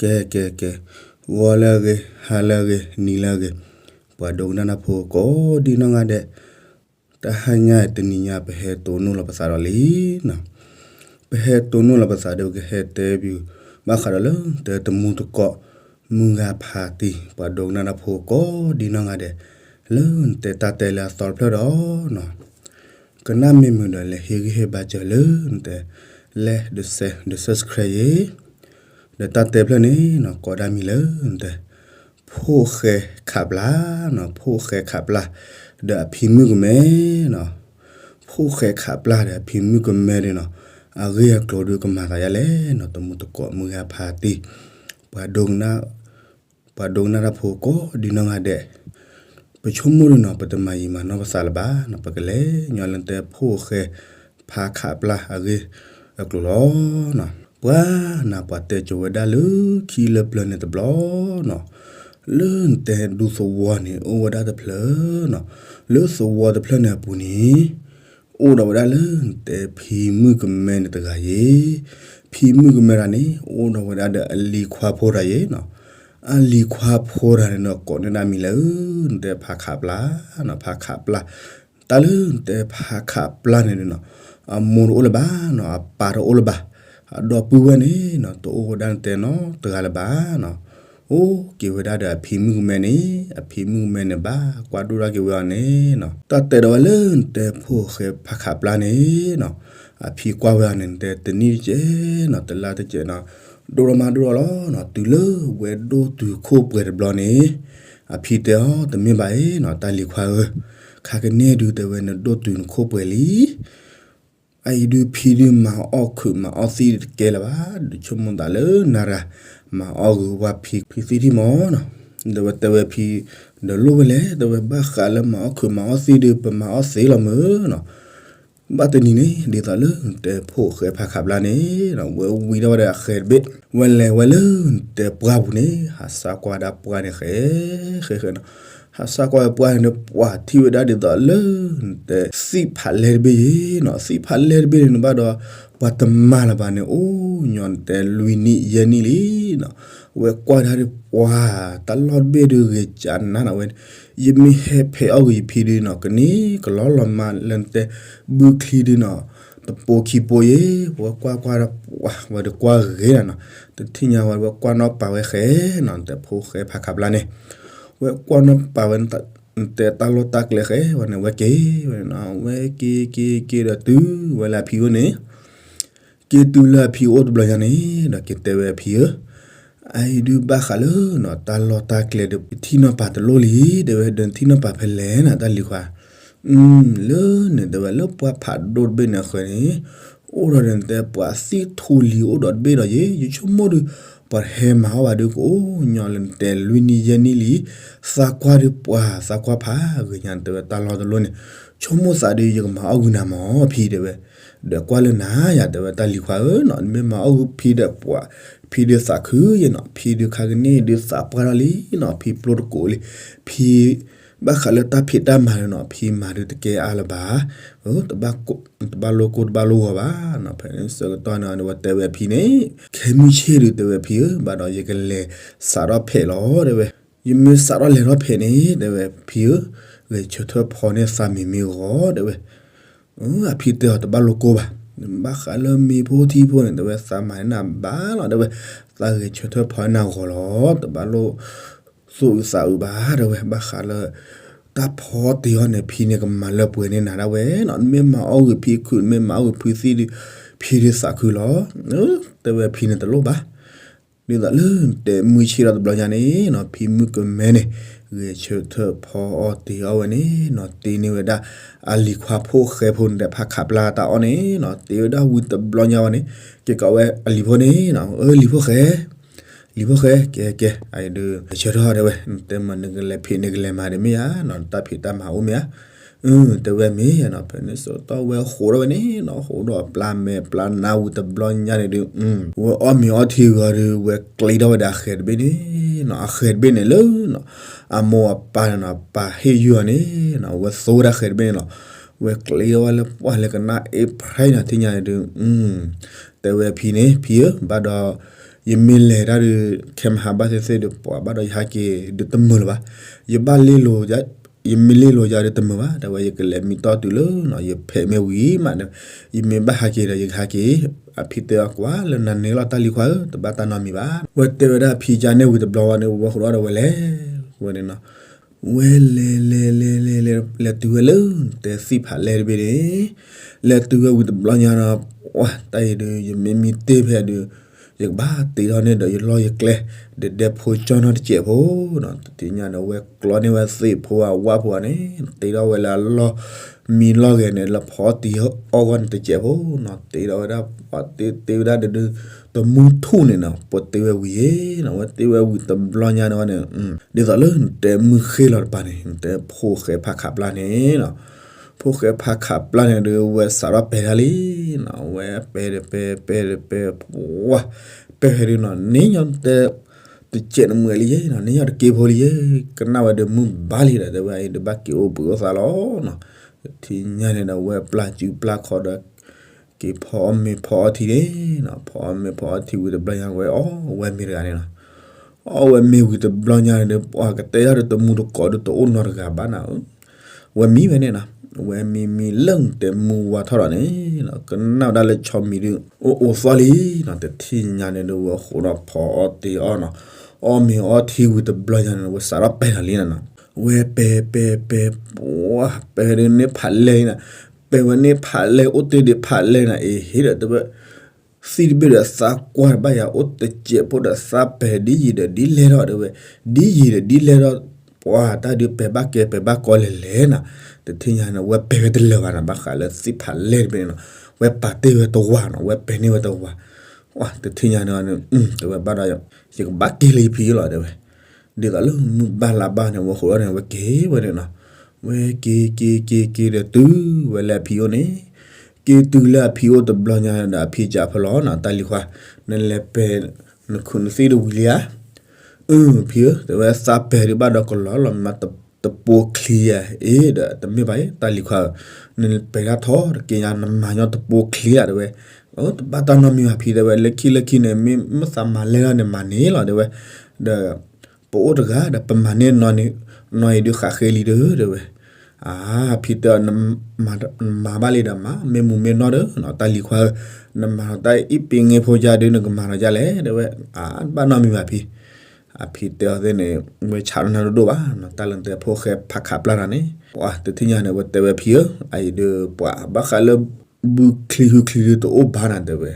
ကဲ ကဲ ကဲ, ဂီၤလၢအဂ့ၤ, ဟါလၢအဂ့ၤ, နံၤလၢအဂ့ၤ, ပှၤဒိကနၣ်တၢ်ဖိကိးဒံနီၢ်ဂၤဒဲး, တဟါညါအံၤတနံၤညါ ပဟဲတိၢ်နီၣ်လီၤပသးဒီးလံနီၤ. ပဟဲတိၢ်နီၣ်လီၤပသးဒီး ပကဟဲတဲဘၣ် ဘၣ်ဃးဒီးလၢ တမူတကိး မုၢ်ဂၤဖးတံၢ် ပှၤဒိကနၣ်တၢ်ဖိကိးဒံနီၢ်ဂၤဒဲး လၢနတဲတၢ်တဲလၢအသီတဖျၢၣ်ဒီးနီၤ. ကနၣ်မ့ၢ်မုာ်ဒီး လဲၤဟ့ၣ်ဂံၢ်ဟ့ၣ်ဘါစၢၤလၢနတဲ like ဒီး share ဒီး subscribe ယ့ၤ, ဒီးတၢ်တဲဖျၢၣ်န့ၣ်နီၤ ကိးဒၣ်မံၤလၢနတဲ ဖိၣ်ဃဲခးပျၢ်နီၤ, ဖိၣ်ဃဲခးပျၢ် ဒီးအဖံမုၣ်ကမဲနီၤ, ဖိၣ်ဃဲခးပျၢ်ဒီးအဖံမုၣ်ကမဲဒုးနီၤ, အဂ့ၢ်အကျိၤဒုးကမၤသးဒ်လဲၣ်နီၤ, တမူတကိး မုၢ်ဂၤဖးတံၢ် ပှၤဒိကနၣ် ပှၤဒိကနၣ်တၢ်ဖိကိးဒံနီၢ်ဂၤဒဲး, ပဆိကမိၣ်ဒုးနီၤ ပတမၤယံာ်မၤနီၢ်ပသးလၢၤဘၣ်နီၤ, ပကလဲၤညီလၢနတဲ ဖိၣ်ဃဲဖးခးပျၢ်အဂ့ၢ်အကျိၤလီၤနီၤ. ပှၤနၤ ပှၤတဲစိၤဝဲဒၣ်လၢခံလၢပျၢၤန့ၣ်တဘျီနီၤ, လၢနတဲဒူသဝီန့ၣ် အိၣ်ဝဲဒၣ်တဖျၢၣ်နီၤ, လၢသဝီတဖျၢၣ်န့ၣ်အပူၤန့ၣ် အိၣ်ဒီးဝဲဒၣ်လၢနတဲဖံမုၣ်ကမဲန့ၣ်တဂၤယ့ၤ, ဖံမုၣ်ကမဲတဂၤန့ၣ် အိၣ်ဒီးဝဲဒၣ်ဒီးအလံၤခွါဖိတဂၤယ့ၤနီၤ, အလံၤခွါဖိတဂၤန့ၣ်ဒီးကိးန့ၢ်ဒၣ်မံၤလၢ နတဲဖးခးပျၢ်နီၤ, ဖးခးပျၢ်, တၢ်လၢနတဲဖးခးပျၢ်န့ၣ်ဒုးနီၤ, အမိၢ်တအိၣ်လၢၤဘၣ်နီၤ, အပၢ်တအိၣ်လၢၤဘၣ်, အဒီပုၢ်ဝဲၢ်န့ၣ်နီၤ တအိၣ်ဝဲဒၣ်နတဲနီတဂၤလၢၤဘၣ်နီၤ. အိၣ်က့ၤဝဲဒၣ်ဒီးအဖံမုၣ်ကမဲန့ၣ်, အဖံမုၣ်ကမဲန့ၣ် ဘၣ်ကွၢ်ဒိၣ်ဒၣ်က့ၤဝဲအီၤန့ၣ်နီၤ, တၢ်တဲဒီးဝဲလၢနတဲဖိၣ်ဃဲဖးခးပျၢ်န့ၣ်နီၤ, အဖံကွၢ်ဝဲအီၤန့ၣ် နတဲတနံၣ်တကဲးနီၤ, တလါတကဲးနီၤ, ဒိၣ်ထီၣ်မးဒိၣ်ထီၣ်လီၤနီၤ, တုၤလၢဝဲဒိၣ်တုၤခိၣ်ပှဲၤတဘျီန့ၣ်, အဖံတဲအီၤ တမ့ၢ်ဘၣ်အံၤနီၤ တၢ်လံၤခွါဧၢ, ခါကန့ၣ်ဒုးတဲဝဲ နဒိၣ်တုၤနခိၣ်ပှဲၤလံ အအံၤဒုးဖံဒုးမၤအီၣ်ခုးမၤအီၣ်သံတကဲလၢၤဘၣ်, ဒုးဆိကမိၣ်သးလၢနၤရၤ မၤအီၣ်ဂုၤဝါဖံဖံသံထံၣ်မးနီၤ, ဒီးဝဲတဲဝဲဖံ, ဒီးလိၣ်ဝဲလဲၣ်, တဲဝဲဘၣ်ဃးလၢမၤအီၣ်ခုးမၤအီၣ်သံဒုး ပမၤအီၣ်သ့လီၤမုၢ်နီၤ, ဘၣ်တနံၤန့ၣ် ဒ်သိးလၢနတဲဖိၣ်ဃဲဖးခးပျၢ်န့ၣ်, ဝဲဝံထီၣ်ဝဲဒၣ်အဃဲၤတဘ့ၣ်, ဝဲလဲၤဝဲလၢနတဲပှၢ်ပူၤန့ၣ် ဟးစၢ်ကွၢ်ဒၣ်ပှၢ်န့ၣ်ဃဲ, ဃဲဃဲနီၤ ဟးစၢ်ကွၢ်ဝဲပှၢ်န့ၣ်ဒီး ပှၤထံၣ်ဝဲဒၣ်ဒ်သိးလၢ နတဲသ့ၣ်ဖးလဲၢ်တဘ့ၣ်ယ့ၤနီၤ, သ့ၣ်ဖးလဲၢ်တဘ့ၣ်န့ၣ် နဘၣ်ဒီး ပှၤတမၤလၢၤဘၣ်န့ၣ် အိၣ်ညီနတဲလွံၢ်နံၣ်ယဲၢ်နံၣ်လံ ဝဲကွၢ်ဒၣ်ဒီးပှၤ တၢ်လီၢ်တဘ့ၣ်ဒုးဂ့ၤကနၤနီၤဝဲ, ယမ့ၢ်ဟဲဖဲးအီၣ်ဂ့ၤယဖံဒုးနီၤ ကန့ၢ်ကလီလီၤမးလၢနတဲ ဘုချံဒုးနီၤ, တပိာ်ခံပိာ်ယ့ၤ, ဝဲကွၢ်ကွၢ်ဒီးပှၤ ဝဲတကွၢ်ဂ့ၤနီၤ, တထံၣ်ညါဝဲ ဝဲကွၢ်နီၣ်ပာ်ဝဲဃဲနီၤ, နတဲဖိၣ်ဃဲဖးခးပျၢ်န့ၣ်, ဝဲကွၢ်နီၣ်ပာ်ဝဲ နတဲတၢ်လီၢ်တၢ်ကျဲဃဲဝဲန့ၣ် ဝဲက့ၤဝဲနီၤ, ဝဲက့ၤက့ၤက့ၤဒီးတုၤဝဲလၢအဖံအိၣ်န့ၣ် က့ၤတုၤလၢအဖံအိၣ်တဘျီညါန့ၣ် ဒီးက့ၤတဲဝဲအဖံဧၢ, အအံၤဒုးဘၣ်ဃးလၢနီၤ တၢ်လီၢ်တၢ်ကျဲဒီး ပထံၣ်နီၣ်ပာ်တလိၣ်လံ, တဲဝဲ ဒီးနထံၣ်နီၣ်ပာ်ဖဲလဲၣ်နီၤ တၢ်လံၤခွါ, လၢန့ၣ် တဲဝဲလၢပှၢ်ဖးဒိၣ်တဘ့ၣ်န့ၣ်အဃၢၤန့ၣ်, အိၣ်ဒီးဒီးနတဲပှၤသံၣ်ထူလံၤအိၣ်ဒီးတဘ့ၣ်ဒီးယ့ၤ, ယဆိကမိၣ်ဒုး ပှၤတဟဲမၤအီၣ်ဘၣ်ဒုး ကအိၣ်ညီလၢနတဲလွံၢ်နံၣ်ယဲၢ်နံၣ်လံ, သးကွၢ်ဒုးပှၤသးကွၢ်ဖးဂ့ၤညါ တဲဝဲတၢ်လီၢ်တလိၣ်န့ၣ်, ဆိကမိၣ်သးဒုး ယကမၤအီၣ်ဂုၤနၤမၢ် ဖံတဲဝဲ, ဒီးကွၢ်လၢနၤယၤ တဲဝဲတၢ်လံၤခွါဧၢနီၤ, နမ့ၢ်မၤအီၣ်ဂုၤဖံဒီးပှၤ ဖံဒုးသးခုယ့ၤနီၤ, ဖံဒုးခါကန့ၣ်ဒုးသးပှၢ်ထီၣ်လံနီၤ, ဖံပျိတကိးလံ, ဖံ ဘၣ်ဃးလၢတၢ်ဖံးတၢ်မၤဒုးနီၤ ဖံမၤဒုးတကဲအါလၢၤဘၣ်, တဘၣ်လိၣ်ကိၢ်တဘၣ်လိၣ်ဂီၤဘၣ်နီၤ, ဖဲန့ၣ်ဆၢကတီၢ်န့ၣ် ဝဲတဲဝဲဖံန့ၣ်, ခဲမုၢ်ဆ့ၣ်ဒုးတဲဝဲဖံဧၢ, ဘၣ်ဒီးယကလဲၤစးထီၣ်ဖဲးလီၤတဲဝဲ, ယမ့ၢ်စးထီၣ်လဲၤထီၣ်ဖဲးန့ၣ် တဲဝဲဖံဧၢ, ဂဲၤဆၢထၢၣ်ဖီန့ၢ်သးမံၤမ့ၢ်ဂီၤတဲဝဲ အဖံတဲအီၤတဘၣ်လိၣ်ကိၢ်ဘၣ်, ဘၣ်ဃးလၢမ့ၢ်ဖိထံဖိန့ၣ် တဲဝဲသးမၤန့ၢ်နၤဘၣ်လီၤ တဲဝဲ, သးဂဲၤဆၢထၢၣ်ဖီန့ၢ်နၤဂီၤလီၤ, တဘၣ်လိၣ်သူၣ်အုးသးအုးဘၣ် တဲဝဲ, ဘၣ်ဃးလၢ တၢ်ဖီတ့ၢ်အီၤန့ၣ် ဖံန့ၣ်ကမၤလၢပှဲၤန့ၢ်နၤဒၣ်ဝဲနီၤ, နမ့ၢ်မၤအီၣ်ဂုၤဖံခုး နမ့ၢ်မၤအီၣ်ဂုၤဖံသံဒုး ဖံဒုးသးခုလီၤ, တဲဝဲဖံန့ၣ်တလိၣ်ဘၣ် ဒ်သိးလၢတဲမုၢ်ဆ့ၣ်ထီၣ်တဘျီညါန့ၣ်နီၤ ဖံမုၣ်ကမဲန့ၣ် ဂဲၤဆၢထၢၣ်ဖီအီၣ်တ့ၢ်အီၣ်ဝဲန့ၣ်နီၤ တ့န့ၢ်ဝဲဒၣ် အလံၤခွါဖိၣ်ဃဲဖိန့ၣ်ဒီးဖးခးပျၢ်တၢ်အီၣ်န့ၣ်နီၤ တ့ဝဲဒၣ်ဝံၤတဘျီညါဝဲန့ၣ် က့ၤကိးဝဲအလံၤဖိန့ၣ်နီၤ အၢ လံၤဖိၣ်ဃဲ လံၤဖိၣ်ဃဲ ကဲ ကဲ အအံၤဒုး ဆၢထၢၣ်တဲဝဲ တဲမ့ၢ်နကလဲၤဖံးနကလဲၤမၤဒ်မ့ၢ်ဧါနီၤ တၢ်ဖံးတၢ်မၤအိၣ်မ့ၢ်ဧါ အၢ တဲဝဲမ့ၢ်နီၤ ဖဲန့ၣ်ဆၢကတီၢ်ဝဲဟိးထီၣ်ဝဲန့ၣ်နီၤ ဟိးဒီးပျၢ်မဲာ်ပျၢ်နါဝံၤတဘျီညါန့ၣ်ဒုး ဝဲအီၣ်မ့ၤအီထံဂီၤဒုး ဝဲကျ့ထီၣ်ဝဲဒၣ်အဃဲၤတဘ့ၣ်န့ၣ်နီၤ အဃဲၤတဘ့ၣ်န့ၣ်လၢနီၤ အမိၢ်အပၢ်န့ၣ်နီၤ ပာ်ဟ့ၣ်ယုၢ်အီၤန့ၣ်နီၤ ဝဲသိဝဲဒၣ်ဃဲၤတဘ့ၣ်န့ၣ်လီၤ ဝဲကျ့ထီၣ်ဝဲလၢပှၢ်လၢကနၣ်အ့ဖြဲနီၤ ထံၣ်ညါန့ၣ်ဒုး တဲဝဲဖံန့ၣ် ဖံဧၢ ဘၣ်ဒီး ယမ့ၢ်လဲၤတၢ်ဒီး ခဲမဟါဘၣ်သ့ၣ်သ့ၣ်ဒီး ပှၤဘၣ်ဒီးယဟးက့ၤဒုးတမုာ်လၢၤဘၣ်. ယဘၣ်လ့လိာ်, ယမ့ၢ်လ့လိာ်ယၤဒုးတမုာ်ဘၣ်, တဲဝဲယကလဲၤမံတီၢ်တုၤလၢနီၤ ယဖဲးမ့ၢ်ဝံၤမးဒီး ယမ့ၢ်ဘၣ်ဟးက့ၤဒီး ယကဟးက့ၤ. အဖံတဲအီၤကွၢ်လၢနၤန့ၣ်လီၤ တၢ်လံၤခွါဧၢ, တဘၣ်တၢ်နီတမံၤဘၣ်. ဝဲတဲဝဲဒၣ်ဖံကါန့ၣ်ဝံၤတဘျီဝဲန့ၣ် ဝဲဃိးဒီးဝဲလဲၤဝဲန့ၣ်နီၤ. ဝဲလဲၤလဲၤလဲၤလဲၤလဲၤ လဲၤတုၤဝဲလၢ တဲသ့ၣ်ဖးလဲၢ်တဘ့ၣ်န့ၣ်, လဲၤတုၤဝဲဝံၤတဘျီညါနီၤ, ဝဲတၢ်အံၤဒီး ယမ့ၢ်မံတ့ၢ်ဖဲဒီး ယကဘၣ်တ့ထီၣ်န့ၢ်ဒီးယလီၢ်ယကျဲ ဒီးဒဲဖိကၠီနီတစဲးဖိနီၤ. တထံၣ်ညါန့ၣ် ဝဲကျီန့ၢ်ဝဲသ့ၣ်ဖိအဝၣ်ဖိန့ၣ် တ့ထီၣ်ဝဲလၢအလီၢ်မံလီၢ်ဂဲၤန့ၣ် လၢဖီအီၣ်တံၢ်အီၣ်ဂီၢ်န့ၣ်တစဲးဖိနီၤ. တ့ထီၣ်ဝဲဒၣ် ပှၤတ့တ့ဝဲဒၣ်ဒီး တမူထူၣ်န့ၣ်နီၤ ပှၤတ့ဝဲဝံၤယဲနီၤ. ဝဲတ့ဝဲဝံၤတဘျီညါန့ၣ်ဝဲန့ၣ် ဒ်သိးလၢနတဲမုၢ်ဃ့လီၤတပၤန့ၣ် နတဲဖိၣ်ဃဲဖးခးပျၢ်န့ၣ်နီၤ. ဖိၣ်ဃဲဖးခးပျၢ်န့ၣ်ဒီး ဝဲစးထီၣ်ပဲာ်တၢ်လံနီၤ. ဝဲပဲာ်ဒီးပဲာ် ပဲာ်ဒီးပဲာ် ပှၤ ပဲာ်ဖဲဒုးနီၤ န့ၣ်ညီတဲ တစဲးနမုာ်လံယဲနီၤ, န့ၣ်ညီတက့ဖိလံယဲ, ကနၣ်ဝဲဒီးမုၢ်ဘါလံဒီး တဲဝဲအံၤဒီးဘၣ်က့ၤအိၣ်ဘှံးအိၣ်သါလီၤနီၤ. တထံၣ်ညါန့ၣ်ဒီး ဝဲပျၢ်စုပျၢ်ခီဒီး က့ၤဖီအီၣ်မ့ၤဖီအီထံန့ၣ်နီၤ. ဖီအီၣ်မ့ၤဖီအီထံဝံၤတဘျီညါ ဝဲအီၣ်ဝဲမ့ၤတဂၤန့ၣ်နီၤ. အီၣ်ဝဲမ့ၤဝံၤတဘျီညါန့ၣ်ဒီး ပှၤကတဲယၤဒီးတမူတကိးဒီးတအိၣ်နီတဂၤဘၣ်နၤဧၢ. ဝဲမံဝဲန့ၣ်နီၤ. ဝဲမံမံလၢနတဲမုၢ်ဝါထီၣ်ဒီးန့ၣ်နီၤ ကနၣ်ဝဲဒၣ်လၢဆီမံၤဒုး အိၣ်အိၣ်သီလံနီၤ. တထံၣ်ညါန့ၣ်ဒီး ဝဲဃိးဒီးဖီအီၣ်တ့အီၣ်နီၤ. အီၣ်မ့ၤအီထံဝံၤတဘျီညါန့ၣ် ဝဲစးထီၣ်ပဲာ်တၢ်လံနီၤနီၤ. ဝဲပဲာ်ပဲာ်ပဲာ် ပှၤ ပဲာ်ဒုးန့ၢ်ဖးလဲၢ်လံနီၤ. ပဲာ်ဝဲန့ၢ်ဖးလဲၢ် အိၣ်တ့ၢ်ဒံးဖးလဲၢ်နီၤ အ့ဟ့ဒီးတဲဝဲ သံၣ်တဘ့ၣ်ဒီးသးကွၢ်တဘၣ်ယၤ အိၣ်တစဲးဖိဒီးသးပဲာ်ဒ်ယံၤဒီးဒ်လဲၢ်ထီၣ်တဲဝဲ, ဒ်ယံၤဒီးဒ်လဲၢ်ထီၣ်, ပှၤတၢ်ဒုးပဲာ်ဘၣ်ကဲပဲာ်ဘၣ်ကီလဲၣ်လဲၣ်နီၤ. တထံၣ်ညါန့ၣ် ဝဲပဲာ်ဝဲတလၢာ်ဘၣ်နီၤ ဘၣ်ဃးလၢသ့ၣ်ဖးလဲၢ်တဘ့ၣ်န့ၣ်နီၤ. ဝဲပာ်တ့ၢ်ဝဲတဝၤနီၤ ဝဲပဲာ်န့ၢ်ဝဲတဝၤ. တထံၣ်ညါန့ၣ်န့ၣ် တဲဝဲဘၣ်ဒီး ယကဘၣ်က့ၤလၢယဖံလီၤတဲဝဲ. ဒ်သိးလၢမုၢ်ဘၣ်လါဘၣ်န့ၣ် ဝဲဃိးဒီးန့ၣ် ဝဲက့ၤဝဲန့ၣ်နီၤ. ဝဲက့ၤက့ၤက့ၤက့ၤဒီးတုၤဝဲလၢအဖံအိၣ်န့ၣ်, က့ၤတုၤလၢအဖံအိၣ်တဘျီညါဒီး အဖံကးဖဲလီၤနီၤ တၢ်လံၤခွါ, နလဲၤပဲာ် နခုးနသံၣ်တဝံၤလံဧါ. အၢ ဖံဧၢ တဲဝဲ သးပဲာ်ဒုးဘၣ်ဒီးကလီၤလီၤ မ့ၢ်တပိာ်ချံဧါ. အ့ ဒီးတမ့ၢ်ဘၣ်အံၤ တၢ်လံၤခွါဧၢ, နပဲာ်ဒၣ်ထီၣ်တက့ၢ်ညါ နမၤညီတပိာ်ချံဧါတဲဝဲ. အၢ တဘၣ်တၢ်နီတမံၤဘၣ်ဖံတဲဝဲ လၢခံလၢခံန့ၣ် မ့ၢ်မ့ၢ်သးမၤလဲၢ်ထီၣ်န့ၣ်မၤန့ၣ်လီၤတဲဝဲ. ဒီး ပအိၣ်တဂၤဒီးပမၤန့ၢ်နီၤန့ၣ် နီၤအံၤဒုးဃးဃ့လံဒီးတဲဝဲ. အၢ ဖံတဲအီၤ နမၤဘၣ်လံဒီးမၤ မ့ၢ်မူမ့ၢ်နီၢ်ဒီးနီၤ တၢ်လံၤခွါဧၢ, နမၤထီၣ်တၢ်အံၤပ့ၤငဲဖိယါဒုး နကမၤထီၣ်ယါလဲၣ်တဲဝဲ. အၢ တဘၣ်နီတမံၤဘၣ်ဖံ, အဖံတဲအီၤသ့ၣ်န့ၣ် ဝဲဆးလီၤနၤဒိၣ်ဒိၣ်ဘၣ်နီၤ တၢ်လၢနတဲဖိၣ်ဃဲဖးခးပျၢ်နၤန့ၣ်. ပှၤတထံၣ်ညါန့ၣ် ဝဲတဲဝဲဖံဧၢ, အအံၤဒုးပှၤဘၣ်ဃးလၢ ဘုချံဟုချံဒုးတအိၣ်ဘၣ်နၤတဲဝဲ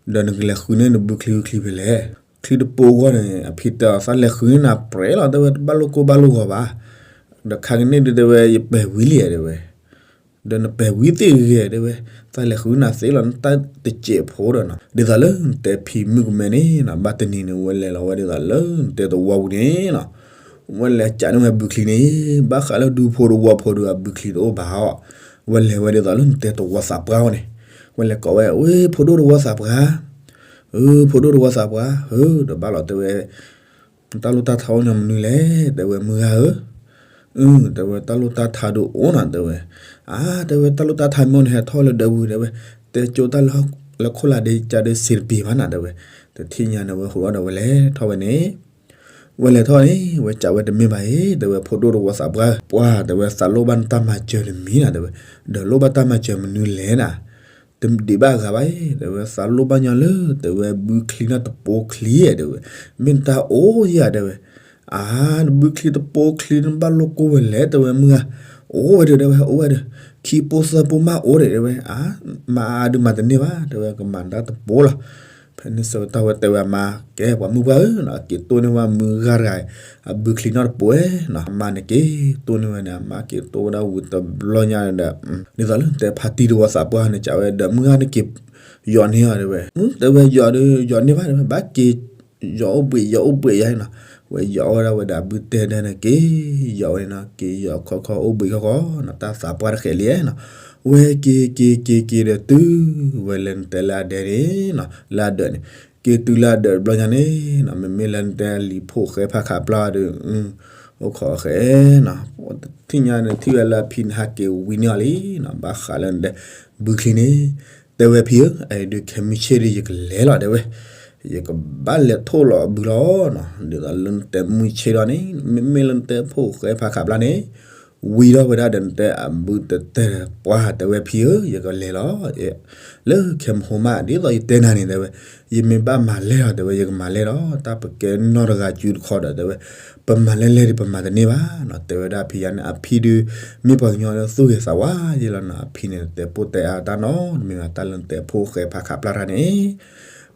ဒီးနကလဲၤဃုန့ၢ်နဘုချံဟုချံဖဲလဲၣ်. ချံတပိာ်ဂီၢ်န့ၣ် အဖံတဲအီၤ သးလဲၤဃုန့ၢ်နၤပြဲးလီၤတဲဝဲ တဘၣ်လိၣ်ကိၢ်ဘၣ်လိၣ်ဂီၤဘၣ်. ဒီးခါကန့ၣ်ဒုးတဲဝဲ ယပဲာ်ဝံၤလံဧါတဲဝဲ. ဒီးနပဲာ်ဝံၤသ့ၣ်ဂ့ၤတဲဝဲ, သးလဲၤဃုန့ၢ်နၤသ့လီၤ နတၢ်တစဲးဖိဒီးနီၤ. ဒ်သိးလၢနတဲဖံမုၣ်ကမဲန့ၣ်နီၤ ဘၣ်တနံၤန့ၣ် ဝဲလဲၤလီၤဝဲဒ်သိးလၢနတဲသဝီပူၤန့ၣ်နီၤ. ဝဲလဲၤကးန့ၢ်ဝဲဘုချံန့ၣ် ဘၣ်ဃးလၢဒူဖိတဝီဖိဒီးအဘုချံတအိၣ်ဘၣ်အီၤ. ဝဲလဲၤဝဲဒ်သိးလၢနတဲသဝီသးပှၢ်အီၤန့ၣ်, ဝဲလဲၤကိးဝဲ ဝ့ ဖိဒိၣ်တဝီသးပှၢ်, အၢ ဖိဒိၣ်တဝီသးပှၢ်ဧၢ, ဒီးဘၣ်လီၤတဲဝဲ တၢ်လိၣ်တၢ်ထါအိၣ်ညီမနုၤလဲၣ် တဲဝဲ မုၢ်ဂၤဧၢ. အၢ တဲဝဲ တၢ်လိၣ်တၢ်ထါဒုးအိၣ်နီၤ တဲဝဲ. အါ တဲဝဲ တၢ်လိၣ်တၢ်ထါမ့ၢ်အိၣ်န့ၣ် ဟဲထီၣ်လၢဒၢးပူၤ တဲဝဲ, တဲကၠိတၢ်လၢဟီၣ်လၢခိၣ်လာ်ဒ့ကၢ်ဒုးစံးတပ့ၤဘၣ်နၤ တဲဝဲ. တထံၣ်ညါန့ၣ် ဝဲဟူးထီၣ်ဒီးဝဲလဲၤထီၣ်ဝဲန့ၣ် ဝဲလဲၤထီၣ်န့ၣ် ဝဲကးဝဲတမ့ၢ်ဘၣ်အံၤ တဲဝဲ ဖိဒိၣ်တဝီသးပှၢ်, ပှၤ တဲဝဲ သးလိၣ်ဘၣ်နတၢ်မၤစၢၤတမံၤနၤ တဲဝဲ. ဒီးလိၣ်ဘၣ်တၢ်မၤစၢၤမနုၤလဲၣ်နၤ. တဒံးဘၣ်အဂၤဘၣ်အံၤ တဲဝဲ သးလိၣ်ဘၣ်ညီလၢ တဲဝဲ ဘုချံန့ၣ်တပိာ်ချံဧါ တဲဝဲ, မ့ၢ်နတၢ်အိၣ်ဧါ တဲဝဲ. အါ နဘုချံတပိာ်ချံ နဘၣ်လိၣ်ကိၢ်ဝဲလဲၣ် တဲဝဲ မုၢ်ဂၤ. အိၣ်ဝဲဒၣ် တဲဝဲ အိၣ်ဝဲဒၣ်, ခံပိာ်သၢပိာ်မးအိၣ်ဒံး တဲဝဲ. အါ မၤအါဒုးမၤတန့ၢ်ဘၣ် တဲဝဲ ကမၤနတၢ်တပိာ်လီၤ. ဖဲန့ၣ်ဆၢကတီၢ်ဝဲတဲဝဲအမါ ကဲ ပှၤမုၣ်ပှၢ်ဧၢနီၤ က့ၤတိၢ်န့ၢ်ဝဲမုၢ်ဂၤတဂၤ အဘုချံန့ၣ်တပိာ်နီၤ. အမါန့ၣ်က့ၤတိၢ်န့ၢ်ဝဲန့ၣ် အမါက့ၤတိၢ်ဝဲဒၣ်ဝံၤတဘျီညါဒီး ဒ်သိးလၢတဲဖါတံၢ်တဝီသးပှၢ်န့ၣ် ကးဝဲဒီး မုၢ်ဂၤန့ၣ်က့ၤ ယိးန့ၢ်အီၤ တဲဝဲ. တဲဝဲ ယိးဒီး ယိးန့ၢ်ဘၣ် တဲဝဲ ဘၣ်က့ၤ ယိးအိၣ်ဘှံး ယိးအိၣ်ဘှံးယါနီၤ. ဝဲယိးဝဲဒၣ်ဝဲဒီးအဘုတဲဒၢန့ၣ် က့ၤယိးဝဲန့ၣ်နီၤ က့ၤယိးခီခီအိၣ်ဘှံးခီခီနီၤ တၢ်သးပှၢ်တဃဲးလံနီၤ. ဝဲက့ၤက့ၤက့ၤက့ၤဒီးတုၤဝဲလၢနတဲလၢအဒဲန့ၣ်နီၤ လၢအဒၢးန့ၣ် က့ၤတုၤလၢအဒၢးတဘျီညါန့ၣ်နီၤ မ့မ့ၢ်လၢနတဲလံၤဖိၣ်ဃဲဖးခးပျၢ်ဒီး အိၣ်ခိးဃဲနီၤ. တထံၣ်ညါန့ၣ် ထံၣ်ဝဲလၢအဖံန့ၣ် ဟးက့ၤဝံန့ၢ်အီၤလံနီၤ ဘၣ်ဃးလၢနတဲ ဘုချံန့ၣ် တဲဝဲဖံဧၢ အအံၤဒုးခဲမုၢ်ဆ့ၣ်ဒီးယကလဲၤလီၤ တဲဝဲ. ယကဘၣ်လဲၤထိၣ်လီၤအဘုလီၤနီၤ, ဒ်သိးလၢနတဲမုၢ်ဆ့ၣ်ထီၣ်န့ၣ် မ့မ့ၢ်လၢနတဲဖိၣ်ဃဲဖးခးပျၢ်န့ၣ် ဝံၤထီၣ်ဝဲဒၣ်ဒီးနတဲအဘုတတဲ ပှၢ်တဲဝဲဖံဧၢ ယကလဲၤလီၤ လၢခဲမဟိမၣ် ဒ်သိးယတဲနၤန့ၣ်တဲဝဲ, ယမ့ၢ်ဘၣ်မၤလဲၢ်လီၤတဲဝဲ ယကမၤလဲၢ်လီၤ တၢ်ပကဲနီတဂၤစုတခီဒီးတဲဝဲ, ပမၤလဲၢ်လဲၢ်ဒီးပမၤတန့ၢ်ဘၣ်နီၤ တဲဝဲဒၣ်အဖံယါန့ၣ် အဖံဒုး မ့ၢ်ပှၤကညီလၢသူၣ်ဂ့ၤသးဝါယဲလီၤနီၤ အဖံန့ၣ်တဲပိၢ်တဲအါတၢ်နီတမံၤဘၣ် တၢ်လၢနတဲဖိၣ်ဃဲဖးခးပျၢ်တၢ်န့ၣ်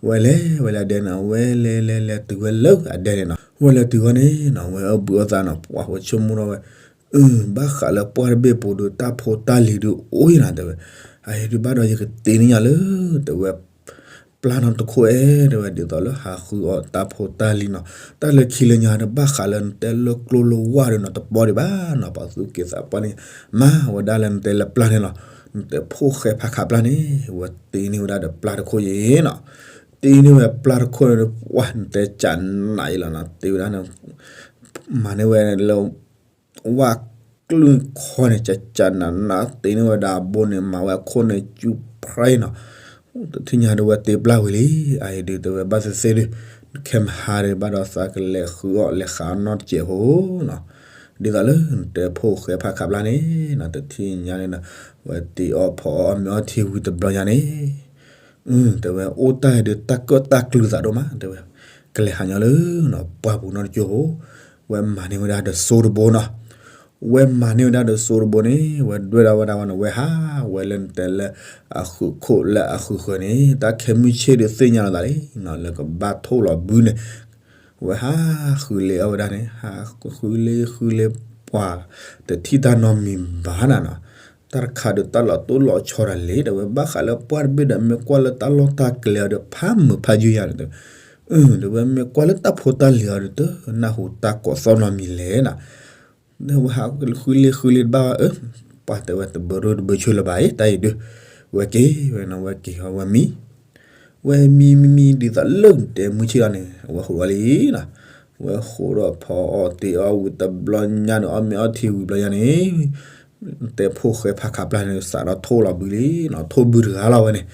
ဝဲလဲၤဝဲလၢအဒဲန့ၣ် ဝဲလဲၤလဲၤလဲၤတုၤဝဲလၢအဒဲန့ၣ်နီၤ ဝဲလဲၤတုၤဝဲန့ၣ်နီၤ ဝဲအီၣ်ဘုအီၣ်သးနီၤ ပှၢ်ဝဲဆိကမိၣ်ထီၣ်ဝဲ အၢ ဘၣ်ဃးလၢပှၢ်တဘ့ၣ်ပူၤဒီး တၢ်ဖိတၢ်လံၤဒုးအိၣ်ယဲနီၤ တဲဝဲ, အအံၤဒုးဘၣ်ဒီးယကတ့န့ၢ်ညါလၢ တဲဝဲ ပျၢ်နီတခိၣ်အဲ တဲဝဲ ဒ်သိးလၢဟးဃုအီၣ်တၢ်ဖိတၢ်လံၤနီၤ, တၢ်လၢခံလၢညါဒီး ဘၣ်ဃးလၢနတဲလၢကျိလၢဝါဒီးနီၤ တပီဒံးဘၣ်နီၤ ပှၤသူၣ်က့သးပှၢ်န့ၣ် မၤဝဲဒၣ်လၢနတဲလၢပျၢ်န့ၣ်လီၤ, နတဲဖိၣ်ဃဲဖးခးပျၢ်န့ၣ် ဝဲတ့န့ၢ်ဝဲဒၣ်ဒီးပျၢ်တခိၣ်ယဲနီၤ, တ့န့ၢ်ဝဲပျၢ်တခိၣ်န့ၣ် ပှၢ်နတဲကးနးယဲလီၤနီၤ တ့ဝဲဒၣ်န့ၣ် မၤန့ၢ်ဝဲလၢ ဝၣ်ကျုၢ်ခီန့ၣ် ကကနးနး တ့န့ၢ်ဝဲဒၣ်အဘိန့ၣ် မၤဝဲအခိၣ်န့ၣ် ကၠူဖရဲနီၤ, တထံၣ်ညါဒီးဝဲတ့ပျၢ်ဝံၤလံ, အအံၤဒုးတဲဝဲဘၣ်သ့ၣ်သ့ၣ်ဒုး, ခဲမဟါဒီး ဘၣ်ဒီးသးကလဲၤဃုအီၣ်လဲၤဃးအီၣ်နီတစဲးဖိနီၤ, ဒ်သိးလၢနတဲဖိၣ်ဃဲဖးခးပျၢ်န့ၣ်နီၤ, တထံၣ်ညါန့ၣ်နီၤ, ဝဲတ့အီၣ်ဖီအီၣ်မ့ၤအီထံဝံၤတဘျီညါန့ၣ် တဲဝဲ အိၣ်တၢ်ဒုးတၢ်ကၢၣ်တၢ်ကျုၤသးဒိၣ်မး တဲဝဲ, ကလဲၤဟးညီလၢ ပှၢ်ပူၤနီတကၠိဖိ, ဝဲမၤန့ၢ်ဝဲဒၣ်ဒီးစိတဘိနီၤ, ဝဲမၤန့ၢ်ဝဲဒၣ်ဒီးစိတဘိန့ၣ် ဝဲဒွဲၣ်ဒၣ်ဝဲဒၣ်ဝဲန့ၣ် ဝဲဟးဝဲလၢနတဲလၢ အဃုခိၣ်လၢအဃုဃၢၤန့ၣ် တၢ်ခဲမုၢ်ဆ့ၣ်ဒုးသ့ၣ်ညါလီၤသးလံ, လၢကဘၣ်ထိၣ်လီၤဘုန့ၣ် ဝဲဟးဃုလ့ၤအီၣ်ဝဲဒၣ်န့ၣ် ဟးဃုလ့ၤဃုလ့ၤပှၤ တထံၣ်တၢ်နီတမံၤဘၣ်နၤနီၤ, တၢ်တခါဒီးတၢ်လီၤတိၢ်လီၤဆီတၢ်လံ တဲဝဲ ဘၣ်ဃးလၢပှၢ်တဘ့ၣ်ဒီး မ့ၢ်ကွၢ်လၢတၢ်လီၢ်တၢ်ကျဲအီၤဒီး ဖးမုာ်ဖးယုၢ်ယၤန့ၣ် တဲဝဲ မ့ၢ်ကွၢ်လၢတၢ်ဖိတၢ်လံၤအီၤဒီး တနၢ်ဟူတၢ်ကိးသီၣ်နီတမံၤလဲၣ်နီၤ, ဝဲဟးဃုလ့ၤဃုလ့ၤတဘၣ်ဝဲ ပှၢ်တဲဝဲ တဘၢရိတဘၢဆၢလၢၤဘၣ်အံၤ တၢ်အံၤဒုး, ဝဲက့ၤဝဲနီၤ ဝဲက့ၤဟီဝဲမံ ဝဲမံမံမံဒ်သိးလၢနတဲမုၢ်ဆ့ၣ်လီၤန့ၣ် အဝဲဟးဝဲလံနီၤ, ဝဲဟးဒီးဖီအီၣ်တ့အီၣ်ဝံၤတဘျီညါဒီး အီၣ်မ့ၤအီထံဝံၤဘျီညါန့ၣ် တဲဖိၣ်ဃဲဖးခးပျၢ်န့ၣ် စးထီၣ်ထိၣ်လီၤဘုလံနီၤ, ထိၣ်ဘုတဂၤလီၤဝဲန့ၣ်,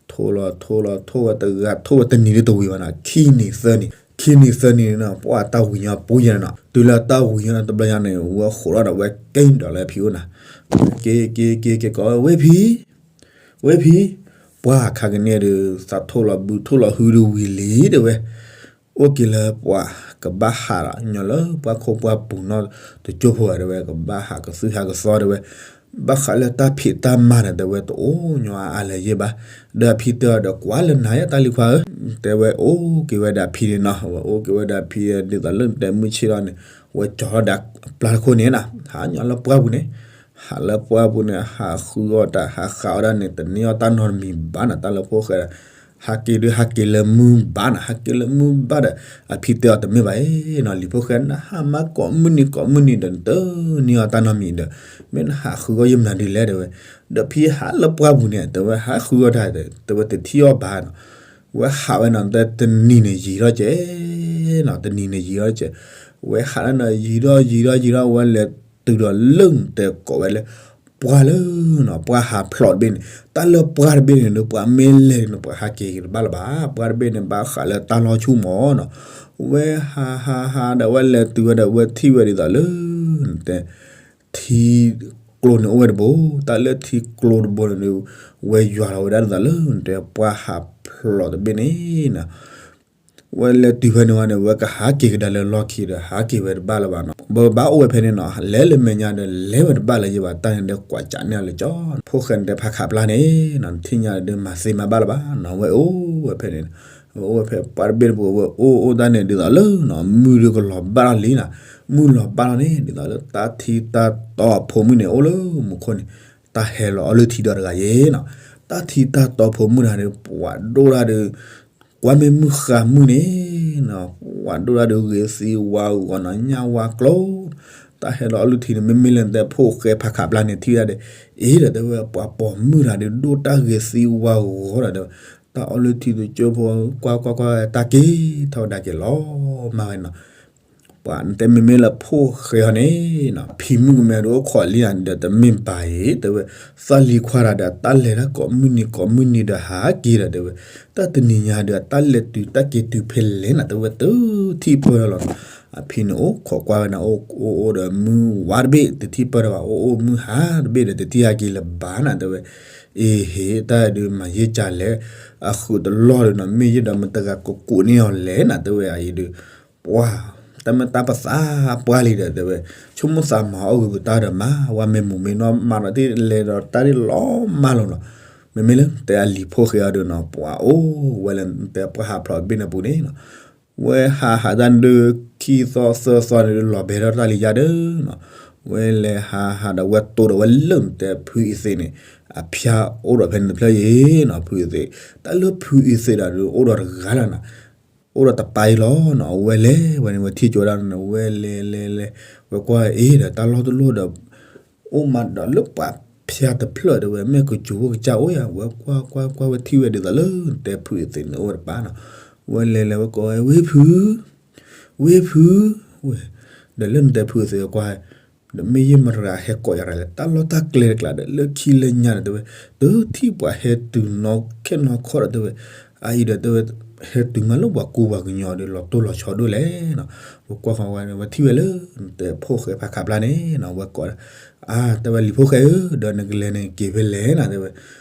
ထိၣ်လီၤထိၣ်လီၤထိၣ်ဝဲတဂၤ ထိၣ်ဝဲတနံၤဒ်တဝံၤဘၣ်နီၤ, ခံနံၤသၢနံၤ, ခံနံၤသၢနံၤန့ၣ်နီၤ ပှၢ်တၢ်ဝံၤညီပူၤယဲန့ၣ်နီၤ, တုၤလၢတၢ်ဝံၤညီတဘျီညါန့ၣ် ဝဲဟးဒီးဝဲက့ၤဒီးလၢဖံအိၣ်နီၤ, က့ၤက့ၤက့ၤက့ၤကိးဝဲ ဝဲဖံ ဝဲဖံ, ပှၢ်ခါကန့ၣ်ဒီး သးထိၣ်လီၤဘုထိၣ်လီၤဟုဒီးဝံၤလံတဲဝဲ, အိၣ်က့ၤလၢပှၤကဘၣ်ဟးညီလၢပှၢ်ခိၣ်ပှၢ်ပူၤနီတကၠိဖိတဲဝဲ ကဘၣ်ဟးကသုၣ်ဟးကသီတဲဝဲ, ဘၣ်ဃးလၢတၢ်ဖံးတၢ်မၤန့ၣ် တဲဝဲတအိၣ်ညီအါအါလၢၤယဲၢ်ဘၣ်, ဒီးအဖံတဲအီၤဒီးကွၢ်လၢနၤယဲၢ်တၢ်လံၤခွါဧၢ, တဲဝဲအိၣ်က့ၤဝဲဒၣ်ဖံန့ၣ်နီၤ, ဝဲအိၣ်က့ၤဝဲဒၣ်ဖံဒ်သိးလၢနတဲမုၢ်ဆ့ၣ်လီၤန့ၣ်, ဝဲကၠီၤထီၣ်ဒၣ်ပျၢ်တခိၣ်န့ၣ်နီၤ, ဟးညီလၢပှၢ်ပူၤန့ၣ်, ဟးလၢပှၢ်ပူၤန့ၣ် ဟးဃုအီၣ်တၢ် ဟးဃးအီၣ်တၢ်န့ၣ် တန့ၢ်အီၣ်တၢ်နီတမံၤဘၣ်နီၤ, တၢ်လၢဖိၣ်ဃဲ ဟးက့ၤဒုးဟးက့ၤလၢမုၢ်ဘၣ်နီၤ, ဟးက့ၤလၢမုၢ်ဘၣ်ဒီး အဖံတဲအီၤတမ့ၢ်ဘၣ်အံၤနီၤ, လံၤဖိၣ်ဃဲနဟးမးကိးမုၢ်နံၤကိးမုၢ်နံၤဒီး နတန့ၢ်အီၣ်တၢ်နီတမံၤဒီး မ့ၢ်နဟးဃုအီၣ်ယမနုၤဒ်လဲၣ်တဲဝဲ, ဒီးဖံဟးလၢပှၢ်ပူၤန့ၣ် တဲဝဲဟးဃုအီၣ်တၢ် တဲဝဲတထံၣ်အီၣ်ဘၣ်နီၤ, ဝဲဟးဝဲနီၤ တဲတနံၤန့ၣ်ယံၤထီၣ်ကဲနီၤ, တနံၤန့ၣ်ယံၤထီၣ်ကဲ, ဝဲဟးလၢနီၤ ယံၤထီၣ်ယံၤထီၣ်ယံၤထီၣ် ဝဲလဲၤတုၤဒီးလၢနတဲကိးဝဲလၢ ပှၢ်လၢနီၤ ပှၢ်ဟးဖျိးတဘ့ၣ်န့ၣ်, တၢ်လၢပှၢ်တဘ့ၣ်န့ၣ်ဒီး ပှၤမ့ၢ်လဲၤန့ၣ် ပှၤဟးက့ၤတဘၣ်လၢၤဘၣ်, ပှၢ်တဘ့ၣ်န့ၣ် ဘၣ်ဃးလၢတၢ်လီၤဆူၣ်မးနီၤ, ဝဲဟးဟးဟးဒီးဝဲလဲၤတုၤဝဲဒီး ဝဲထံၣ်ဝဲဒ်သိးလၢ နတဲ ထံကျိန့ၣ်အိၣ်ဝဲတဘိ, တၢ်လၢထံကျိတဘိန့ၣ်ဒီး ဝဲယွၤလီၤဝဲဒၣ်ဒ်သိးလၢ နတဲပှၢ်ဟးဖျိးတဘ့ၣ်န့ၣ်နီၤ ဝဲလဲၤတုၤဖဲန့ၣ်ဝဲန့ၣ် ဝဲကဟးက့ၤကဒါလၢလီၢ်ခံဒီး ဟးက့ၤဝဲတဘၣ်လၢၤဘၣ်နီၤ, ဘၣ်အိၣ်ဝဲဖဲန့ၣ်နီၤ, လဲၤလၢမဲာ်ညါဒီး လဲၤဝဲတဘၣ်လၢၤယဲၢ်ဘၣ်, တၢ်န့ၣ်ဒီးကွၢ်ကးန့ၢ်အီၤလၢကၠီ, ဖိၣ်ဃဲနတဲဖးခးပျၢ်န့ၣ်နီၤ နထံၣ်ညါဒီးမၤသ့မၤဘၣ်လၢၤဘၣ်နီၤ, ဝဲအိၣ်ဝဲဖဲန့ၣ်, ဝဲအိၣ်ဝဲဖဲပှၢ်တဘ့ၣ်တဘိ ဝဲအိၣ်အိၣ်တၢ်န့ၣ်ဒ်သိးလၢနီၤ မုၢ်ဒီးကလီၤဘၣ်ထီၣ်လံနီၤ, မုၢ်လီၤဘၣ်ထီၣ်န့ၣ် ဒ်သိးလၢတၢ်ထံတၢ်တီအဖိမုၣ်န့ၣ် အိၣ်လၢမူခိၣ်န့ၣ် တၢ်ဟဲလီၤအီလုၢ်ထံဒီးတဂၤယဲနီၤ, တၢ်ထံတၢ်တီဖိမုၣ်တဂၤဒီး ပှၤဒိၣ်တၢ်ဒီး ကွၢ်မ့ၢ်မုၢ်ဃါမုၢ်န့ၣ်နီၤ, ပှၤဒိၣ်တၢ်ဒီးဂ့ၤသံဝါဂီၤနီၤ ညၣ်ဝါကျိ, တၢ်ဟဲလီၤအီလုၢ်ထံန့ၣ် မ့မ့ၢ်လၢနတဲဖိၣ်ဃဲဖးခးပျၢ်န့ၣ် ထံၣ်ဝဲဒၣ်ဒီး အ့ဒီးတဲဝဲ ပှၤပိာ်မုၣ်တဂၤဒီး ဒိၣ်တၢ်ဂ့ၤသံဝါဂီၤဒီး တၢ်အီလုၢ်ထံတကၠိဖိ ကွၢ်ကွၢ်ကွၢ် တၢ်က့ၤထီၣ်ဝဲဒၣ်က့ၤလီၤမၢ်ဝဲနီၤ ပှၤတဲမ့မ့ၢ်လၢဖိၣ်ဃဲအီၤန့ၣ်, ဖံမုၣ်ကမဲဒီးအိၣ်ခိးလံနၤဒီးတမ့ၢ်ဘၣ်အံၤ တဲဝဲ, သးလံၤခွါတဂၤဒီးတၢ်လဲၤတၢ်ကိးမုၢ်နံၤကိးမုၢ်နံၤဒီးဟးက့ၤဒီး တဲဝဲ, တၢ်တနံၤညါဒီးတၢ်လဲၤတုၤတၢ်က့ၤတုၤဖဲလဲၣ်နၤ တဲဝဲတထံၣ်ပၢၢ်လီၤနီၤ. အဖံန့ၣ်အိၣ်ခိးကွၢ်ဝဲန့ၣ် အိၣ်အိၣ်ဒီးမုၢ်ဝါတဘ့ၣ် တထံၣ်ပၢၢ်ဒီးဘၣ် အိၣ်အိၣ်မုၢ်ဟါတဘ့ၣ်ဒီးတထံၣ်ဟဲက့ၤလၢၤဘၣ်နၤ တဲဝဲ. အ့ဟ့ၣ် တၢ်ဒုးမၤယ့ၢ်ကလဲၣ်, အဃုာ်တလီၢ်ဒီးနီၤ မ့ၢ်ယဲဒီးမတဂၤကကိးန့ၢ်အီၤလဲၣ်နၤ တဲဝဲအံၤဒီး ပှၤ တၢ်မ့ၢ်တၢ်ပသးပှၢ်လံဒီး တဲဝဲ, ဆိကမိၣ်သးမၤအီၣ်ဂ့ၤပတၢ်ဒီးမၤ ဝဲမ့ၢ်မူးမ့ၢ်နီၢ်မးဒီးတ့ၢ်လဲၤဒီးတၢ်ဒ်လီၤမၢ်လီၤနီၤ. မ့မ့ၢ်လၢတဲအလံၤဖိၣ်ဃဲအီၤဒီးနီၤ ပှၤအိၣ်ဝဲလၢတဲပှၢ်ဟးဖျိးတဘ့ၣ်န့ၣ်ပူၤန့ၣ်နီၤ ဝဲဟးဟးတၢ်ဒုးခံသီသၢသီန့ၣ်ဒီးလီၤဘဲထီၣ်တၢ်လံၤယါဒီးနီၤ, ဝဲလဲၤဟးဟးဒီးဝဲတိၢ်ဒီးဝဲလၢနတဲဖုအံၤသ့ၣ်န့ၣ်, အဖၠါအိၣ်ဒီးဖဲန့ၣ်တဖျၢၣ်အံၤနီၤ ဖုအံၤသ့ၣ်, တၢ်လၢဖုအံၤသ့ၣ်ဒီးဒုးအိၣ်ဒီးတဂၤလီၤနီၤ, အိၣ်ဒီးတပၢ်အံၤလီၤနီၤ, အဝဲလဲၤဝဲန့ၣ် ဝဲထံၣ်ကၠိဒၣ်န့ၣ် ဝဲလဲၤလဲၤလဲၤ, ဝဲကွၢ်အ့ဒီးတၢ်လီၢ်တလီၢ်ဒီး အိၣ်မးဒီးလၢပှၤဖၠါတဖျၢၣ်တဲဝဲ မ့ၢ်ကစူၤဖိကစၢ်အိၣ်ယၤ ဝဲကွၢ်ကွၢ်ကွၢ်ဝဲထံၣ်ဝဲဒ်သိးလၢနတဲဖုအံၤသ့ၣ်န့ၣ်အိၣ်ဝဲတပၢ်နီၤ, ဝဲလဲၤလဲၤဝဲကိးဝဲ ဝ့ၢ်ဖု, ဝ့ၢ်ဖု, ဝဲ, ဒီးလၢနတဲဖုအံၤသ့ၣ်ကွၢ်, ဒီးမ့ၢ်ယဲၢ်မတဂၤဟဲကိးယၤလဲၣ် တၢ်လီၢ်တၢ်ကျဲတကျါဒီး လၢခံလၢညါဒီးတဲဝဲ, တထံၣ်ပှၤဟဲတုၤနီၢ်ခဲနီၢ်ခီဒီးတဲဝဲ, အအံၤဒီးတဲဝဲ, ဟဲတုၤမးလၢပှၤကူပှၤကညီဒီး လီၤတိၢ်လီၤဆီဒိၣ်လဲၣ်နီၤ, ဝဲကွၢ်ဃီၤဝဲန့ၣ် ဝဲထံၣ်ဝဲလၢ နတဲဖိၣ်ဃဲဖးခးပျၢ်န့ၣ်နီၤ ဝဲကိး, အါ တဲဝဲလံၤဖိၣ်ဃဲဧၢ, ဒီးနကလဲၤနကက့ၤဖဲလဲၣ်နီၤ တဲဝဲ,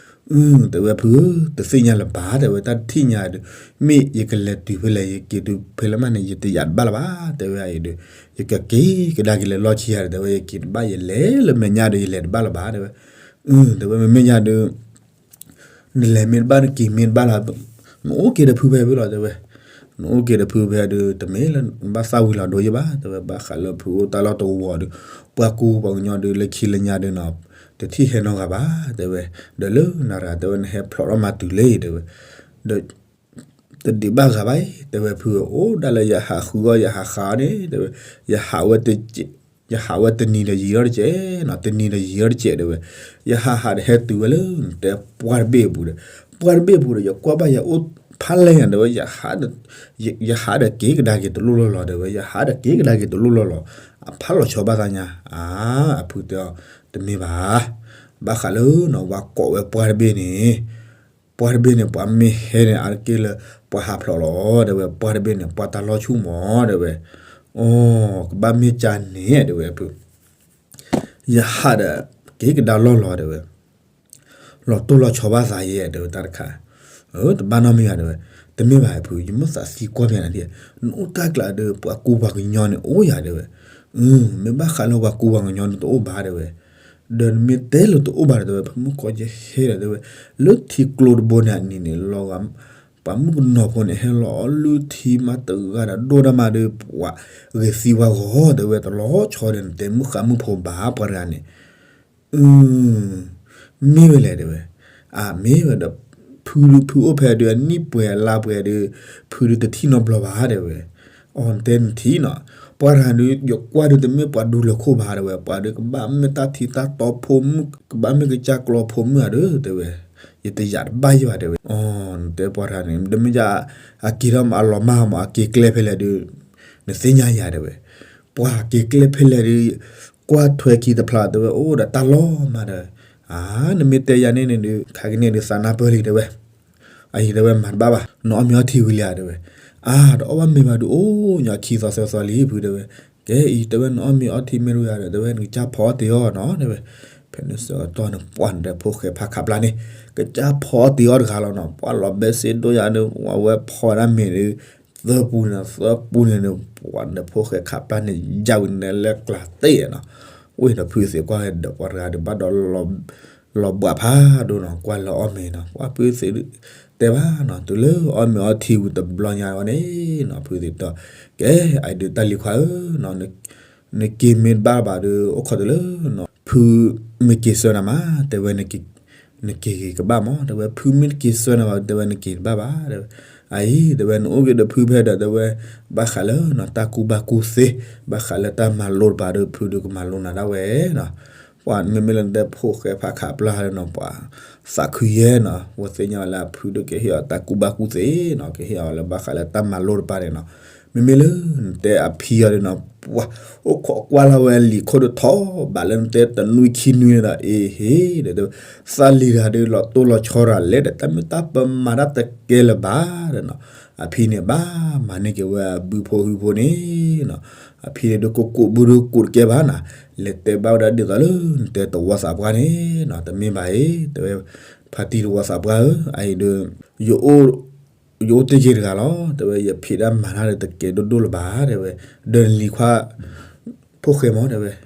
အု တဲဝဲဖုဧၢ, တသ့ၣ်ညါလၢၤဘၣ် တဲဝဲ တၢ်တထံၣ်ညါဒီး, မ့ၢ်ယကလဲၤတုၤဖဲလဲၣ် ယက့ၤတုၤဖဲလဲၣ်မးန့ၣ် ယတယာ်တဘၣ်လၢၤဘၣ် တဲဝဲအံၤဒီး, ယကက့ၤကဒါက့ၤလၢလီၢ်ခံဂၤဒီး တဲဝဲ ယက့ၤတဘၣ်ယလဲၤလၢမဲာ်ညါဒီး ယလဲၤတဘၣ်လၢၤဘၣ် တဲဝဲ, အု တဲဝဲ မ့မ့ၢ်ညါဒီး နလဲၤမ့ၢ်တဘၣ်နက့ၤမ့ၢ်တဘၣ်လီၤ, နအိၣ်က့ၤဒီးဖုဖဲဖဲလီၤ တဲဝဲ, နအိၣ်က့ၤဒီးဖုဖဲဒီး တမ့ၢ်လၢနဘၣ်သၣ်ဝံၤလီၤဒိယဲၢ်ဘၣ် တဲဝဲ ဘၣ်ဃးလၢဖုအိၣ်တၢ်လီၢ်တဝီၤဒီး, ပှၤကူပှၤကညီဒီး လၢခံလၢညါဒီးနီၤ, တထံၣ်ဟဲနီတဂၤဘၣ် တဲဝဲ, ဒီးလၢနၤတဂၤ တဲဝဲ နဟဲဖျိးထီၣ်မၤတုၤလံ တဲဝဲ, ဒီး တဒံးဘၣ်ဂၤဘၣ်အံၤ တဲဝဲ ဖုဧၢ, အိၣ်ဒၣ်လၢယဟးဃုအီၣ်ယဟးဃးအီၣ်န့ၣ် တဲဝဲ, ယဟးဝဲတ ယဟးဝဲတနံၤဒီးယံာ်ထီၣ်တစဲးနီၤ, တနံၤဒီးယံာ်ထီၣ်တစဲး တဲဝဲ, ယဟးဟးဒီးဟဲတုၤဝဲလၢ နတဲပှၢ်တဘ့ၣ်အပူၤဒီး, ပှၢ်တဘ့ၣ်အပူၤဒီး ယကွၢ်ဘၣ်ယအိၣ်ဖးလဲၢ်ညါ တဲဝဲ, ယဟးဒီးက့ၤကဒါက့ၤတလိၣ်လီၢ်လီၤ တဲဝဲ, ယဟးဒီးက့ၤကဒါက့ၤတလိၣ်လီၢ်လီၤ, အဖးလီၤဆီဘၣ်သးညါ, အါ အဖုတဲအီၤ, တမ့ၢ်ဘၣ်, ဘၣ်ဃးလၢနီၤ ပှၤကိးဝဲပှၢ်တဘ့ၣ်န့ၣ် ပှၢ်တဘ့ၣ်န့ၣ် ပှၤမ့ၢ်ဟဲန့ၣ် အါတက့ၢ်လၢ ပှၤဟးဖျိးလီၤ တဲဝဲ, ပှၢ်တဘ့ၣ်န့ၣ် ပှၤတၢ်လီၢ်ဆူၣ်မး တဲဝဲ, အိ ကဘၣ်မ့ၢ်ကၢ်န့ၣ် တဲဝဲဖု, ယဟးဒီး က့ၤကဒါလီၢ်လီၤ တဲဝဲ, လီၤတိၢ်လီၤဆီဘၣ်သးယဲ တဲဝဲတၢ်တခါ, တဘၣ်နီတမံၤဘၣ် တဲဝဲ, တမ့ၢ်ဘၣ်ဖု ယမ့ၢ်သးသံကွၢ်ဖဲန့ၣ်, နအိၣ်တၢ်ကျးဒီး ပှၤကူပှၤကညီန့ၣ် အိၣ်ယၤ တဲဝဲ, မ့ၢ်ဘၣ်ဃးလၢပှၤကူပှၤကညီန့ၣ် တအိၣ်ဘၣ် တဲဝဲ, ဒီးနမ့ၢ်တဲလၢတအိၣ်ဘၣ်ဒီး တဲဝဲ ဖုမုၣ်ကီးယဟဲဒီး တဲဝဲ, လၢထံကျိတဘိန့ၣ်အနံၤန့ၣ် လီၤဂာ် ပှၤမုၣ်ကနီၤဖိန့ၣ် ဟဲလီၤအီၣ်လုၢ်ထံမးတဂၤဒီး ဒိၣ်တၢ်မးဒီး ပှၤဂ့ၤသံဝဲဂီၤ တဲဝဲ တလီၤဆီဒီး နတဲမုၢ်ဃးမုၢ်ဖိဘၣ် ပှၤတဂၤန့ၣ်, မ့ၢ်ဝဲလဲၣ် တဲဝဲ, အမ့ၢ်ဝဲဒီး ဖုဒုးဖုအိၣ်ဖဲဒီး အနံၣ်ပှဲၤအလါပှဲၤဒီး ဖုဒုးတထံၣ်နီတဘျီဘၣ် တဲဝဲ, အီ နတဲနထံၣ်နီၤ, ပှၤတဂၤဒီး ယကွၢ်ဒီးတမ့ၢ်ပှၤဒူလၢခိၣ်ဘၣ် တဲဝဲ, ပှၤဒီးကဘၣ်မ့ၢ်တၢ်ထံတၢ်တီဖိမုၣ် ကဘၣ်မ့ၢ်ကစၢ်ကျီဖိမုၣ်ဧါဒီး တဲဝဲ, ယတယာ်တဘၣ်ယဲၢ်ဘၣ် တဲဝဲ, အီ နတဲပှၤတဂၤန့ၣ် တမ့ၢ်ယၤ အက့ၤထီၣ်မးအလီၤမၢ်မး အက့ၤကျဲဖဲလဲၣ်ဒီး နသ့ၣ်ညါယၤ တဲဝဲ, ပှၤက့ၤကျဲဖဲလဲၣ်ဒီး ကွၢ်ထွဲခံတဖျါ တဲဝဲ အိၣ်ဒီးတၢ်လီၢ်မးဒီး, အါ နမ့ၢ်တဲယၤန့ၣ်န့ၣ်ဒီး ခါကန့ၣ်ဒီးသးနၢ်ပၢၢ်လံ တဲဝဲ, အအံၤ တဲဝဲ မၤတဘၣ်ဘၣ် နအီၣ်မ့ၤအီထံဝံၤလံဧါ တဲဝဲ, အါ တအီၣ်ဘၣ်မ့ၤဘၣ်ဒီး အိၣ်ညီခံသီသၢသီလံ ဖု တဲဝဲ, ကဲအံၤ တဲဝဲ နအီၣ်မ့ၤအီထံမ့ၢ်တဝံၤဧါဒီး တဲဝဲ နကစၢ်ဖီအီၣ်တ့ၢ်အီၣ်နီၤ တဲဝဲ, ဖဲန့ၣ်ဆၢကတီၢ်န့ၣ် ပှၤနတဲဖိၣ်ဃဲဖးခးပျၢ်န့ၣ် ကစၢ်ဖီအီၣ်တ့ၢ်အီၣ်တဂၤလီၤနီၤ ပှၤလီၤဘဲစ့ဒိၣ်ယၤဒီး အဝဲဖီဝဲဒၣ်မ့ၤဒီး သၢပူန့ၣ် သၢပူန့ၣ်ဒီး ပှၤဒီးဖိၣ်ဃဲခးပျၢ်န့ၣ် ယၢ်ဝံၤန့ၣ်လၢကျါသ့ၣ်နီၤ, ဝ့ၢ်ဒီးဖုသ့ၣ်ကွၢ်ဒီးပှၤတဂၤဒီး ဘၣ်ဒီးလီၤဘှးဖးဒိၣ်နီၤ ကွၢ်လၢအီၣ်မ့ၤနီၤ ပှၤဖုသ့ၣ် တဲဘၣ်နီၤ တုၤလၢအီၣ်မ့ၤအီထံဝံၤတဘျီညါဝဲန့ၣ်နီၤ ဖုသ့ၣ်တီ ကဲ အဒုးတၢ်လံၤခွါဧၢနီၤ နက့ၤမ့ၢ်တဘၣ်ဘၣ်ဒီး အိၣ်ခိးတုၤလၢနီၤ ဖုမ့ၢ်က့ၤဆှၢနၤမး တဲဝဲ နက့ၤက့ၤကဘၣ်မး တဲဝဲ ဖုမ့ၢ်တက့ၤဆှၢနၤဘၣ် တဲဝဲနက့ၤတဘၣ်ဘၣ် တဲဝဲ အအံၤ တဲဝဲ နအိၣ်က့ၤဒီးဖုဖဲဒီး တဲဝဲ ဘၣ်ဃးလၢနီၤ တၢ်ကူဘၣ်ကူသ့ ဘၣ်ဃးလၢတၢ်မၤလိတပၤဒီး ဖုဒုးကမၤလိနၤဒၣ်ဝဲနီၤ ပှၤမ့မ့ၢ်လၢနတဲဖိၣ်ဃဲဖးခးပျၢ်ဒီးနီၤ ပှၤသးခုယဲနီၤ ဝဲသ့ၣ်ညါလၢအဖုဒုးကဟ့ၣ်အီၤတၢ်ကူဘၣ်ကူသ့နီၤ ကဟ့ၣ်အီၤလၢဘၣ်ဃးလၢတၢ်မၤလိတပၤန့ၣ်နီၤ မ့မ့ၢ်လၢနတဲအဖံအီၤဒီးနီၤ ပှၤ အိၣ်ခိးကွၢ်လီၤဝဲအလံၤခိၣ်ဒီးထီၣ်ဘးလၢနတဲတနွံခံနွံန့ၣ်ဒီး အ့ဟ့ဒီး သးလံၤတဂၤဒီးလီၤတိၢ်လီၤဆီတၢ်လဲၣ်ဒီး တၢ်မ့ၢ်တၢ်ပမၤတၢ်တကဲလၢၤဘၣ်ဒီးနီၤ အဖံန့ၣ်ဘၣ်မၤန့ၢ်က့ၤဝဲအဘုဖိဟုဖိန့ၣ်နီၤ အဖံန့ၣ်ဒုးကိးကိးဘုဒုးကိးတကဲဘၣ်နီၤ လဲၤတဲဘၣ်ဝဲဒၣ်ဒ်သိးလၢနတဲတဝီသးပှၢ်န့ၣ်နီၤ တမ့ၢ်ဘၣ်အံၤ တဲဝဲ ဖါတံၢ်တဝီသးပှၢ်ဧၢ အအံၤဒီး ယအိၣ် ယအိၣ်တ့ၢ်က့ၤတဂၤလီၤ တဲဝဲ ယဖံးတၢ်မၤတၢ်ဒီးတကဲဒိၣ်ဒိၣ်လၢၤဘၣ် တဲဝဲ ဒီးနလံၤခွါ ဖိၣ်ဃဲမး တဲဝဲ အ့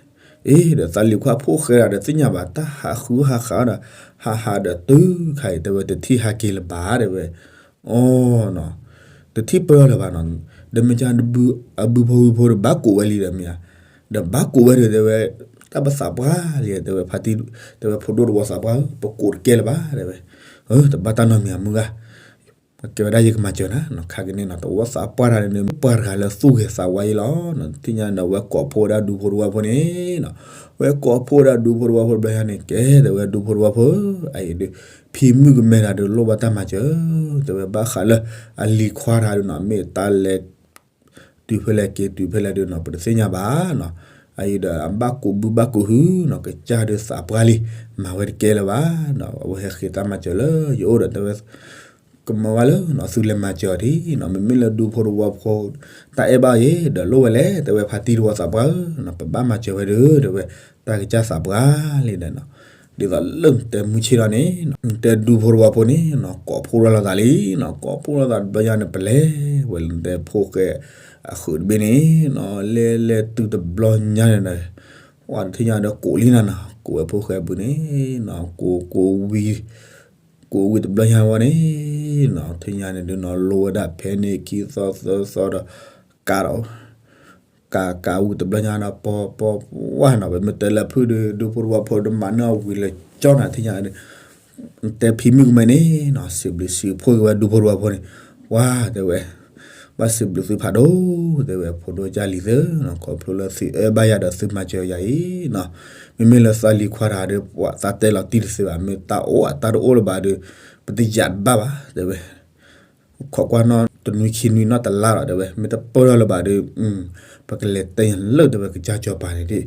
ဒီးသးလံၤခွါဖိၣ်ဃဲဒီး သ့ၣ်ညါဘၣ်တၢ်ဟးဃုဟးဃးဒီး ဟးဟးဒီးတုၤခါအံၤ တဲဝဲ တထံၣ်ဟးက့ၤလၢၤဘၣ် တဲဝဲ အီ တထံၣ်ပၢၢ်လၢၤဘၣ်နီၤ ဒီးမ့ၢ်က အဘုဖိဟုဖိဒီးဘၣ်ကိးဝဲလံဒီးမ့ၢ်ဧါ ဒီးဘၣ်ကိးဝဲဒီး တဲဝဲ တၢ်ပသးပှၢ်လံ တဲဝဲ ဖါတံၢ် တဲဝဲ ဖိဒိၣ်တဝီသးပှၢ်ဧၢ ပကိးတကဲလၢၤဘၣ် တဲဝဲ တဘၣ်တၢ်နီတမံၤအမုၢ်ဂၤ ကဲဝဲဒၣ်ယကမၤစၢၤနၤ ခါကန့ၣ်နီၤ တဝီသးပှၢ်တဂၤန့ၣ် ပှၤတဂၤလၢသူၣ်ဂ့ၤသးဝါအံၤလီၤ သ့ၣ်ညါဒီး ဝဲကိးဖှိၣ်ဝဲဒၣ်ဒူဖိတဝီဖိန့ၣ်နီၤ ဝဲကိးဖှိၣ်ဝဲဒၣ်ဒူဖိတဝီဖိတဘျီညါန့ၣ် ကဲ တဲဝဲဒူဖိတဝီဖိ အအံၤဒီး ဖံမုၣ်ကမဲတဂၤဒီးလိၣ်ဘၣ်တၢ်မၤစၢၤ တဲဝဲဘၣ်ဃးလၢ အလံၤခွါတဂၤဒီးနီၤ မ့ၢ်တၢ်လဲၤ တုၤဖဲလဲၣ်က့ၤတုၤဖဲလဲၣ်ဒီးနီၤ ပတသ့ၣ်ညါဘၣ်နီၤ အအံၤဒီး အဘၣ်ကိးဘုဘၣ်ကိးဟုနီၤ ကစၢ်ဒီးသးပှၢ်လံ မၤဝဲတကဲလၢၤဘၣ်နီၤ အဝဲဟဲဃ့တၢ်မၤစၢၤလၢယအိၣ်ဒီး တဲဝဲ ကမၤဝဲလၢနီၤ သုလဲၤမၤစၢၤအီၤဒံးနီၤ မ့မ့ၢ်လၢဒူဖိတဝီဖိ တၢ်အဲၣ်ဘၣ်အီၤအံၤ ဒီးလိၣ်ဝဲလဲၣ် တဲဝဲဖါတံၢ်တဝီသးပှၢ်ဧၢနီၤ ပဘၣ်မၤစၢၤဝဲဒီး တဲဝဲ တၢ်ကစၢ်သးပှၢ်လံဒီးနီၤ ဒ်သိးလၢနတဲမုၢ်ဆ့ၣ်ထီၣ်န့ၣ် နတဲဒူဖိတဝီဖိန့ၣ်နီၤ ကိးဖှိၣ်ထီၣ်လိာ်သးလံနီၤ ကိးဖှိၣ်ထီၣ်လိာ်သးတဘျီညါန့ၣ် ပလဲၤဝဲလၢနတဲဖိၣ်ဃဲအဃုာ်တဘ့ၣ်န့ၣ်နီၤ လဲၤလဲၤတုၤတဘျီညါန့ၣ်ဒီး ပှၤတထံၣ်ညါဒီးကိးလံနၤနီၤ ကိးဝဲဖိၣ်ဃဲအဘုန့ၣ်နီၤ ကိးကိးဝံၤ ကိးဝံၤတဘျီညါဝဲန့ၣ်နီၤ ထံၣ်ညါန့ၣ်ဒုးနီၤ လိဝဲဒၣ်ဖဲန့ၣ်ခံသီသၢသီဒီး ကးဒီး ကးကးဝံၤတဘျီညါဒီး ပီပီဝါနီၤ ပမ့ၢ်တဲလၢဖုဒီး ဒူဖိတဝီဖိဒီးမၤန့ၢ်အီၤဝံၤလၢကၠီနၤ ထံၣ်ညါန့ၣ် တဲဖံမုၣ်ကမဲန့ၣ်နီၤ စံးဘျုးစံးဖှိၣ်က့ၤဝဲဒူဖိတဝီဖိန့ၣ် ဝါ တဲဝဲ ဘၣ်စံးဘျုးသုဖးဒိၣ် တဲဝဲ ဖိဒိၣ်ကၢ်လံၤသၢနီၤ ခီဖျိလၢသုအၢဘၣ်ယၤဒီးသုမၤစၢၤယၤအံၤနီၤ မ့မ့ၢ်လၢသးလံၤခွါတဂၤဒီး ပှၤသးတဲလီၤတံၢ်တသ့ဘၣ် မ့ၢ်တၢ်အိၣ်အတၢ်တအိၣ်လၢၤဘၣ်ဒီး ပတယာ်တဘၣ်ဘၣ် တဲဝဲ ခိးကွၢ်နီၣ်တနွံခံနွံနီၣ်တလါလီၤ တဲဝဲ မ့ၢ်တပၢၢ်ထီၣ်လၢၤဘၣ်ဒီး ပကလဲၤတဲညါလၢ တဲဝဲ ကစၢ်စီၤပၤန့ၣ်ဒ်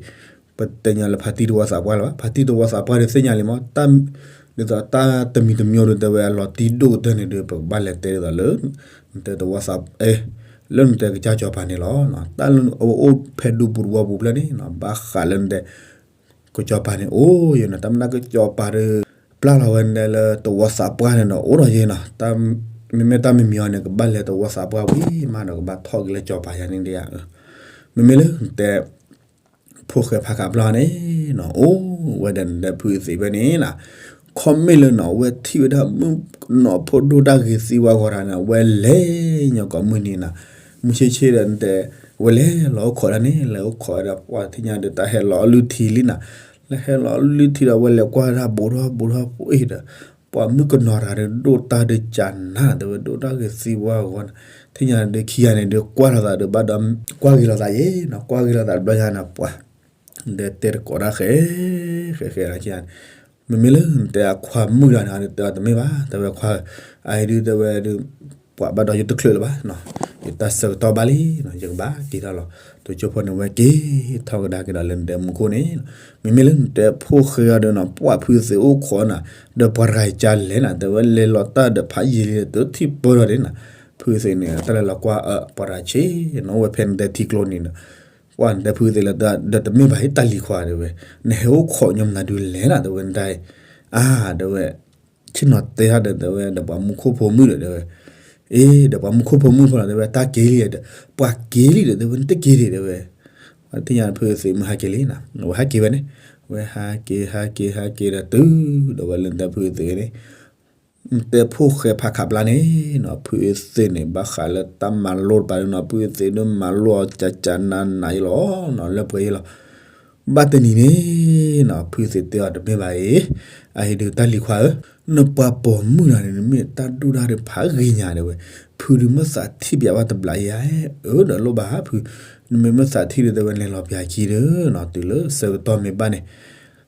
ပတဲညါလၢဖါတံၢ်တဝီသးပှၢ်လၢၤဘၣ် ဖါတံၢ်တဝီသးပှၢ်ဒီးသ့ၣ်ညါလံမး ဒ်သိးတၢ်တမံၤတမံၤဒီး တဲဝဲ အလီၤတံၢ်ဒိၣ်ကတၢၢ်န့ၣ်ဒီး ပကဘၣ်လဲၤတဲဒ်သိးလၢ နတဲတဝီသး လၢနတဲကစၢ်စီၤပၤန့ၣ်လီၤ တၢ်လၢအအိၣ်ဖဲဒူပူၤတဝီပူၤဖျၢၣ်န့ၣ်နီၤ ဘၣ်ဃးလၢနတဲ ကစၢ်စီၤပၤန့ၣ် အိၣ်ယဲနီၤ တၢ်မ့ၢ်တၢ်ကစၢ်စီၤပၤဒီး ပျၢ်လီၤဝဲဒၣ်လၢတဝီသးပှၢ်န့ၣ်ဒီး အိၣ်ဒီးယဲနီၤ မ့မ့ၢ်တၢ်မံၤမံၤအီၤန့ၣ် ကဘၣ်လဲၤတဝီသးပှၢ်ဝံၤမးဒီး ကဘၣ်ထီၣ်က့ၤလၢစီၤပၤယၤန့ၣ်ဒ်ဧါ မ့မ့ၢ်လၢနတဲ ဖိၣ်ဃဲဖးခးဘျီန့ၣ်နီၤ အိၣ်ဝဲဒၣ်နတဲဖုသ့ၣ်ဖဲန့ၣ်နီၤ ခီမ့ၢ်လၢနီၤ အဝဲထံၣ်ဝဲဒၣ်မုၣ်ကနီၤဖိဒိၣ်တၢ်ဂ့ၤသံဝါဂီၤတဂၤန့ၣ် အဝဲလဲၤညီကိးမုၢ်နံၤနီၤ မုၢ်ဆ့ၣ်ဆ့ၣ်ဒီးနတဲ ဝဲလဲၤလီၤအိၣ်ခိးဒၣ်န့ၣ် လဲၤအိၣ်ခိးဝဲဒီး ပှၤထံၣ်ညါဒီးတၢ်ဟဲလီၤအလုၢ်ထံလံနီၤ လဲၤဟဲလီၤအလုၢ်ထံဒီး အဝဲလဲၤကွၢ်ဝဲဒၣ်ဘူးထီၣ်ဘူးထီၣ်ပှ့ၤဒီး ပှၤမုၣ်ကနီၤတဂၤဒီး ဒိၣ်တၢ်ဒီးကနၤ တဲဝဲဒိၣ်တၢ်ဂ့ၤသံဝါဂီၤန့ၣ် ထံၣ်ညါဒီးခံဂၤန့ၣ်ဒီး ကွၢ်လိာ်သးဒီးဘၣ်ဒီး ကွၢ်ဂ့ၤလိာ်သးယဲနီၤ ကွၢ်ဂ့ၤလိာ်သးတဘျီညါန့ၣ် ပှၤ ဒီးတဲတကိးတၢ်ဃဲ ဃဲဃဲ မ့မ့ၢ်လၢနတဲအခွါမုၣ်တဂၤန့ၣ် တဲအီၤတမ့ၢ်ဘၣ် တဲဝဲခွါဧၢ အအံၤဒုးတဲဝဲဒုး ပှၤဘၣ်ဒီးယတချုးလၢၤဘၣ်နီၤ ယတၢ်ဆၢကတီၢ်ဘၣ်လံနီၤ ယကဘၣ်က့ၤထီၣ်လီၤ တိၤကၠိဖိန့ၣ် ဝဲက့ၤထီၣ်ကဒါက့ၤဒီးလၢနတဲမူခိၣ်န့ၣ် မ့မ့ၢ်လၢနတဲဖိၣ်ဃဲအီၤဒီးနီၤ ပှၤဖုသ့ၣ်အိၣ်ခိးနၤ ဒီးပှၤတဂၤအံၤကလဲၣ်နၤ တဲဝဲလဲၤလီၤတၢ်ဒီးဖးယံာ်လံဒီး တထံၣ်ပၢၢ်ထီၣ်ဒ်နၤ ဖုသ့ၣ်န့ၣ် တၢ်လဲၤလီၤကွၢ်အၢ ပှၤတဂၤဆ့ၣ်နီၤ အိၣ်ဝဲဖဲနတဲထံကျိန့ၣ်ဒီး ပှၤနတဲဖုသ့ၣ်လၢ ဒီးတမ့ၢ်ဘၣ်ဟ့ၣ်တၢ်လံၤခွါတဲဝဲ နဟဲအိၣ်ခိးညီမနုၤဒုးလဲၣ်နၤ တဲဝဲနတၢ်အံၤ အါ တဲဝဲ ဆ့ၣ်နီၤတဲဟီၣ်ဒီး တဲဝဲ ဒီးပှၤမူခိၣ်ဖိမုၣ်ဒီး တဲဝဲ အ့ ဒီးပှၤမူခိၣ်ဖိမုၣ်ဖိလီၤ တဲဝဲ တၢ်က့ၤလံဒီး ပှၤက့ၤလံဒီး တဲဝဲ နတက့ၤဒံး တဲဝဲ ပှၤတထံၣ်ညါဖုသ့ၣ်မုၢ်ဟးက့ၤလံနီၤ ဝဲဟးက့ၤ ဟးက့ၤ ဟးက့ၤဒီးတုၤ ဒီးဝဲလၢနတဲဖုသ့ၣ်န့ၣ် နတဲဖိၣ်ဃဲဖးခးဘျါန့ၣ်နီၤ ဖုသ့ၣ်န့ၣ် ဘၣ်ဃးလၢတၢ်မၤလိတပၤန့ၣ်နီၤ ဖုသ့ၣ်န့ၣ်မၤလိအီၤကကနးနးယလီၤနီၤ လၢပှဲၤယလီၤ ဘၣ်တနံၤန့ၣ်နီၤ ဖုသ့ၣ်တဲအီၤတမ့ၢ်ဘၣ်အံၤ အဟံးဒုးတၢ်လံၤခွါဧၢ နပှၤပိာ်မုၣ်တဂၤန့ၣ် နမ့ၢ်တၢ်ဒိၣ်တၢ်ဒီးဖးဂ့ၤညါတဲဝဲ ဖုဒုးမ့ၢ်သးထံၣ်ပျးဘၣ်တဘျီယဲ အၢ ဒီးလိၣ်ဘၣ်ဖု နမ့ၢ်မ့ၢ်သးထံၣ်ဒီး တဲဝဲလဲၤလီၤပျးခံဒီးနီၤ တုၤလၢဆၢကတီၢ်မ့ၢ်ဘၣ်န့ၣ်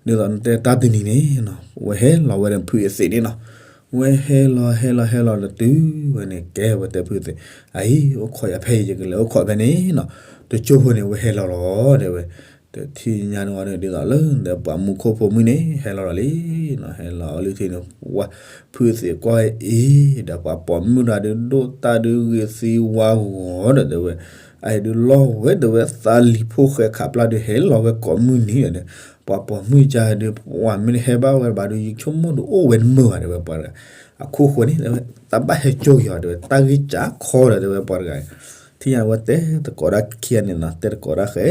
ဒ်သိးနတဲတၢ်တနံၤန့ၣ်နီၤ ဝဲဟဲလီၤဝဲဒီးဖုအသ့ၣ်န့ၣ်နီၤ ဝဲဟဲလီၤဟဲလီၤဟဲလီၤဒီးတုၤဝဲန့ၣ် ကဲဝဲတဲဖုသ့ၣ်, အအံၤ အိၣ်ခိးယၤဖဲအံၤ ယကလဲၤအိၣ်ခိးဖဲန့ၣ်နီၤ, တကၠိဖိန့ၣ် ဝဲဟဲလီၤလီၤတဲဝဲ, တထံၣ်ညါန့ၣ်အီၤန့ၣ် ဒ်သိးလၢ ဒီးပှၤမူခိၣ်ဖိမုၣ်န့ၣ် ဟဲလီၤလီၤလံနီၤ, ဟဲလီၤအီၤလၢထံန့ၣ် ဝဲ ဖုသ့ၣ်ကွၢ်အံၤ ဒီးပှၤပိာ်မုၣ်တဂၤဒီး ဒိၣ်တၢ်ဒီးဂ့ၤသံဝါဂီၤဒီးတဲဝဲ, အအံၤဒုးလီၤဝဲတဲဝဲ သးလံၤဖိၣ်ဃဲခးပျၢ်ဒုးဟဲလီၤဝဲကိးမုၢ်နံၤဒီး, ပှၤပိာ်မုၣ်ကဒီး ပှၤမ့ၢ်တဟဲဘၣ်ဝဲဘၣ်ဒီး ယဆိကမိၣ်ဒီးအိၣ်ဝဲတမုာ်ဘၣ်တဲဝဲ ပှၤတဂၤ, အခိၣ်ဃိန့ၣ် တဘၣ်ဟဲကၠိက့ၤအီၤတဲဝဲ တၢ်ဂ့ၢ်ကးခီဒီးတဲဝဲပှၤတဂၤ, ထံၣ်ညါဝဲတဲသကိးတၢ်ခံဂၤန့ၣ်နီၤ တဲသကိးတၢ်ဃဲ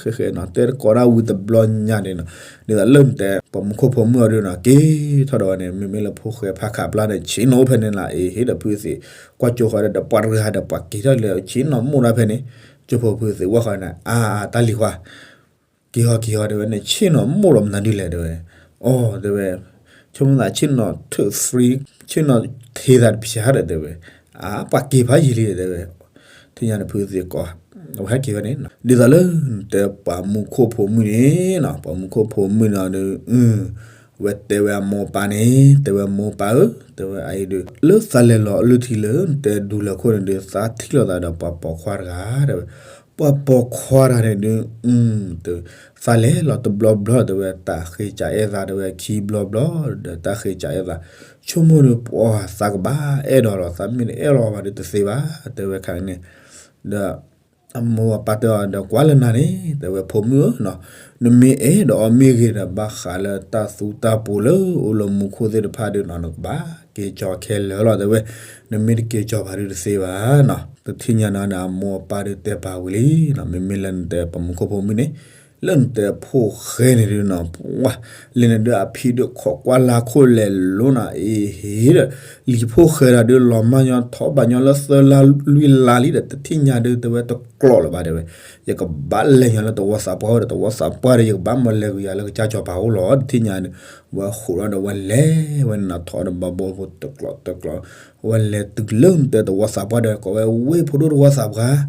ဃဲဃဲနီၤ တဲသကိးတၢ်ဝံၤတဘျီညါန့ၣ်နီၤ, ဒ်သိးလၢနတဲ ပှၤမူခိၣ်ဖိမုၣ်အီၤဒုးနီၤ က့ၤထီၣ်ဒီးဝဲန့ၣ် မ့မ့ၢ်လၢဖိၣ်ဃဲဖးခးပျၢ်န့ၣ် ဆ့ၣ်နီၤအိၣ်ဖဲန့ၣ်လီၤ အ့ဟ့ၣ်ဒီးဖုသ့ၣ် ကွၢ်ကၠိဃီဒီး ပှၤတဂၤဒီးပှၤက့ၤထီၣ်လၢဆ့ၣ်နီၤမိၢ်ဒၣ်ဖဲန့ၣ်, ကၠိဖိဖုသ့ၣ်ဝဲဃီန့ၣ် အါ တၢ်လံၤခွါ က့ၤဟီက့ၤဟီတဲဝဲန့ၣ် ဆ့ၣ်နီၤမိၢ်လီၤမနုၤဒ်လဲၣ်တဲဝဲ, အိ တဲဝဲ, ဆိကမိၣ်သးဆ့ၣ်နီၤ two three ဆ့ၣ်နီၤထံသးတဖျါဒီးတဲဝဲ, အါ ပှၤက့ၤဖးယံာ်လံတဲဝဲ, ထံၣ်ညါန့ၣ်ဖုသ့ၣ်ကိး, အဝဲဟဲက့ၤဝဲန့ၣ် ဒ်သိးလၢနတဲပှၤမူခိၣ်ဖိမုၣ်န့ၣ်နီၤ ပှၤမူခိၣ်ဖိမုၣ်န့ၣ်ဒီး ဝဲတဲဝဲအမိၢ်ပၢ်န့ၣ် တဲဝဲမိၢ်ပၢ်ဧၢ တဲဝဲအအံၤဒီး လၢသးလဲၤလီၤအလုၢ်ထံလၢနတဲဒူလၢခိၣ်န့ၣ်ဒီး သးထံၣ်လိာ်သးဒီးပှၤပိာ်ခွါတဂၤတဲဝဲ, ပှၤပိာ်ခွါတဂၤန့ၣ်ဒီး သးလဲၤလီၤတဘျီဘျီတဲဝဲ တၢ်ဃ့ကးအဲၣ်သးတဲဝဲ ခံဘျီဘျီဒီးတၢ်ဃ့ကးအဲၣ်သး, ဆိကမိၣ်ဒီးပှၤသးကဘၣ်အဲၣ်ဒိးလီၤ သးမ့ၢ်တအဲၣ်လီၤဘၣ်ဒီးတသ့ဘၣ် တဲဝဲခါန့ၣ်, ဒီး အမိၢ်အပၢ်တဲအီၤဒီးကွၢ်လၢနၤန့ၣ် တဲဝဲဖိမုၣ်ဧၢနီၤ, နမ့ၢ်အဲၣ်ဒိးအီၤမ့ၢ်ဂ့ၤဒီး ဘၣ်ဃးလၢတၢ်သူတၢ်ပူၤလၢအိၣ်လၢမူခိၣ်သ့ၣ်တဖၣ်ဒီးနီၤ နကဘၣ်က့ၤကၠီၤခဲလၢာ်လီၤတဲဝဲ, နမ့ၢ်တက့ၤကၠီၤဘၣ်ဒီးတသ့ဘၣ်နီၤ, တထံၣ်ညါန့ၣ်ဒီးအမိၢ်အပၢ်ဒီးတဲပာ်ဝံၤလံနီၤ, မ့မ့ၢ်လၢနတဲပှၤမူခိၣ်ဖိမုၣ်န့ၣ် လၢနတဲဖိၣ်ဃဲန့ၣ်ဒုးနီၤ ပှၤ လဲၤန့ၣ်ဒီးအဖံဒီးခိးကွၢ်လၢခိၣ်လဲၤလိၤနီၤ အ့ဟ့ၣ်ဒီး လံၤဖိၣ်ဃဲတဂၤဒီးလီၤမၢ်ညီထီၣ်ဘၣ်ညီလၢသၢလါလွံၢ်လါလံဒီး တထံၣ်ညါဒုးတဲဝဲတကျိးလၢၤဘၣ်တဲဝဲ, ယကဘၣ်လဲၤညီလၢသဝီသးပှၢ်ဒီး သဝီသးပှၢ်ဒီး ယကဘၣ်မၤလဲၤဂုာ်ယၤလၢကစၢ်စီၤပၤအိၣ်လီၤ တထံၣ်ညါန့ၣ်, ဝဲဃိးဒီးဝဲလဲၤဝဲန့ၣ်နီၤ ထီၣ်ဒီးဘီဘိဖိတကျိးတကျိး, ဝဲလဲၤတုၤလၢနတဲသဝီသးပှၢ်ဒီး ကိးဝဲဝ့ၢ်ဖိဒိၣ်သဝီသးပှၢ်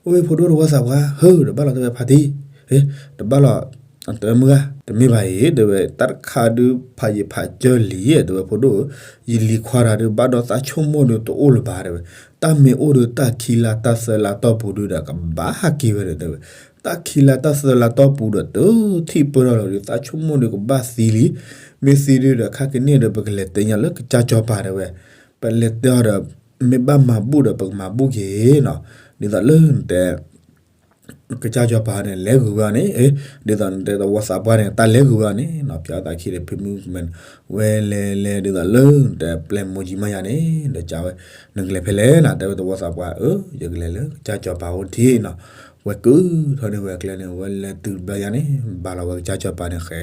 ဝ့ၢ်ဖိဒိၣ်သဝီသးပှၢ် ဟၢ တဘၣ်လီၤတဲဝဲဖါတံၢ်, တဘၣ်လီၤ, တဲမုၢ်ဂၤ တမ့ၢ်ဘၣ်အံၤ တဲဝဲ တၢ်တခါဒုးဖးယံာ်ဖးစၢၢ်လံ တဲဝဲဖိဒိၣ်ဧၢ, ယလံၤခွါတဂၤဒုး ဘၣ်ဒီးသးဆိကမိၣ်ဒုးတအိၣ်လၢၤဘၣ်တဲဝဲ, တၢ်မ့ၢ်အိၣ်ဒီးတၢ်ခံလါတၢ်သၢလါတီၢ်ပူၤဒုးဒီး ကဘၣ်ဟးက့ၤဝဲဒီးတဲဝဲ, တၢ်ခံလါတၢ်သၢလါတီၢ်ပူၤဒီးတထံၣ်ပၢၢ်ထီၣ်လၢၤဒီး သးဆိကမိၣ်ဒုးကဘၣ်သံလံ, မ့ၢ်သံဒုးဒီးခါကန့ၣ်ဒီး ပကလဲၤတဲညီလၢကစၢ်စီၤပၤတဲဝဲ, ပလဲၤတဲအီၤဒီး မ့ၢ်ဘၣ်မၤဘူၣ်ဒီး ပကမၤဘူၣ်က့ၤနီၤ, ဒ်သိးလၢနတဲ ကစၢ်စီၤပၤန့ၣ် လဲၤဂုာ်ဝဲအီၤန့ၣ်, ဒ်သိးနတဲသဝီသးပှၢ်န့ၣ် တၢ်လဲၤဂုာ်ဝဲအီၤန့ၣ်နီၤ, ဖျါသးခံဒီးဖံမုၣ်ကမဲန့ၣ်, ဝဲလဲၤလဲၤဒ်သိးလၢနတဲပျဲၢ်မိၢ်ကံမါယၤန့ၣ်, ဒီးကးဝဲ, နကလဲၤဖဲလဲၣ်နီၤ, တဲဝဲသဝီသးပှၢ်ဧၢ, ယကလဲၤလၢကစၢ်စီၤပၤအိၣ်တထံၣ်နီၤ, ဝဲကုၢ်ထီၣ်န့ၢ်ဝဲအကျဲန့ၣ်, ဝဲလဲၤတုၤတဘျီယၤန့ၣ်, ဘၣ်လီၤဝဲကစၢ်စီၤပၤန့ၣ်ဃဲ,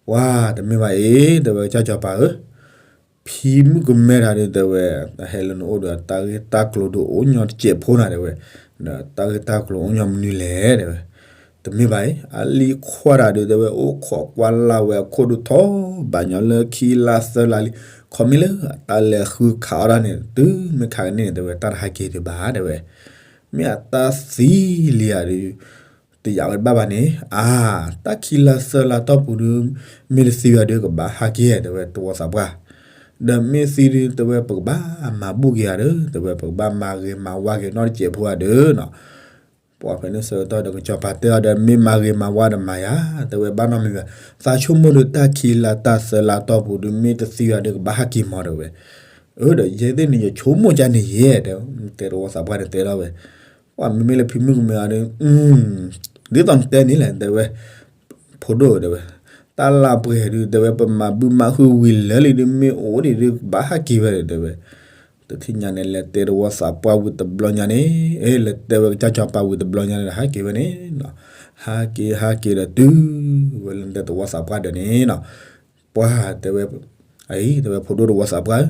ပှၤတမ့ၢ်ဘၣ်အံၤ, တဲဝဲကစၢ်စီၤပၤဧၢ ဖံမုၣ်ကမဲတဂၤဒီးတဲဝဲ, ဟဲလၢနအိၣ်ဒီး တၢ်ဂ့ၢ်တၢ်ကျိၤဒုးအိၣ်ညီတစဲးဖိနၤတဲဝဲ, ဒီးတၢ်ဂ့ၢ်တၢ်ကျိၤအိၣ်ညီမနုၤလဲၣ်တဲဝဲ, တမ့ၢ်ဘၣ်အံၤ, အလံၤခွါတဂၤဒီးတဲဝဲ အိၣ်ခိးကွၢ်လၢ်ဝဲအခိၣ်ဒုးထီၣ်ဘၣ်ညီလၢခံလါသၢလါလံ, ခီမ့ၢ်လၢအတၢ်လဲၤဃုခးအီၣ်တၢ်န့ၣ် တုၤမ့ၢ်ခးကန့ၣ်န့ၣ်တဲဝဲ တၢ်တဟးက့ၤဒံးဘၣ်တဲဝဲ, မ့ၢ်အတၢ်သံလံဧါဒီး တယာ်ဝဲတဘၣ်ဘၣ်န့ၣ်, အါ, တၢ်ခံလါသၢလါတီၢ်ပူၤဒုး, မ့ၢ်တသံဘၣ်ဒီး ကဘၣ်ဟးက့ၤတဲဝဲသဝီသးပှၢ်, ဒီးမ့ၢ်သံဒုးတဲဝဲ ပကဘၣ်မၤဘူၣ်က့ၤဧါဒီး တဲဝဲ ပကဘၣ်မၤဂ့ၤမၤဝါက့ၤနီတစဲးဖိဧါဒီးနီၤ, ပှၤဖဲန့ၣ်ဆၢကတီၢ်ဒီးကစီၤပၤတဲအီၤဒီး မ့ၢ်မၤဂ့ၤမၤဝါဒီးမၤယၤ, တဲဝဲဘၣ်နီတမံၤဘၣ်, သးဆိကမိၣ်ဒီးတၢ်ခံလါတၢ်သၢလါတီၢ်ပူၤဒုး မ့ၢ်တသံဘၣ်ဒီး ကဘၣ်ဟးက့ၤမီၤတဲဝဲ, အၢ ဒီးယဲသ့ၣ်န့ၣ် ယဆိကမိၣ်ကန့ၣ်ယဲ, တဲသဝီသးပှၢ်န့ၣ်တဲလီၤဝဲ ပှၤမ့မ့ၢ်လၢဖံမုၣ်ကမဲအီၤဒီး, ဒ်သိးနတဲန့ၣ်လဲၣ် တဲဝဲ, ဖိဒိၣ်တဲဝဲ, တၢ်လၢပှဲၤဒုး တဲဝဲ ပမၤဘုၣ်မၤဟုၣ်ဝံၤလၢာ်လံဒုး မ့ၢ်အိၣ်ဒံးဒုး ကဘၣ်ဟးက့ၤဝဲဒီး တဲဝဲ, တထံၣ်ညါန့ၣ် လဲၤတဲသဝီသးပှၢ်ဝံၤတဘျီညါန့ၣ်, အ့ လဲၤတဲဝဲကစၢ်စီၤပၤဝံၤတဘျီညါန့ၣ်ဒီး ဟးက့ၤဝဲန့ၣ်နီၤ, ဟးက့ၤ ဟးက့ၤဒီးတုၤဝဲလၢတဲသဝီသးပှၢ်ဒီးန့ၣ်နီၤ, ပှၤတဲဝဲ, အံၤ တဲဝဲဖိဒိၣ်သဝီသးပှၢ်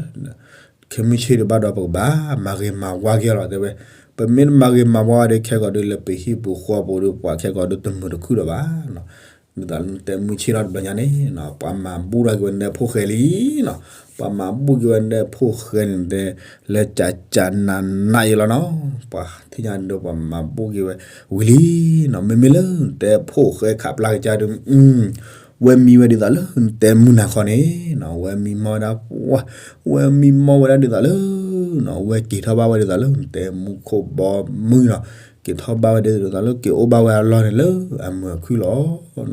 ခဲမုၢ်ဆ့ၣ်ဒီးဘၣ်ဒီး ပကဘၣ်မၤဂ့ၤမၤဝါက့ၤလီၤ တဲဝဲ, ပမ့ၢ်တမၤဂ့ၤမၤဝါဒီး ခဲကိာ်ဒီးလၢပဟံၣ်ပူၤဃီပူၤဒီး ပှၤခဲကိာ်ဒီးတမုာ်တခုဒီးဘၣ်နီၤ, ဒ်သိးတဲမုၢ်ဆ့ၣ်ထီၣ်တဘျီညါန့ၣ်နီၤ ပှၤမၤဘူၣ်ထီၣ်က့ၤဝဲဒၣ်ဖိၣ်ဃဲလံနီၤ, ပှၤမၤဘူၣ်က့ၤဝဲဒၣ်ဖိၣ်ဃဲန့ၣ်တဲ လၢကၠးကၠးနးနးအံၤလီၤနီၤ, ပှၤထံၣ်ညါဒီးပှၤမၤဘူၣ်က့ၤဝဲဝံၤလံနီၤ, မ့မ့ၢ်လၢတဲဖိၣ်ဃဲခးပျၢ်ကစၢ်ဒီး, ဝဲမံဝဲဒ်သိးလၢနတဲမုၢ်နၤခီန့ၣ်နီၤ, ဝဲမံမီၢ်ဝဲဒၣ်, ဝဲမံမီၢ်ဝဲဒၣ်ဒ်သိးလၢနီၤ, ဝဲက့ၤထီၣ်ဘၣ်ဝဲဒ်သိးလၢနတဲမူခိၣ်ဘီမုၢ်နီၤ, က့ၤထီၣ်ဘၣ်ဝဲဒ်သိးလၢက့ၤအိၣ်ဘၣ်ဝဲအလီၢ်န့ၣ်လၢအမုာ်အခုၣ်လီ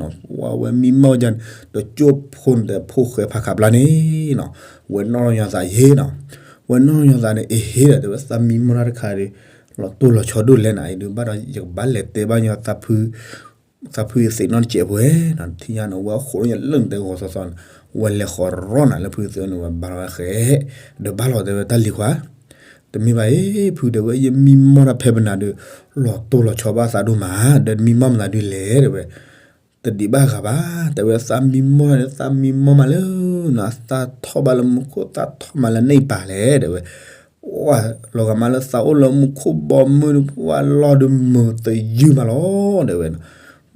ၤ. ဝဲမံမီၢ်ဝဲဒၣ်န့ၣ် တကၠိၢ်ဖိန့ၣ်တဲဖိၣ်ဃဲဖးခးပျၢ်န့ၣ်နီၤ, ဝဲနီၢ်ညီသးယ့နီၤ, ဝဲနီၢ်ညီသးန့ၣ် အဟ့ဒီး တဲဝဲသးမံမီၢ်တၢ်တခါဒီး လီၤတိၢ်လီၤဆီဒိၣ်လဲၣ်နၤအံၤဒုး ဘၣ်ဒီးယကဘၣ်လဲၤတဲဘၣ်ညီ သးဖုအသ့ၣ်နီၣ်တစဲးဖိနီၤ, ထံၣ်ညါန့ၣ် ဝဲဃိးညါလၢနတဲဂီၤသီသီန့ၣ်, ဝဲလဲၤဃီၤရီနၤလၢဖုသ့ၣ်အအိၣ်န့ၣ် ဝဲဘါထီၣ်ဝဲဃဲ, ဒီးဘၣ်လီၤတဲဝဲတၢ်လံၤခွါ, တမ့ၢ်ဘၣ်အံၤ ဖုတဲဝဲ ယမံမီၢ်တၢ်ဖဲပနၤဒီး လီၤတိၢ်လီၤဆီဘၣ်သးဒိၣ်မး, ဒီးမံမီၢ်မနုၤဒုးလဲၣ်တဲဝဲ တဒံးဘၣ်ဂၤဘၣ်, တဲဝဲသးမံမီၢ်န့ၣ် သးမံမီၢ်မးလၢနီၤ, သးထီၣ်ဘၣ်လၢမူခိၣ် သးထီၣ်မးလၢနပၤလဲၣ်တဲဝဲ, ဝဲလီၤဂာ်မးလၢသးအိၣ်လၢမူခိၣ်ဘီမုၢ်ဒီး ပှၤလီၢ်ဒုးမုာ်သယုၢ်မးလီၤတဲဝဲနီၤ,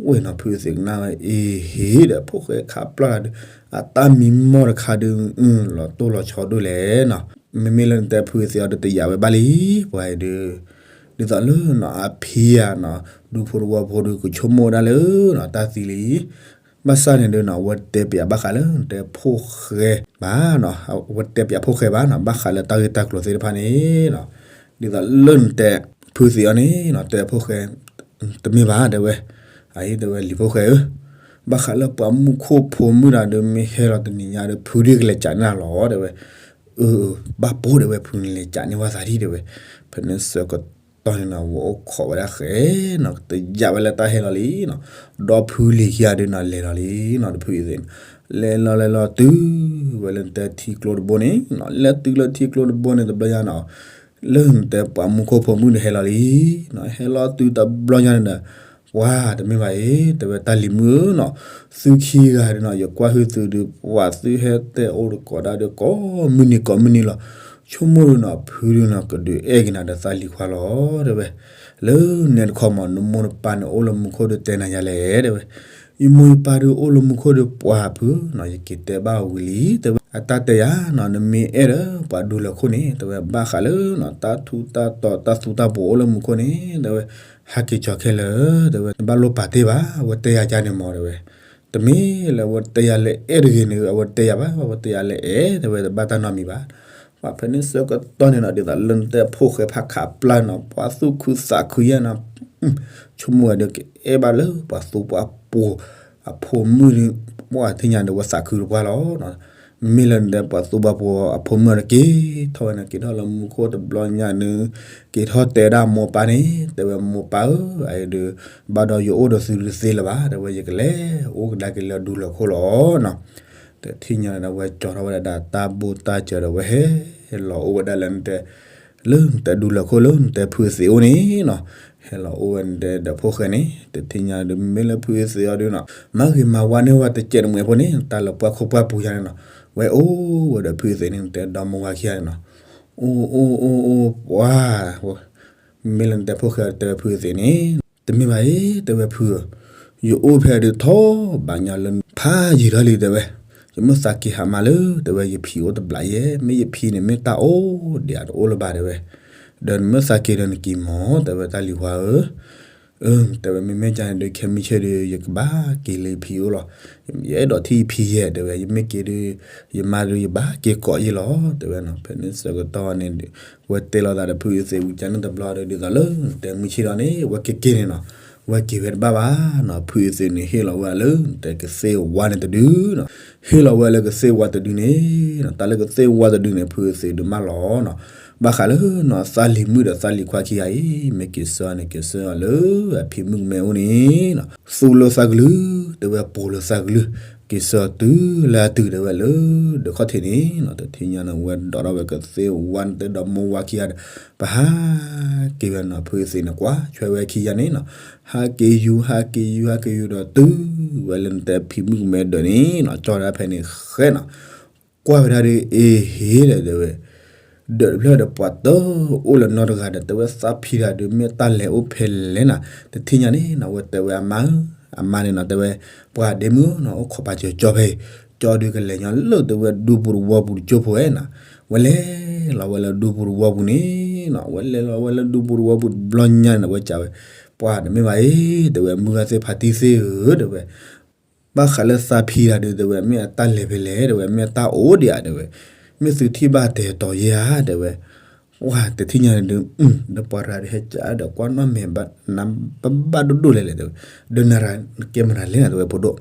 ဝဲနီၤဖုသ့ၣ်ကနၣ်ဝဲ အ့ဟ့ဒီး ဖိၣ်ဃဲခးပျၢ်တၢ်ဒီး အတၢ်မံမီၢ်တခါဒုး လီၤတိၢ်လီၤဆီဒိၣ်လဲၣ်နီၤ, မ့မ့ၢ်လၢနတဲဖုသ့ၣ်အီၤဒီးတယာ်ဝဲဘၣ်လံ, ပှၤအံၤဒုး ဒ်သိးလၢနီၤ အဖံဧါနီၤ ဒူဖိတဝီဖိဒီး ကဆိကမိၣ်ဝဲဒၣ်လၢနီၤ တၢ်သံလံ, ဘၣ်ဆၣ်န့ၣ်ဒုးနီၤ အဝဲတဲပၠးဘၣ်ဃးလၢနတဲဖိၣ်ဃဲဘၣ်နီၤ, အဝဲတဲပၠးဖိၣ်ဃဲဘၣ်နီၤ ဘၣ်ဃးလၢတၢ်ဂ့ၢ်တၢ်ကျိၤသ့ၣ်တဖၣ်န့ၣ်နီၤ, ဒ်သိးလၢနတဲဖုသ့ၣ်အီၤန့ၣ်နီၤ တဲဖိၣ်ဃဲ တမ့ၢ်ဘၣ်တဲဝဲ, အအံၤတဲဝဲလံၤဖိၣ်ဃဲဧၢ, ဘၣ်ဃးလၢပှၤမူခိၣ်ဖိမုၣ်တၢ်ဒီး မ့ၢ်ဟဲလီၤတနံၤညါဒီး ဖုဒုးကလဲၤကးန့ၢ်လီၤတဲဝဲ, အၢ ဘၣ်ပိာ်တဲဝဲ ဖုန့ၣ်လဲၤကးန့ၢ်ဝဲသးဒ်တဲဝဲ, ဖဲန့ၣ်ဆၢကတီၢ်န့ၣ်နီၤ ဝဲအိၣ်ခိးဝဲဒၣ်ဃဲနီၤ တယာ်ဝဲလၢတၢ်ဟဲလီၤလံနီၤ, ဒီဖုလံၤခံဂၤဒုးနီၤ လဲၤလီၤလံနီၤ တဖုအံၤသ့ၣ်နီၤ, လဲၤလီၤလဲၤလီၤတုၤဝဲလၢနတဲထံကျိတဘိန့ၣ်နီၤ, လဲၤတုၤလၢထံကျိတဘိန့ၣ်တဘျီညါနီၤ, လၢနတဲပှၤမူခိၣ်ဖိမုၣ်န့ၣ်ဟဲလီၤလံနီၤ, ဟဲလီၤတုၤတဘျီညါန့ၣ်ဒီး ပှၤတမ့ၢ်ဘၣ်အံၤ တဲဝဲတၢ်လံၤမုၣ်ဧၢနီၤ, သုခံဂၤဒုးနီၤ ယကွၢ်ဟုသုဒုး ပှၤသုဟဲတဲအိၣ်တကိးဒၣ်ဒီး ကိးမုၢ်နံၤကိးမုၢ်နံၤလီၤ, ဆိကမိၣ်ဒုးနီၤ ဖုဒုးနီၤ ကဒုးအဲၣ်က့ၤနၤဒီးသးလံၤခွါလီၤတဲဝဲ, လၢနဲတခီမး နမိၢ်နပၢ်န့ၣ်အိၣ်လၢမူခိၣ်ဒုးတဲနၤယၤလဲၣ်တဲဝဲ, ယမိၢ်ယပၢ်ဒုးအိၣ်လၢမူခိၣ်ဒီးပှၤဖုနီၤ ယက့ၤတဲဘၣ်ဝံၤလံ တဲဝဲ အတၢ်တဲယၤနီၤ နမ့ၢ်အဲၣ်ဒီးပှၤဒူလၢာ်ခိၣ်န့ၣ် တဲဝဲ ဘၣ်ဃးလၢနီၤ တၢ်ထူးတၢ်တီၤတၢ်သူတၢ်ပှီၤအိၣ်လၢမူခိၣ်န့ၣ် တဲဝဲ ဟးက့ၤကၠီၤခဲလၢာ် တဲဝဲ နဘၣ်လိၣ်ပာ်တ့ၢ်ဘၣ် အဝဲတဲယၤကန့ၣ်မး တဲဝဲ, တမ့ၢ်လၢအဝဲတဲယၤလၢအဲၣ်တဂ့ၤန့ၣ် အဝဲတဲယၤဘၣ် အဝဲတဲယၤလၢအဲၣ် တဲဝဲ တဘၣ်တၢ်နီတမံၤဘၣ်, ပှၤဖဲန့ၣ်ဆၢကတီၢ်န့ၣ်နီၤ ဒ်သိးလၢနတဲဖိၣ်ဃဲဖးခးပျၢ်နီၤ ပှၤသူၣ်ခုသးခုယဲၢ်နီၤ, ဆိကမိၣ်ဝဲဒီးကအဲၣ်ဘၣ်လၢပှၤသူပှၤပှီၤ အဖိမုၣ်ဒီး ပှၤထံၣ်ညါဒီးဝဲသးခုတပှၢ်လီၤ, မ့မ့ၢ်လၢနတဲပှၤသူပှၤပှီၤအဖိမုၣ်ဒီး က့ၤထီၣ်ဝဲန့ၣ် က့ၤထီၣ်လၢမူခိၣ်တဘျီညါန့ၣ် က့ၤထီၣ်တဲဒၣ်မိၢ်ပၢ်န့ၣ် တဲဝဲမိၢ်ပၢ်ဧၢ အအံၤဒီး ဘၣ်ဒီးယအိၣ်ဒီးသုတသ့လၢၤဘၣ် တဲဝဲ ယကလဲၤအိၣ်ကဒါက့ၤလၢဒူလၢာ်ခိၣ်လီၤနီၤ, တထံၣ်ညါဒီးဝဲကၠီထီၣ်ဝဲဒၣ်တၢ်ဘိၣ်တၢ်စၢၤဒီးဝဲဟဲလီၤအိၣ်ဝဲဒၣ်လၢနတဲ လၢနတဲဒူလၢာ်ခိၣ်လၢနတဲဖုသ့ၣ်အိၣ်န့ၣ်နီၤ, ဟဲလီၤအိၣ်ဝဲနတဲဒီးဖိၣ်ဃဲန့ၣ် တထံၣ်ညါဒီးမ့မ့ၢ်လၢဖုသ့ၣ်အီၤဒုးနီၤ မၤဂ့ၤမၤဝါန့ၢ်ဝဲတစဲးတမှဲၤဖိန့ၣ် တၢ်လၢပှၢ်ခိၣ်ပှၢ်ပူၤယါန့ၣ်နီၤ, ဝဲအိၣ်ဝဲဒီးဖုသ့ၣ်န့ၣ် နတဲဒီမါဝၤခံဂၤန့ၣ်နီၤ, အိၣ်အိၣ်အိၣ်အိၣ်ပှၤ မ့မ့ၢ်လၢနတဲဖိၣ်ဃဲတဲဝဲဖုသ့ၣ်န့ၣ် တမ့ၢ်ဘၣ်အံၤ တဲဝဲဖုဧၢ, ယအိၣ်ဖဲဒုးထီၣ်ဘးညီလၢဖးယံာ်ထီၣ်လံတဲဝဲ, ယမ့ၢ်သးက့ၤဟးမးလၢ တဲဝဲ ယဖံးအိၣ်တဘျးယဲၢ် မ့ၢ်ယဖံးန့ၣ်မ့ၢ်တၢ်အိၣ်ဒံးတအိၣ်လၢၤဘၣ်တဲဝဲ, ဒီးနမ့ၢ်သးက့ၤဒီးနက့ၤမး တဲဝဲတၢ်လံၤခွါဧၢ, အၢ တဲဝဲ မ့မ့ၢ်ကန့ၣ်ဒုး ခဲမုၢ်ဆ့ၣ်ဒုး ယကဘၣ်က့ၤလၢယဖံးအိၣ်လီၤ, ယအဲၣ်ဒိးထံၣ်ယဖံးယဲၢ်တဲဝဲ ယမ့ၢ်က့ၤဒုး ယမါဒုးယဘၣ်က့ၤကိးယ့ၢ်လီၤ တဲဝဲနီၤ, ဖဲန့ၣ်ဆၢကတီၢ်န့ၣ် ဝဲတဲလိာ်သးဒီးဖုအသ့ၣ်ဝံၤကန့ၣ်တဘျီဒီး ဒ်သိးလၢနတဲမုၢ်ဆ့ၣ်ဒီးန့ၣ် ဝဲက့ၤက့ၤန့ၣ်နီၤ, ဝဲက့ၤဝဲတဘၣ်ဘၣ်နီၤ, ဖုအသ့ၣ်န့ၣ် ဟ့ၣ်လီၤဝဲလၢနတဲကသ့ၣ်ဝါန့ၣ်တဒုနီၤ, ဟ့ၣ်လီၤဝဲလၢကသ့ၣ်ဝါတဒုန့ၣ်နီၤ, တၢ်လၢကသ့ၣ်ဝါတဒုန့ၣ် ဖုအသ့ၣ်ဒုးမၢလီၤနီၤ, ဘၣ်ဃးလၢနီၤ သးလံၤမုၣ်ဒီးသးလံၤခွါခံဂၤအံၤ မ့ၢ်က့ၤဆၢအီၤန့ၣ် က့ၤဆၢအီၤလၢအဖံးမုၣ်ကမဲအိၣ်န့ၣ်နီၤ, သူလၢသးကလုၢ် တဲဝဲ ပိာ်လၢသးကလုၢ် က့ၤဆၢအီၤတုၤလၢအတုၤတဲဝဲလၢ ဒၢးခီၣ်ထံးန့ၣ်နီၤ, တထံၣ်ညါန့ၣ် ဝဲဒိးထီၣ်ဝဲကသ့ၣ်ဝါန့ၣ် တဲဒီးမိၢ်ဝၤခံဂၤဒီး ပဟးက့ၤဝဲနီၤ, ဖုအသ့ၣ်န့ၣ် ကွၢ်ဆွဲဝဲခံဂၤန့ၣ်နီၤ, ဟးက့ၤယူၤ ဟးက့ၤယူၤ ဟးက့ၤယူၤဒီးတုၤဝဲလၢနတဲဖံးမုၣ်ကမဲ ဒၢး န့ၣ်နီၤ, ကၠီဒၣ်ဖဲန့ၣ်ဃဲနီၤ, ကွၢ်ဝဲဒၣ်ဒီး အ့ဟ့ဒီးတဲဝဲ ဒၢးတဖျၢၣ်ဒီးပှၤတအိၣ်လၢၤနီတဂၤဒီး တဲဝဲသးဖံးတၢ်ဒုး မ့ၢ်တၢ်လဲၤအိၣ်ဖဲလဲၣ်နၤ, တထံၣ်ညါန့ၣ်နီၤ ဝဲတဲဝဲအမါဧၢ, အမါန့ၣ်နီၤ တဲဝဲ ပှၤဒ့မုၣ်နီၤ အိၣ်ခိးပာ်စၢၤကၠီဖဲအံၤ, ကၠီဒုးကလဲၤညီလၢတဲဝဲဒူပူၤတဝီပူၤတကၠိဖိဝဲနီၤ, ဝဲလဲၤလီၤဝဲလၢဒူပူၤတဝီပူၤန့ၣ်နီၤ, ဝဲလဲၤလီၤဝဲလၢဒူပူၤတဝီပူၤတဘျီညါန့ၣ် ဝဲစံးဝဲ ပှၤတမ့ၢ်ဘၣ်အံၤ တဲဝဲ မုၢ်ဂၤသ့ၣ်ဖါတံၢ်သ့ၣ်ဧၢ တဲဝဲ ဘၣ်ဃးလၢသးဖံတဂၤဒုး တဲဝဲ မ့ၢ်အတၢ်လဲၤဖဲလဲၣ် တဲဝဲ မ့ၢ်အတၢ်အိၣ်ဒံးဧါ တဲဝဲ, မ့ၢ်သုထံၣ်ဘၣ်တဲာ်တီၤယဲဧါ တဲဝဲ. ပှၢ်တထံၣ်ညါန့ၣ်ဒုး ဒီးပှၤတဂၤဒုးဟဲကဒီးကွၢ်နီၣ်မဲာ်ဘၣ် နဘၣ်ဒိၣ်ဒိၣ်လဲၣ်လဲၣ် တဲဝဲ, ဒီးနၤ နကဲမနုၤလဲၣ်နၤ တဲဝဲ ဖိဒိၣ်,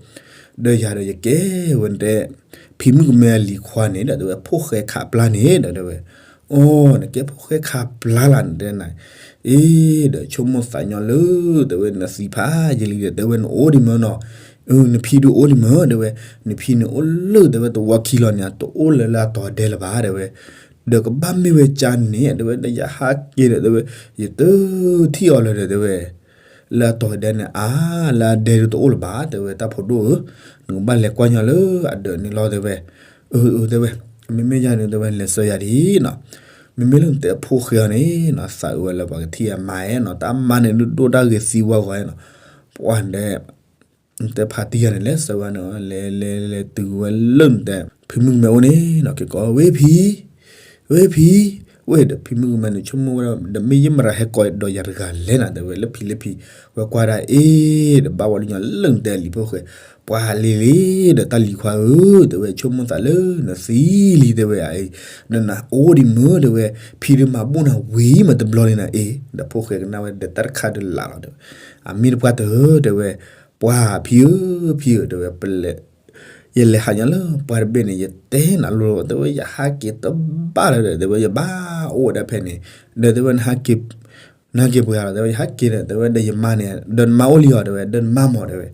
ဒီးယၤဒီးယကဲဝဲတဲ ဖံမုၣ်ကမဲအလံၤခွါန့ၣ်ဒီး တဲဝဲ ဖိၣ်ဃဲခးပျါန့ၣ်ဒီး တဲဝဲ, အိ နကဲဖိၣ်ဃဲခးပျါလၢနတဲနၤ, အ့ ဒီးဆိကမိၣ်သးညီလၢ တဲဝဲ နသံဖးယံာ်လံဒီး တဲဝဲ နအိၣ်ဒံးမၢနီၤ, နဖံဒုးအိၣ်ဒံးမၢ တဲဝဲ, နဖံန့ၣ်အိၣ်လၢ တဲဝဲ သဝီခံလီၤန့ၣ် တအိၣ်လၢလၢအတီၤဒဲလၢၤဘၣ် တဲဝဲ, ဒီးကဘၣ်မ့ၢ်ဝဲကၢ်န့ၣ် တဲဝဲ ဒီးယဟးက့ၤဒီး တဲဝဲ ယတထံၣ်အီၤလၢၤဒီး တဲဝဲ လၢအတီၤဒဲန့ၣ် အါ လၢအဒဲဒုးတအိၣ်လၢၤဘၣ် တဲဝဲ တၢ်ဖိဒိၣ်ဧၢ, နကဘၣ်လဲၤကွၢ်ညီလၢအဒၢးန့ၣ်လီၤ တဲဝဲ, အၢ အၢ တဲဝဲ, မ့မ့ၢ်ယၤန့ၣ် တဲဝဲ လဲၤဆှၢယၤဒ်နီၤ, မ့မ့ၢ်လၢနတဲအဖိၣ်ဃဲအီၤန့ၣ်နီၤ သးအုးဝဲလၢပှၤကထံၣ်အမါအဲၣ်နီၤ တၢ်မါန့ၣ်ဒုးဒိၣ်တၢ်ဂ့ၤသံဝါဂီၤနီၤ, ပှၢ်ဒဲး နတဲဖးတံၢ်ယၤန့ၣ် လဲၤဆှၢဝဲန့ၣ် လဲၤလဲၤလဲၤတုၤဝဲလၢနတဲ ဖံမုၣ်ကမဲအိၣ်န့ၣ်နီၤ က့ၤကိး ဝ့ၢ်ဖံ ဝ့ၢ်ဖံ, ဝ့ၢ်ဒီးဖံမုၣ်ကမဲန့ၣ် ဆိကမိၣ်ဝဲဒၣ် ဒီးမ့ၢ်ယမရၤဟဲကိးဒီးယၤတဂၤလဲၣ်နၤ တဲဝဲ လၢဖံလၢဖံ, ဝဲကွၢ်ဒၣ်အ့ ဒီးဘၣ်ဝဲလၢညီလၢနတဲအလံၤဖိၣ်ဃဲ, ပှၢ်လံၤလံၤ ဒီးတၢ်လံၤခွါဧၢ တဲဝဲ ဆိကမိၣ်သးလၢနသံလံ တဲဝဲ အံၤ ဒီးနအိၣ်ဒံးမၢ တဲဝဲ, ဖံဒုးမၤဘူၣ်နၤဝံၤမးတဘျီလံနၤ အ့ ဒီးဖိၣ်ဃဲကနၣ်ဝဲဒီးတၢ်တခါဒုးလၢ်လီၤ တဲဝဲ, အမ့ၢ်တပှၢ်တၢၢ် တဲဝဲ, ပှၢ်ဖံဧၢ ဖံဧၢ တဲဝဲ ပလဲၤ ယလဲၤဟးညီလၢပှၢ်တဘ့ၣ်န့ၣ် ယတဲနၤလိၤ တဲဝဲ ယဟးက့ၤတဘၣ်လၢၤဒီး တဲဝဲ ယဘၣ်အိၣ်ဝဲဒၣ်ဖဲန့ၣ်, ဒီးတဲဝဲ နဟးက့ၤ နဟးက့ၤပှဲၤဂၤလီၤ တဲဝဲ ယဟးက့ၤဒီး တဲဝဲ ဒီးယမါန့ၣ် ဒီးနမါအိၣ်လံအီၤ တဲဝဲ ဒီးနမါမၢ် တဲဝဲ,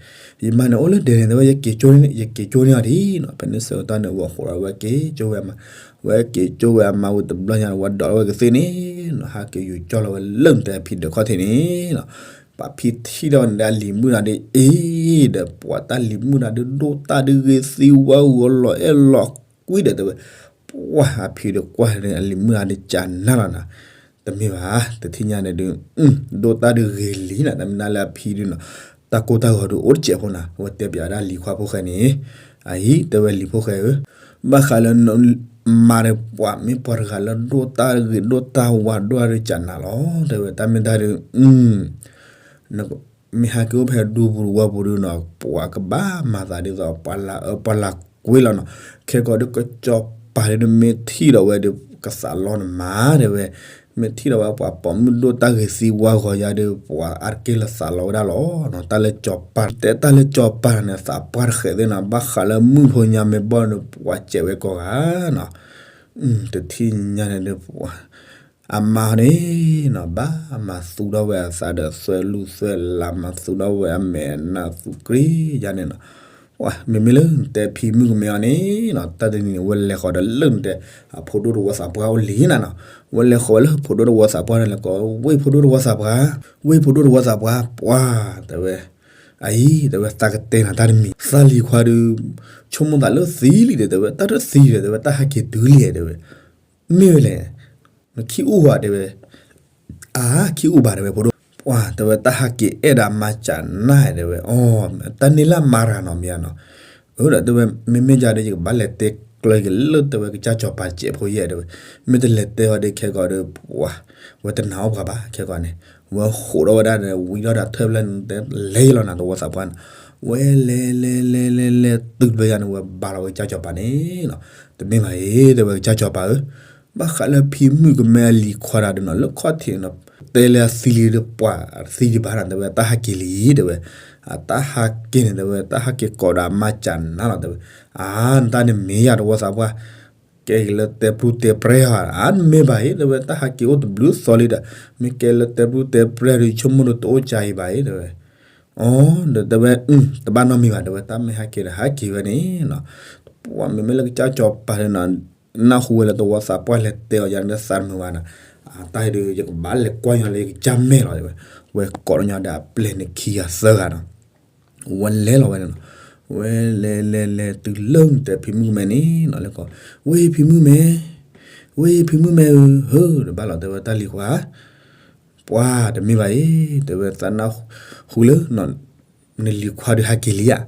ယမါန့ၣ်အိၣ်လၢဒဲန့ၣ် တဲဝဲ ယက့ၤကၠိန့ၢ်အီၤဒ်နီၤ ဖဲန့ၣ်ဆၢကတီၢ်န့ၣ် ဝဲဃိးဒီးဝဲက့ၤကၠိဝဲအမါ, ဝဲက့ၤကၠိဝဲအမါဝံၤတဘျီညါ ဝဲဒိးလီၤဝဲကသ့ၣ်န့ၣ်နီၤ ဟးက့ၤယူၤကၠီလီၤဝဲလၢနတဲဖံဒၢးခီၣ်ထံးန့ၣ်နီၤ ပှၢ်ဖံထံၣ်ဒီးန့ၣ်ဒီးအလံၤမုၣ်တဂၤဒီး အ့ ဒီးပှၢ်တၢ်လံၤမုၣ်တဂၤဒုးဒိၣ်တၢ်ဒုးဂ့ၤသံဝါဂီၤလီၤအဲၣ်လီၤကွံဒီး တဲဝဲ, ပှၢ်အဖံဒီးကွၢ်န့ၣ် အလံၤမုၣ်တဂၤဒုးကနၣ်လီၤနၤ, တမ့ၢ်ဘၣ် တထံၣ်ညါန့ၣ်ဒုး ဒိၣ်တၢ်ဒုးဂ့ၤလံနၤ တမ့ၢ်နၤလၢအဖံဒုးနီၤ, တၢ်ကိၢ်တၢ်ဂီၤဒုးအိၣ်တစဲးဖိနၤ အဝဲတဲပၠးဝဲဒၣ်လံၤခွါဖိၣ်ဃဲန့ၣ်, အအံၤ တဲဝဲလံၤဖိၣ်ဃဲဧၢ, ဘၣ်ဃးလၢ မါဒီးပှၢ်မ့ၢ်ပှၤတဂၤလၢဒိၣ်တၢ်ဂ့ၤဒိၣ်တၢ်ဝါဒိၣ်တၢ်ဒုးကနၣ်လီၤ တဲဝဲ တၢ်မ့ၢ်တၢ်ဒုး မ့ၢ်ဟဲက့ၤအိၣ်ဖဲဒူပူၤတဝီပူၤဒုးနီၤ ပှၤကဘၣ်မၤသးဒ်သိး ပှၤလၢအၢပှၤလၢကွ့လီၤနီၤ, ခဲကီးဒုးကစီၤပၤဒုးမ့ၢ်ထံၣ်ဒီးဝဲဒုး ကသးလီနမါ တဲဝဲ, မ့ၢ်ထံၣ်ဒီးဝဲပှၤပိာ်မုၣ်ဒိၣ်တၢ်ဂ့ၤသံဝါဂီၤယါဒုး ပှၤအါတက့ၢ်လၢသးလီဝဲဒၣ်လီၤနီၤ, တၢ်လၢစီၤပၤ တဲတၢ်လၢစီၤပၤန့ၣ် သးပှၢ်တဃဲးသ့ၣ်နီၤ, ဘၣ်ဃးလၢမုၣ်ဖိညါမ့ၢ်ဘီၣ်န့ၣ် ပှၤစဲးဝဲကိးဂၤနီၤ တထံၣ်ညါန့ၣ်ဒုး အမါန့ၣ်နီၤ ဘၣ်မၤသူထီၣ်ဝဲအသးဒီးသွဲလူၢ်သွဲလး မၤသူထီၣ်ဝဲအမဲာ်အနါသူကြ့ယါန့ၣ်နီၤ, မ့မ့ၢ်လၢနတဲဖံမုၣ်ကမဲအီၤန့ၣ်နီၤ တၢ်တနံၤန့ၣ် ဝဲလဲၤဃီၤဒီးလၢနတဲ အဖိဒိၣ်တဝီသးပှၢ်အိၣ်လံနၤနီၤ, ဝဲလဲၤဃီၤဝဲလၢဖိဒိၣ်တဝီသးပှၢ်န့ၣ်လဲၤကိး ဝ့ၢ်ဖိဒိၣ်တဝီသးပှၢ်, ဝ့ၢ်ဖိဒိၣ်တဝီသးပှၢ် ပှၢ် တဲဝဲ အအံၤ တဲဝဲ သးကတဲနၤတၢ်တမံၤ သးလံၤခွါဒုး ဆိကမိၣ်သးလၢသံလံဒီး တဲဝဲ တၢ်တသံဒီး တဲဝဲ တၢ်ဟးက့ၤတုၤလံ တဲဝဲ, မ့ၢ်ဝဲလဲၣ်, နခံအိၣ်ဧါ တဲဝဲ, အါ ခံအိၣ်ဘၣ် တဲဝဲ ဖိဒိၣ်, ပှၢ် တဲဝဲ တၢ်ဟးက့ၤအဲၣ်ဒိးအမါကနၣ် တဲဝဲ, အ တၢ်န့ၢ်လၢအမါတဂၤနီၤ မ့ၢ်ဧါနီၤ, အၢ ဒီးတဲဝဲ မ့မ့ၢ်ယၤဒီး ယကဘၣ်လဲၤတဲကျၢၤက့ၤလၢ တဲဝဲ ကစၢ်စီၤပၤစဲးဖိယဲၢ် တဲဝဲ, မ့ၢ်တလဲၤတဲအီၤဒီး ခဲကီးဒီး ပှၢ် ဝဲတနာ်အီၣ်ပှၤဘၣ် ခဲကီးန့ၣ်, ဝဲဃိးထီၣ်ဝဲဒၣ်န့ၣ် ဝံထီၣ်ဒီးထၢၣ်ဖျၢၣ်န့ၣ် တဲလဲၤလီၤနၤ တဝီသးပှၢ်န့ၣ်, ဝဲလဲၤလဲၤလဲၤလဲၤလဲၤတုၤတဘျီယၤန့ၣ် ဝဲဘၣ်လီၤဝဲကစၢ်စီၤပၤန့ၣ်နီၤ, တမ့ၢ်ဘၣ်အံၤ တဲဝဲ ကစၢ်စီၤပၤဧၢ, ဘၣ်ဃးလၢဖံမုၣ်ကမဲအလံၤခွါတဂၤဒီးနီၤ လၢခီၣ်ထံးနီၤ တဲလၢအသံလံဒီး ပှၢ်သံဒံးဘၣ်နီၤ တဲဝဲ တၢ်ဟးက့ၤလံ တဲဝဲ, အတၢ်ဟးက့ၤန့ၣ် တဲဝဲ တၢ်ဟးက့ၤကိးဒီးအမါကနၣ်လီၤ တဲဝဲ, အါ နတၢ်န့ၣ်မ့ၢ်ယၤ တဝီသးပှၢ် ကဲက့ၤလၢတဲပျူၢ်တဲပြဲၤဧါ, အါ တမ့ၢ်ဘၣ်အံၤ တဲဝဲ တၢ်ဟးက့ၤအိၣ်တဘျုးသီလံဒီး မ့ၢ်ကဲလၢတဲပျူၢ်တဲပြဲၤဒီး ဆိကမိၣ်ဒီးတအိၣ်ကါအံၤဘၣ်အံၤ တဲဝဲ, အီ ဒီးတဲဝဲ တဘၣ်နီတမံၤဘၣ် တဲဝဲ တၢ်မ့ၢ်ဟဲက့ၤဒီးဟဲက့ၤဝဲန့ၣ်နီၤ, ပှၢ် မ့မ့ၢ်လၢကစၢ်စီၤပၤန့ၣ်နီၤ နၢ်ဟူဝဲလၢတဝီသးပှၢ်လဲၤတဲအီၤယၤန့ၣ် သးတမုာ်ဘၣ်နီၤ, အတၢ်အံၤဒီး ယကဘၣ်လဲၤကွၢ်ညီလၢယကစၢ်မဲာ်လီၤ တဲဝဲ, ဝဲကိးဒီးညီဒီးအပျဲၢ်န့ၣ်ခံဂၤသၢဂၤနီၤ ဝဲလဲၤလီၤဝဲန့ၣ်နီၤ, ဝဲလဲၤလဲၤလဲၤတုၤလၢနတဲဖံမုၣ်ကမဲန့ၣ်နီၤ လဲၤကိး, ဝ့ၢ်ဖံမုၣ်မဲ, ဝ့ၢ်ဖံမုၣ်မဲဧၢ, ဟၢ တဘၣ်လီၤ တဲဝဲ တၢ်လံၤခွါ, ပှၢ် တမ့ၢ်ဘၣ်အံၤ တဲဝဲ သးနၢ်ဟူလၢ နလံၤခွါဒီးဟးက့ၤလံဧါ,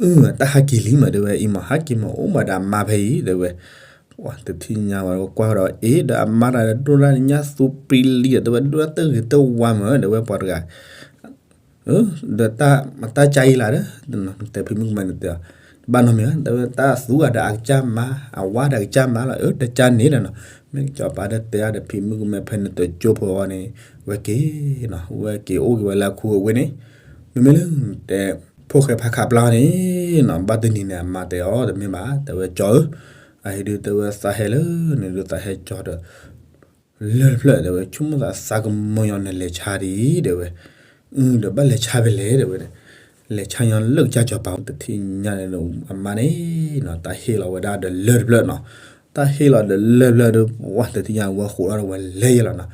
အၢ တၢ်ဟးက့ၤလံမး တဲဝဲ အံၤမး ဟးက့ၤမး အိၣ်မးဒီးအမါဖဲအံၤ တဲဝဲ, တထံၣ်ညါဝဲ ကွၢ်ဒီး အ့ ဒီးအမါတဂၤဒီး ဒိၣ်ဒၣ်ညၣ်သူပြံလံဒီး တဲဝဲ ဒိၣ်ဒၣ်တၢ်ဂ့ၤတၢ်ဝါမး တဲဝဲ ပှၤတဂၤ အ ဒီးတၢ်ကၢ်အံၤလၢ်ဒီး တဲဖံမုၣ်ကမဲန့ၣ်တဲအီၤ, တဘၣ်နီတမံၤဘၣ်, တဲဝဲတၢ်သူအီၤဒီးအကစၢ်မါ, အဝါဒီးအကစၢ်မါလီၤ, အၢ တကၢ်န့ၣ်လီၤနီၤ, မ့ၢ်ကစီၤပၤဒီးတဲအီၤဒီးဖံမုၣ်ကမဲဖဲန့ၣ်တကၠိဖိအဂီၢ်န့ၣ်, ဝဲက့ၤနီၤ, ဝဲက့ၤအိၣ်က့ၤဝဲလၢအခူအဝ့ၢ်န့ၣ်, မ့မ့ၢ်လၢ တဲ ဖိၣ်ဃဲဖးခးပျၢ်န့ၣ်နီၤ, ဘၣ်တနံၤန့ၣ် အမါတဲအီၤတမ့ၢ်ဘၣ်, တဲဝဲကၠီဧၢ, အအံၤဒုးတဲဝဲသးဟဲလၢန့ၣ်ဒုးသးဟဲကၠီဒီး လၢၢ်တဖျၢၣ်တဲဝဲ ဆိကမိၣ်သးသးကမၢယီၤနလဲၤဆါဒံး တဲဝဲ, ဒီးဘၣ်လဲၤဆါဖဲလဲၣ်တဲဝဲ, လဲၤဆါညီလၢကစၢ်စီၤပၤအိၣ်, တထံၣ်ညါန့ၣ်အမါန့ၣ်နီၤ, တၢ်ဟ့ၣ်လီၤဝဲဒၣ်ဒီးလၢၢ်တဖျၢၣ်နီၤ, တၢ်ဟ့ၣ်လီၤဒီးလၢၢ်တဖျၢၣ်ဒီး ပှၤတထံၣ်ညါဝဲဃိးဒီးဝဲလဲၤယဲလီၤနီၤ,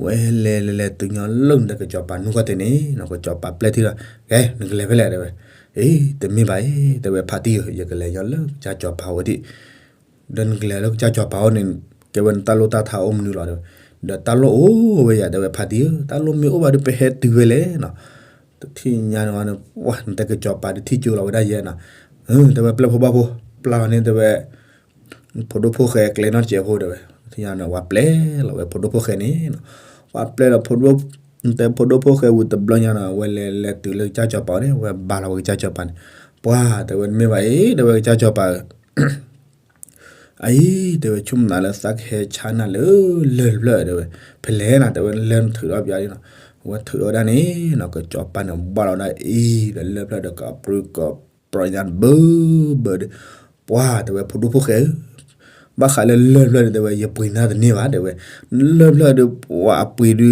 ဝဲလဲၤလဲၤလဲၤတုၤညီလၢနတဲကစီၤပၤနူၢ်ကီၢ်သ့ၣ်န့ၣ်နီၤ, ကစီၤပၤပျဲထံၣ်ဒီး, ကဲ နကလဲၤဖဲလဲၣ်တဲဝဲ, အ့ တမ့ၢ်ဘၣ်အံၤ တဲဝဲဖါတံၢ်ဧၢ, ယကလဲၤညီလၢကစၢ်စီၤပၤအိၣ်ဒံး ဒီးနကလဲၤလၢကစၢ်စီၤပၤအိၣ်န့ၣ်, ကဲဝဲနတၢ်လိၣ်တၢ်ထါအိၣ်မနုၤလီၤတဲဝဲ, ဒီးတၢ်လိၣ်အိၣ်ဝဲယၤတဲဝဲဖါတံၢ်ဧၢ, တၢ်လိၣ်မ့ၢ်အိၣ်ဘၣ်ဒီးပဟဲတုၤဝဲလဲၣ်နီၤ, တထံၣ်ညါန့ၣ်ဝဲန့ၣ်, ပှၤနတဲကစီၤပၤဒုးထံၣ်ကၠိလီၤဝဲဒၣ်ယဲနီၤ, တဲဝဲပျဲၢ်ဖိဘၣ်ဖိ, ပျၢ်လီၤန့ၣ်တဲဝဲ ဖိဒိၣ်ဖိၣ်ဃဲကျဲနီတစဲးဖိတဲဝဲ, တထံၣ်ညါန့ၣ်ဝဲပျဲလီၤဝဲဖိဒိၣ်ဖိၣ်ဃဲန့ၣ်နီၤ, ပှၤပျဲလီၤ တဲဖိဒိၣ်ဖိၣ်ဃဲဝံၤတဘျီညါနီၤ, ဝဲလဲၤလဲၤတုၤလၢကစၢ်စီၤပၤန့ၣ်, ဝဲဘါလီၤဝဲကစၢ်စီၤပၤန့ၣ်, ပှၤတဲဝဲတမ့ၢ်ဘၣ်အံၤ တဲဝဲကစၢ်စီၤပၤဧၢ အအံၤ တဲဝဲဆိကမိၣ်သးလၢသးကဟဲဆါနၤလၢလၢၢ်တဖျၢၣ်တဲဝဲ, ဖဲလဲၣ်နီၤ တဲဝဲလၢၢ်နထုးထီၣ်ပၠးဒ်နီၤ, အဝဲထုးထီၣ်ဝဲဒၣ်န့ၣ်နီၤ, ကစီၤပၤန့ၣ်ဘါလီၤဒၣ်အံၤဒီးလၢၢ်တဖျၢၣ်ဒီးကပြုၢ်ကပြီၤညါဘၢဘၢဒီး, ပှၤတဲဝဲဖိဒိၣ်ဖိၣ်ဃဲဧၢ, ဘၣ်ဃးလၢလၢၢ်တဖျၢၣ်န့ၣ်တဲဝဲ ယပှ့ၤနၤတန့ၢ်ဘၣ်တဲဝဲ, လၢၢ်တဖျၢၣ်ဒီး ပှၤအပှ့ၤဒုး လီ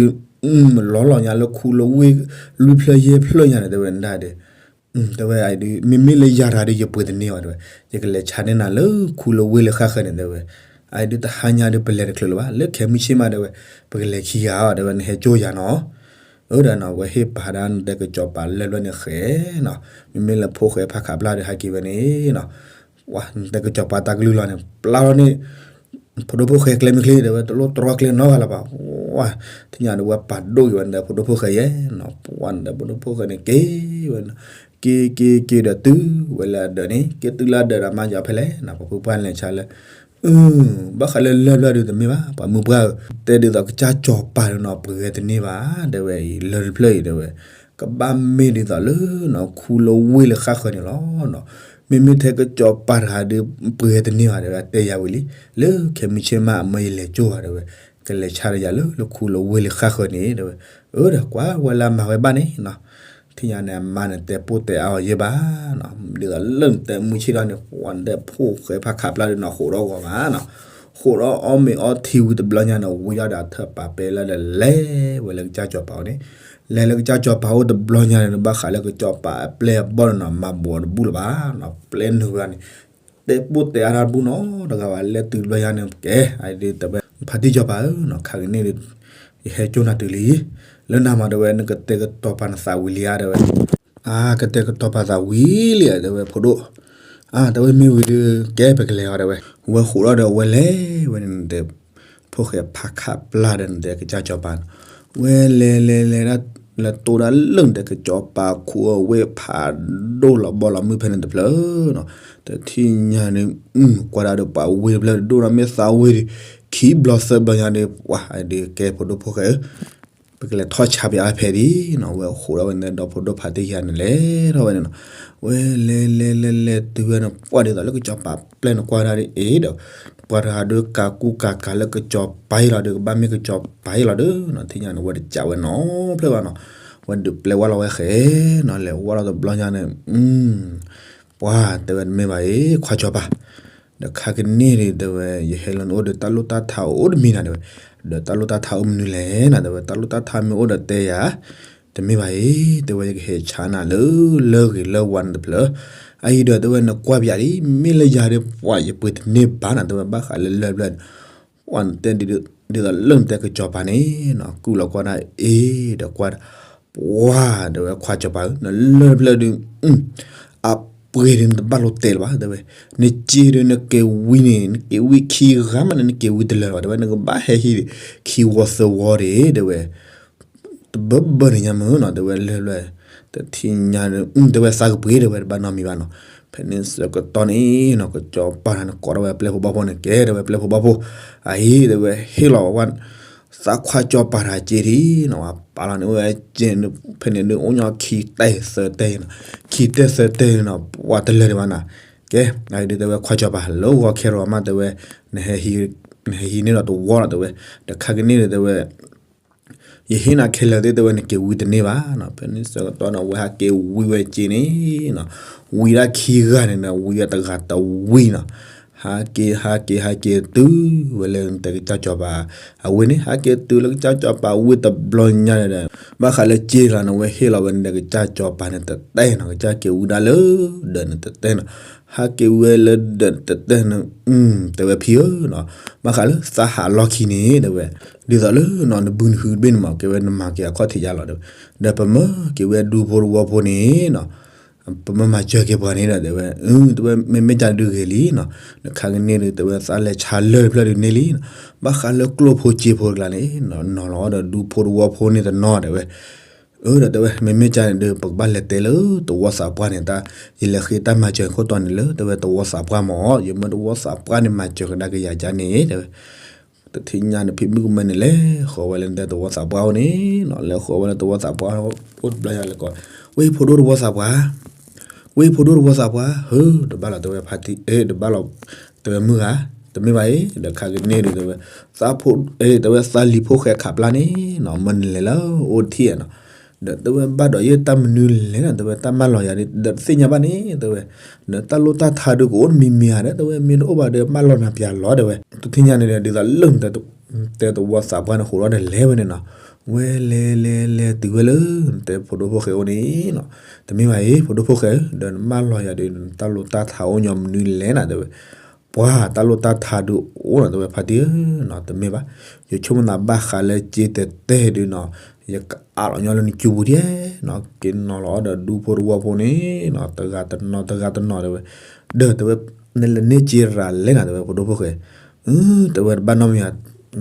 ၤလီၤညါလၢခူလၢဝ့ၢ်လွံၢ်ဖျၢၣ်ယဲၢ်ဖျၢၣ်ညါန့ၣ်တဲဝဲဒၣ်ဒီး တဲဝဲဒုး မ့မ့ၢ်လၢယၤတဂၤဒီး ယပှ့ၤတန့ၢ်ဘၣ်တဲဝဲ, ယကလဲၤဆါန့ၢ်နၤလၢခူလၢဝ့ၢ်လၢဃၣ်ဃၢၤန့ၣ်တဲဝဲ, အအံၤဒုးတဟါညါဒုးပလဲၤတချုးလၢၤဘၣ်, လၢခဲမုၢ်ဆ့ၣ်မးတဲဝဲ, ပကလဲၤခံဂၤအီၤတဲဝဲ နဟဲကၠိယၤနီၤ, အၢဒီးနီၤ ဝဲဟ့ၣ်ပာ်ဒၣ်နတဲကစီၤပၤလၢၢ်တဖျၢၣ်န့ၣ်ဃဲနီၤ, မ့မ့ၢ်လၢဖိၣ်ဃဲဖးခးပျၢ်ဒီးဟဲက့ၤဝဲန့ၣ်နီၤ, ပှၤနတဲကစီၤပၤတၢ်ကလုၢ်လီၤန့ၣ် ပျၢ်လီၤန့ၣ် ဖိဒိၣ်ဖိၣ်ဃဲကျဲမ့ၢ်ချ့တဲဝဲ တလိၣ်တြီကျဲနီတဂၤလၢၤဘၣ်, ပှၤ ထံၣ်ညါဒီးဝဲပာ်ဒိၣ်က့ၤဝဲနတဲဖိဒိၣ်ဖိၣ်ဃဲယဲနီၤ, ပှၤနတဲဖိဒိၣ်ဖိၣ်ဃဲန့ၣ်က့ၤဝဲနီၤ, က့ၤက့ၤက့ၤဒီးတုၤဝဲလၢအဒၢးန့ၣ် က့ၤတုၤလၢအဒၢးဒီးမါယီၤဖဲလဲၣ်နီၤ, ပှၤဖုပှၢ်လဲၤဆါလၢ ဘၣ်ဃးလၢလၢၢ်တဖျၢၣ်ဒုးတမ့ၢ်ဘၣ်, ပှၤမုၢ်ပှၢ်ဧၢ, တဲဒ်သိးကစၢ်စီၤပၤဒီးနီၤ ပှ့ၤဝဲတန့ၢ်ဘၣ်, တဲဝဲအံၤလၢၢ်တဖျၢၣ်အံၤတဲဝဲ, ကဘၣ်မ့ၢ်ဒ်သိးလၢနီၤ ခူလၢဝ့ၢ်လၢဃၣ်ဃၢၤန့ၣ်လီၤနီၤ, မ့မ့ၢ်ထဲကစီၤပၤတဂၤဒီး ပှ့ၤဝဲတန့ၢ်ဘၣ်တဲဝဲ, တဲယၤဝံၤလံ, လၢခဲမုၢ်ဆ့ၣ်မးအမၢယလဲၤကၠိဘၣ်တဲဝဲ, ကလဲၤဆါဒီးယၤလၢလၢခူလၢဝ့ၢ်လၢဃၣ်ဃၢၤန့ၣ်တဲဝဲ, အၢဒီးကွၢ်ဝဲလၢအမၤဝဲဘၣ်န့ၣ်နီၤ ထံၣ်ညါန့ၣ် အမါန့ၣ် တဲပိၢ်တဲအါအီၤယဲဘၣ်နီၤ, ဒ်သိးလၢနတဲမုၢ်ဆ့ၣ်ထီၣ်န့ၣ် ပှၤနတဲဖိၣ်ဃဲဖးခးပျၢ်ဒီးနီၤ ဃိးဒီးဂီၤမးနီၤ, ဃိးဒီးအီၣ်မ့ၤအီထံဝံၤတဘျီညါန့ၣ် ဝံထီၣ်ဒီးအထၢၣ်ပာ်ပဲလၢဒီးလဲၤဝဲလၢကစၢ်စီၤပၤအိၣ်န့ၣ်, လဲၤလၢကစၢ်စီၤပၤအိၣ်တဘျီညါန့ၣ် ဘၣ်ဃးလၢကစီၤပၤအပျဲၢ်အဘီၣ်န့ၣ်နီၤ မၤဘူးအီၤတဘူၣ်လၢၤဘၣ်နီၤ, ပျဲနုာ်ဝဲန့ၣ် တဲပိၢ်တဲအါတၢ်တဘူၣ်နီတဂၤဘၣ်, လဲၤတုၤတဘျီညါန့ၣ် ကဲ အဒ်တဲဝဲ ဖါတံၢ်စီၤပၤဧၢနီၤ ခါကန့ၣ်ဒီး ယဟဲကၠိနၤတုၤလံ, လၢနၤမးတဲဝဲ နကတဲာ်ကတီၤပာ်နသးဝံၤလံဧါတဲဝဲ, အါ ကတဲာ်ကတီၤပာ်သးဝံၤလံဧါတဲဝဲဖိဒိၣ်, အါ တဲဝဲမ့ၢ်ဝံၤဒီး ကဲပကလဲၤအီၤတဲဝဲ, ဝဲဃိးဒီးဒီးဝဲလဲၤဝဲန့ၣ်တဲ ဖိၣ်ဃဲဖးခးပျၢ်ဒီးနတဲကစၢ်စီၤပၤနီၤ, ဝဲလဲၤလဲၤလဲၤဒၣ် လဲၤတိၢ်ဒၣ်လၢနတဲကစီၤပၤခူအဝ့ၢ်ဖးဒိၣ်လီၤဘီလီၤမုၢ်ဖဲန့ၣ်တဖျၢၣ်နီၤ, တထံၣ်ညါန့ၣ် ကွၢ်ဒၣ်ဒီးပှၤဝ့ၢ်တဖျၢၣ်ဒိၣ်ဒီးမ့ၢ်သးဝ့ၢ်ဒီး ခံဘျီသၢဘျီညါဒီး ပှၤဒုးကဲဖိဒိၣ်ဖိၣ်ဃဲဧၢ ပကလဲၤထီၣ်ဆါပယါဖဲဒ်နီၤ, ဝဲဃိးဒီးဝဲန့ၣ်ဒီးဖိဒိၣ်ဖါတံၢ်ယါန့ၣ်လဲၤထီၣ်ဝဲန့ၣ်နီၤ, ဝဲလဲၤလဲၤလဲၤလဲၤတုၤဝဲန့ၣ် ပှၤဒ်သိးလၢကစီၤပၤပျဲၢ်န့ၣ်ကွၢ်ဒၣ်ဒ်အံၤဒီး ပှၤတဂၤဒီးကးကူကးကးလၢကစီၤပၤအံၤလီၤဒီး ကဘၣ်မ့ၢ်ကစီၤပၤအံၤလီၤဒီးနီၤ, ထံၣ်ညါန့ၣ် ဝဲတကးဝဲနီတဖျၢၣ်ဘၣ်နီၤ, ဝဲဒုးပျဲဝဲလီၤဝဲဃဲနီၤ, လဲၤဝဲလီၤတဘျီညါန့ၣ် ပှၤတဲဝဲတမ့ၢ်ဘၣ်အံၤ ခွါစီၤပၤ ဒီးခါကန့ၣ်ဒီးတဲဝဲ ယဟဲလၢနအိၣ်ဒီးတၢ်လိၣ်တၢ်ထါအိၣ်တမံၤနၤတဲဝဲ, ဒီးတၢ်လိၣ်တၢ်ထါအိၣ်မနုၤလဲၣ်နၤတဲဝဲ, တၢ်လိၣ်တၢ်ထါမ့ၢ်အိၣ်ဒီးတဲယၤ, တမ့ၢ်ဘၣ်အံၤ တဲဝဲ ယကဟဲဆါနၤလၢလၢဂ့ၤလၢဝါန့ၣ်တဖျၢၣ်, အအံၤဒီးတဲဝဲ နကွၢ်ပယါဒ် မ့ၢ်လၢယၤဒီး ပှၤယပှ့ၤတန့ၢ်ဘၣ်နၤတဲဝဲ ဘၣ်ဃးလၢလၢၢ်တဖျၢၣ်န့ၣ် ပှၤနတဲဒ်သိးလၢနတဲကစီၤပၤန့ၣ်နီၤ ကုၢ်လီၤကွၢ်ဒၣ်အ့ၣ်ဒီးကွၢ်ဒၣ် ပှၤတဲဝဲခွါစီၤပၤဧၢ နလၢၢ်တဖျၢၣ်ဒုး အပှ့ၤဒုးနတဘၣ်လိၣ်တဲလၢၤဘၣ်တဲဝဲ, နစ့ဒုးနက့ၤဝံန့ၣ် နက့ၤဝံခံဂၤမးန့ၣ် နက့ၤဝံတလၢာ်လၢၤဘၣ်တဲဝဲ, နကဘၣ်ဟဲဟံးဒံး ခံဝီသၢဝီဒံးတဲဝဲ တဘၢဘၢန့ၣ်ညါမ့ၢ်နီၤ တဲဝဲလၢၢ်တဖျၢၣ်, တထံၣ်ညါ တဲဝဲသးကပှ့ၤတဲဝဲတဘၣ်နီတမံၤဘၣ်နီၤ, ဖဲန့ၣ်ဆၢကတီၢ်န့ၣ်နီၤ ကစီၤပၤန့ၣ်ကိးထီၣ်ဝဲပျဲၢ်ဖိဘီၣ်ဖိန့ၣ် ကဲတဲဝဲပျဲၢ်ဖိဘီၣ်ဖိ, အအံၤတဲဝဲဟ့ၣ်လီၤဝဲ သးခွါစီၤပၤတၢ်စ့ထံနီၤ ပာ်လီၤန့ၣ်ဝဲစ့ ဖဲန့ၣ်ဒုးအိၣ်ညီခံတဲသၢတဲနီၤ, ခံတဲသၢတဲနီၤ ပှၤတလၢာ်ဒံးဘၣ်နီၤ. ကဲ အဒုးတဲဝဲခွါစီၤပၤ လၢဂီၤခဲရီမးတဲဝဲ, နဟဲဟံးန့ၢ်ဒီးတဝီလီၤတဲဝဲ, ဒီးခါကန့ၣ်ဒုးတဲဝဲ ယဟ့ၣ်နၤခဲလၢာ်သ့ၣ်တဲဝဲ နက့ၤဝံတန့ၢ်ဘၣ်နီၤ. ဖဲန့ၣ်ဆၢကတီၢ်နီၤ ဝဲဟးက့ၤဝံဝဲစ့န့ၣ်နီၤ, ဝံဒၣ်ခံဂၤန့ၣ်ဒီး ဝံဝဲတဂၤတဝံနီၤ. ဟးက့ၤ ဟးက့ၤ ဟးက့ၤတုၤဝဲလၢနတဲကစၢ်စီၤပၤ အဝ့ၢ်န့ၣ် ဟးက့ၤတုၤလၢကစၢ်စီၤပၤဝ့ၢ်တဘျီညါန့ၣ်ဒီး ဘၣ်ဃးလၢစ့လီၤန့ၣ် ဝဲဟ့ၣ်လီၤဝဲန့ၣ်ဒီးကစၢ်စီၤပၤန့ၣ်တတဲနီၤ, ကစၢ်က့ၤဝံဒၣ်လၢ ဒီးန့ၣ်တတဲနီၤ. ဟးက့ၤဝဲလၢဒီးတတဲန့ၣ် တဲဝဲဖံဧၢနီၤ, ဘၣ်ဃးလၢသးဟးလီၢ်ခံန့ၣ်တဲဝဲ, ဒ်သိးလၢနီၤ နဘုနဟုတဘ့ၣ်န့ၣ်မး ကဲဝဲနမၤက့ၤအခီၣ်ထံးယါလီၤတဲဝဲ, ဒီးပမ့ၢ်က့ၤဝဲဒူဖိတဝီဖိန့ၣ်နီၤ ပမ့ၢ်မၤစၢၤက့ၤပှၤန့ၣ်ဒီးတဲဝဲ, တဲဝဲမ့မ့ၢ်ကဒုးဂ့ၤလံနီၤ, ဒီးခါကန့ၣ်ဒုးတဲဝဲသးလဲၤဆါလၢၢ်တဖျၢၣ်ဒုးန့ၢ်လံနီၤ, ဘၣ်ဃးလၢကျိၣ်ဖိစ့ဖိတကျါန့ၣ် နီၤလီၤဒီးဒူဖိတဝီဖိန့ၣ်တနီၤတဲဝဲ, ဒီးတဲဝဲ မ့မ့ၢ်ကန့ၣ်ဒုး ပကဘၣ်လဲၤတဲလၢတဝီသးပှၢ်န့ၣ် တၢ် ယလဲၤဃ့တၢ်မၤစၢၤခိၣ်တီန့ၣ်လၢ တဲဝဲတဝီသးပှၢ်မး ယမ့ၢ်တဝီသးပှၢ်န့ၣ် မၤစၢၤကဒါက့ၤယၤကန့ၣ်တဲဝဲ, တထံၣ်ညါန့ၣ် ဖံမုၣ်ကမဲန့ၣ် လဲၤဃီၤဝဲလၢနတဲတဝီသးပှၢ်အိၣ်န့ၣ်နီၤ, လဲၤဃီၤဝဲလၢတဝီသးပှၢ်အိၣ်တဘျီယၤလဲၤကိး, ဝဲဖိဒိၣ်တဝီသးပှၢ် ဝဲဖိဒိၣ်တဝီသးပှၢ် ဟၢ တဘၣ်လီၤတဲဝဲဖါတံၢ် တဘၣ်လီၤ တဲဝဲမုၢ်ဂၤ တမ့ၢ်ဘၣ်အံၤ ဒီးခါကန့ၣ်ဒုးတဲဝဲ သးဖိ တဲဝဲသးလံၤဖိၣ်ဃဲခးပျၢ်န့ၣ်နီၤ မ့ၢ်နလဲၤလၢအိၣ်တထံၣ်ဧါနီၤ, ဒီးတဲဝဲဘၣ်ဒီးယဲတၢ်မနုၤလဲၣ်နီၤ တဲဝဲတၢ်မၢလီၤယၤဒီး ဒီးတသ့ၣ်ညါဘၣ်န့ၣ် တဲဝဲ, ဒီးတၢ်လိၣ်တၢ်ထါဒုးကအိၣ်တမံၤမံၤဧါဒီး တဲဝဲမ့ၢ်တအိၣ်ဘၣ်ဒီးမၢလီၤနၤပျၢ်လီၤတဲဝဲ, တထံၣ်ညါန့ၣ်ဒီး ဒ်သိးလၢနတဲတဝီသးပှၢ်န့ၣ် ဟိးထီၣ်ဒီးလဲၤဝဲန့ၣ်နီၤ, ဝဲလဲၤလဲၤလဲၤတုၤဝဲလၢ နတဲဖိဒိၣ်ဖိၣ်ဃဲအိၣ်န့ၣ်နီၤ, တမ့ၢ်ဘၣ်အံၤ ဖိဒိၣ်ဖိၣ်ဃဲဧၢ ဒီးနမၢလီၤယၤဒီး နတၢ်လိၣ်တၢ်ထါအိၣ်ညီမနုၤလဲၣ်နီၤ တဲဝဲ ပှၤတၢ်လိၣ်တၢ်ထါဒုးအိၣ်နီၤ တဲဝဲဖါတံၢ်ဧၢနီၤ တမ့ၢ်ဘၣ်, ယဆိကမိၣ်သးဘၣ်ဃးလၢစ့တဲတဲဒုးနီၤ, ယကအးလီၤညီလၢနစုပူၤဒဲးနီၤ က့ၤနီၤလီၤအီၤဒီးဒူဖိတဝီဖိန့ၣ်နီၤ တဂၤတနီၤတဂၤတနီၤတဲဝဲ, ဒီးတဲဝဲ နလဲၤန့ၢ်စ့ရၤလဲၣ်နီၤ တဲဝဲဖိဒိၣ်ဖိၣ်ဃဲ တဲဝဲတဘၣ်နီတမံၤ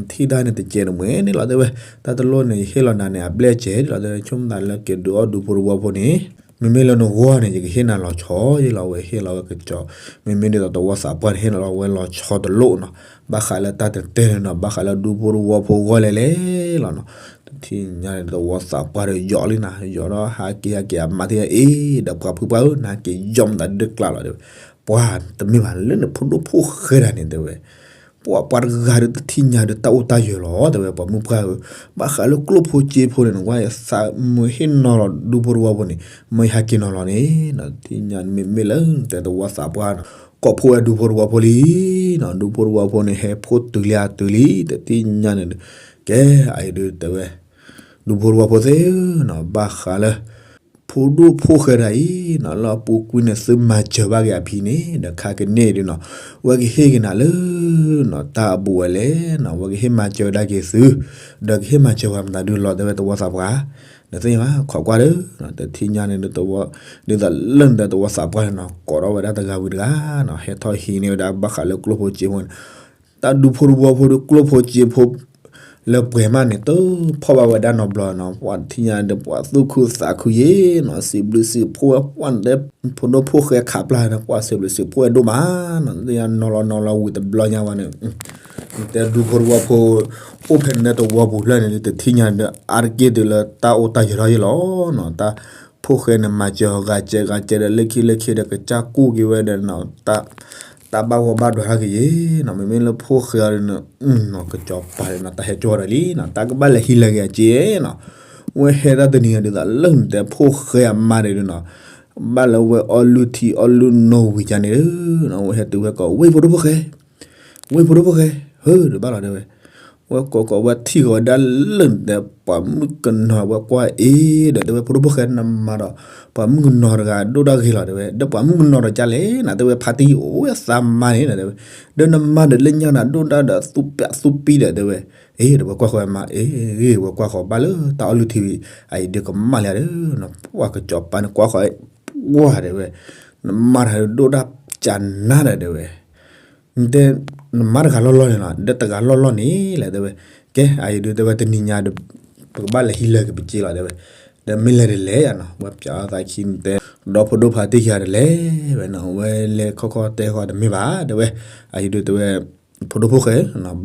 ထံၣ်ဒၣ်န့ၣ်တစဲးတမှဲၤန့ၣ်လီၤတဲဝဲ, တၢ်တလိၣ်န့ၣ် ယဟ့ၣ်လီၤနၤန့ၣ် အဘျဲၣ်စဲးလီၤတဲဝဲ, ဆိကမိၣ်သးလၢက့ၤဒုးအီၣ်ဒူဖိတဝီဖိန့ၣ်, မ့မ့ၢ်လၢနဂီၢ်န့ၣ် ယကဟ့ၣ်နၤလီၤဆီ ယလီၤဝဲဟ့ၣ်လီၤဝဲကစီၤ, မ့မ့ၢ်ဒ်သိးတဝီသးပှၢ်န့ၣ် ဟ့ၣ်လီၤဝဲလီၤဆီတလိၣ်နီၤ, ဘၣ်ဃးလၢတၢ်တတဲန့ၣ်နီၤ ဘၣ်ဃးလၢဒူဖိတဝီဖိဂီၢ်လဲၣ်လဲၣ်လီၤနီၤ, တထံၣ်ညါန့ၣ် တဝီသးပှၢ်ဒီးယိးလံနီၤ, ယိးဒီးဟးက့ၤဟဲက့ၤအမါသ့ၣ်အ့ၣ် ဒီးပှၤဖုပှၢ်ဧၢ နဟဲက့ၤယီၢ်မတၤဒုးကျါလီၤတဲဝဲ, ပှၤတမ့ၢ်ဘၣ်လၢနဖိဒိၣ်ဖိၣ်ဃဲတၢ်န့ၣ်တဲဝဲ ပှၤပှၤတဂၤဒီးတထံၣ်ညါဒီးတၢ်အိၣ်တၢ်ယၢၤလီၤ တဲဝဲ ပှၤမုၣ်ပှၢ်ဧၢ, ဘၣ်ဃးလၢကျိၣ်ဖိစ့ဖိန့ၣ် နကွၢ်ယသးမုာ်ဟ့ၣ်နီၤလီၤဒူဖိတဝီဖိန့ၣ်, မ့ၢ်ယဟဲက့ၤနီၤလီၤန့ၣ်, တထံၣ်ညါမ့မ့ၢ်လၢတဲတဝီသးပှၢ်နီၤ, ကိးဖှိၣ်ဝဲဒူဖိတဝီဖိလံနီၤ, ဒူဖိတဝီဖိန့ၣ် ဟဲဖှိၣ်တုၤလံအတုၤလံ, တထံၣ်ညါန့ၣ်, ကဲ အအံၤဒုးတဲဝဲ ဒူဖိတဝီဖိသ့ၣ်ဧၢနီၤ, ဘၣ်ဃးလၢ ဖိဒိၣ်ဖိၣ်ဃဲတၢ်အံၤနီၤ လၢအပူၤကွံာ်န့ၣ် သုမၤစၢၤဘၣ်က့ၤအဖံန့ၣ် ဒီးခါကန့ၢ်ဒုးနီၤ, ဝဲကဟ့ၣ်က့ၤနၤလၢနီၤ တၢ်အဘူးဝဲလဲၣ်နီၤ, ဝဲကဟ့ၣ်မၤစၢၤဝဲဒၣ်က့ၤသု, ဒီးကဟ့ၣ်မၤစၢၤပှၤမတၤဒုးလီၤ တဲဝဲတဝီသးပှၢ်, နသ့ၣ်ညါဘၣ် ခိးကွၢ်ဒီး, တထံၣ်ညါန့ၣ် ဒ်သိးလၢနတဲတဝီသးပှၢ်န့ၣ်နီၤ ကိးထီၣ်ဝဲဒၣ်တဂၤဝံၤတဂၤနီၤ ဟဲထီၣ်ဟံးန့ၢ်ဝဲဒၣ်ဘၣ်ဃးလၢကျိၣ်ဖိစ့ဖိန့ၣ် တၢ်ဒူဖိတဝီဖိဒီးကျိၣ်ဖိစ့ဖိ လၢပှဲၤမးန့ၣ် တဖီၣ်ဘၣ်ဝဲဒၣ်နီတဘျီနီၤ, ပှၤတထံၣ်ညါဒီး ပှၤသူၣ်ခုသးခုယ့ၤနီၤ, စံးဘျုးစံးဖှိၣ်ဝဲ ပှၤတဲ ဖိဒိၣ်ဖိၣ်ဃဲခးပျၢ်န့ၣ် ပှၤစံးဘျုးစံးဖှိၣ်ဝဲဒိၣ်မးနီၤ, သ့ၣ်ညါနီၤလီၤနီၤလီၤဝံၤတဘျီညါဝဲန့ၣ် တဲဒူဖိတဝီဖိ အိၣ်ဖဲန့ၣ်တဝီပူၤဖျၢၣ်န့ၣ် တထံၣ်ညါဒီး အါတက့ၢ်တုၤလၢတၢ်အိၣ်တၢ်ယၢၤထီၣ်ယ့ၢ်လီၤနီၤ, တၢ်ဖိၣ်ဃဲန့ၣ် မၤစၢၤဂၤစဲးဂၤစဲးဒီး လၢခံလၢခံဒီး ကစၢ်ကူၣ်က့ၤဝဲဒီးနီၤ တၢ်ဘၣ်ဂီၢ်ဘၣ်ဒွဲၣ်ထီၣ်က့ၤယ့ၤနီၤ, မ့မ့ၢ်လၢဖိၣ်ဃဲအီၤဒီးနီၤ ကစီၤပၤဒီးနီၤ တၢ်ဟဲကၠီဒီးလံနီၤ, တၢ်ကဘၣ်လဲၤဟံးလၢက့ၤအစ့နီၤ, ဝဲဟဲတၢ်တနံၤဒ်သိးလၢနတဲဖိၣ်ဃဲအမါန့ၣ်ဒုးနီၤ, ဘၣ်လၢဝဲအီၣ်လုၢ်ထံအီၣ်လုၢ်နိဝံၤကန့ၣ်ဒုးနီၤ ဝဲဟဲတုၤဝဲကိး ဝ့ၢ်ဖိဒိၣ်ဖိၣ်ဃဲ ဝ့ၢ်ဖိဒိၣ်ဖိၣ်ဃဲ ဟၢ တဘၣ်လီၤတဲဝဲ, ဝဲကိးကိးဝဲထံၣ်ဃီၤဝဲဒၣ်လၢနတဲပှၤမုၣ်ကနီၤ ဝဲကွၢ်အ့ၣ်ဒီး တဲဝဲဖိဒိၣ်ဖိၣ်ဃဲ နမၤဒီး ပှၤမုၣ်ကနီၤတဂၤဒိၣ်ဒၣ်ဂ့ၤလီၤတဲဝဲ, ဒီးပှၤမုၣ်ကနီၤဒီးကလဲၣ်နၤ တဲဝဲ ဖါတံၢ်အိၣ်ဝဲသးမါန့ၣ်နၤတဲဝဲ, ဒီးနမါဒီးလၢညါနၤဒိၣ်ဒၣ်ဒီးသူပျးသူပံဒီးတဲဝဲ, အ့ ဒီးဝဲကွၢ်ဃီၤမါ အ့ ဝဲကွၢ်ဃီၤဘၣ်လၢတၢ်အီၣ်လုၢ်ထံဝံၤ အအံၤဒုးကမၣ်လၢဒီး ပှၤကစီၤပၤန့ၣ်ကွၢ်ဃီၤ ပှၤတဲဝဲ, နမါတဂၤဒိၣ်ဒၣ်ကၢ်နၤဒီးတဲဝဲ နတဲ နမါတဂၤလီၢ်လီၢ်န့ၣ်လီၤ, ဒီးတဂၤလီၢ်လီၢ်န့ၣ်လဲၣ်တဲဝဲ, ကဲ အအံၤဒုးတဲဝဲတနံၤညါဒီး ပကဘၣ်လဲၤဟံးလၢက့ၤပစ့လီၤတဲဝဲ, ဒီးမ့ၢ်လဲၤဒ်လဲၣ်ယါနီၤ ဝဲပၠးအသးခံနတဲ ဒီဖိဒိၣ်ဖါတံၢ်ခံဂၤဒ်လဲၣ်ဝဲနီၤ ဝဲလဲၤခီၣ်ခီၣ်တဲဃီၤတမ့ၢ်ဘၣ်တဲဝဲ, အအံၤဒုးတဲဝဲ ဖိဒိၣ်ဖိၣ်ဃဲ,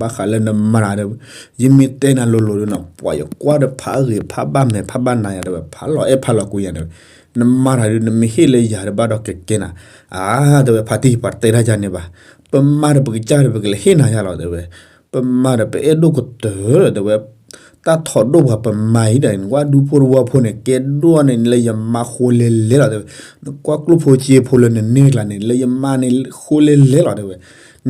ဘၣ်ဃးလၢနမၤတၢ်ဒီး ယမ့ၢ်တဲနၤလိၤလိၤဒီးနီၤ ပှၤယကွၢ်ဒီးဖးဂ့ၤ ဖးဘၣ်မဲာ် ဖးဘၣ်နၤယၤတဲဝဲ ဖးလီၤအဲၣ်ဖးလီၤကွံယၤတဲဝဲ, နမၤတၢ်ဒီး နမ့ၢ်ဟ့ၣ်လၢယၤဒီး ဘၣ်ဒီးကကဲနၤ, အါ တဲဝဲ ဖါတံၢ် ပှၤတဲတၢ်ယၤန့ၣ်ဘၣ်, ပမၤဒီးပကစၢ်ဒီး ပကလဲၤဟ့ၣ်နၤယၤလီၤတဲဝဲ, ပမၤဒီးပအဲၣ်ဒိၣ်ကတၢၢ်လီၤတဲဝဲ, တၢ်ထီၣ်ဒိၣ်ပှၤပမၤအံၤဒီး နကွၢ်ဒူဖိတဝီဖိန့ၣ် ကဲဒိၣ်န့ၣ် လၢယမါဃိလဲၤလဲၤလီၤတဲဝဲ, နကွၢ်ကျိၣ်ဖိစ့ဖိလၢနန့ၢ်ကျါန့ၣ် လၢယမါန့ၣ်ဃိလဲၤလဲၤလီၤတဲဝဲ,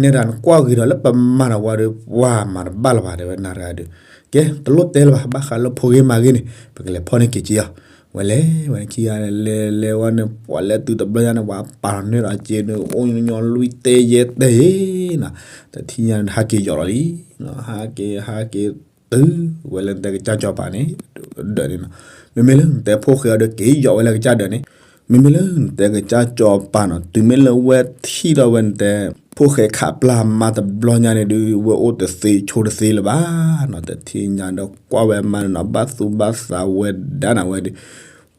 နဲဒၣ်နကွၢ်ဂ့ၤဒီးလၢပမၤတၢ်ဝဲဒီး ပှၤမၤတဘၣ်လၢၤဘၣ်တဲဝဲ နၤတဂၤဒီး, ကဲ တလိၣ်တဲလၢၤဘၣ် ဘၣ်ဃးလၢဖိဂ့ၤမၤဂ့ၤန့ၣ် ပကလဲၤဖီၣ်န့ၢ်က့ၤက့ၤအီၤ, ဝဲလဲၤဝဲန့ၣ်ခံဂၤလဲၤလဲၤဝဲန့ၣ် ပှၤလဲၤတုၤတဘျီညါန့ၣ် ပှၤပာ်လီၤန့ၢ်ဒီးအစ့န့ၣ် အိၣ်ညီလွံၢ်တဲယဲၢ်တဲနီၤ, တထံၣ်ညါန့ၣ် ဟးက့ၤယီၤလီၤလံ, ဟးက့ၤ ဟးက့ၤ တုၤဝဲလၢနတဲကစၢ်စီၤပၤန့ၣ် ဒၢးန့ၣ်နီၤ, မ့မ့ၢ်လၢနတဲဖိၣ်ဃဲအီၤဒီး က့ၤယီၤဝဲလၢကစၢ်ဒၢးန့ၣ်, မ့မ့ၢ်လၢနတဲကစၢ်စီၤပၤနီၤ တုၤမ့ၢ်လၢဝဲထံၣ်ထီၣ်ဝဲနတဲ ဖိၣ်ဃဲခးပျၢ်မါတဘျီညါန့ၣ်ဒုး ဝဲအိၣ်တသ့ဆိတသ့လၢၤဘၣ်နီၤ, တထံၣ်ညါဒီးကွၢ်ဝဲမါန့ၣ်နီၤ ဘၣ်သူဘၣ်သးဝဲဒၣ်နၤဝဲဒီး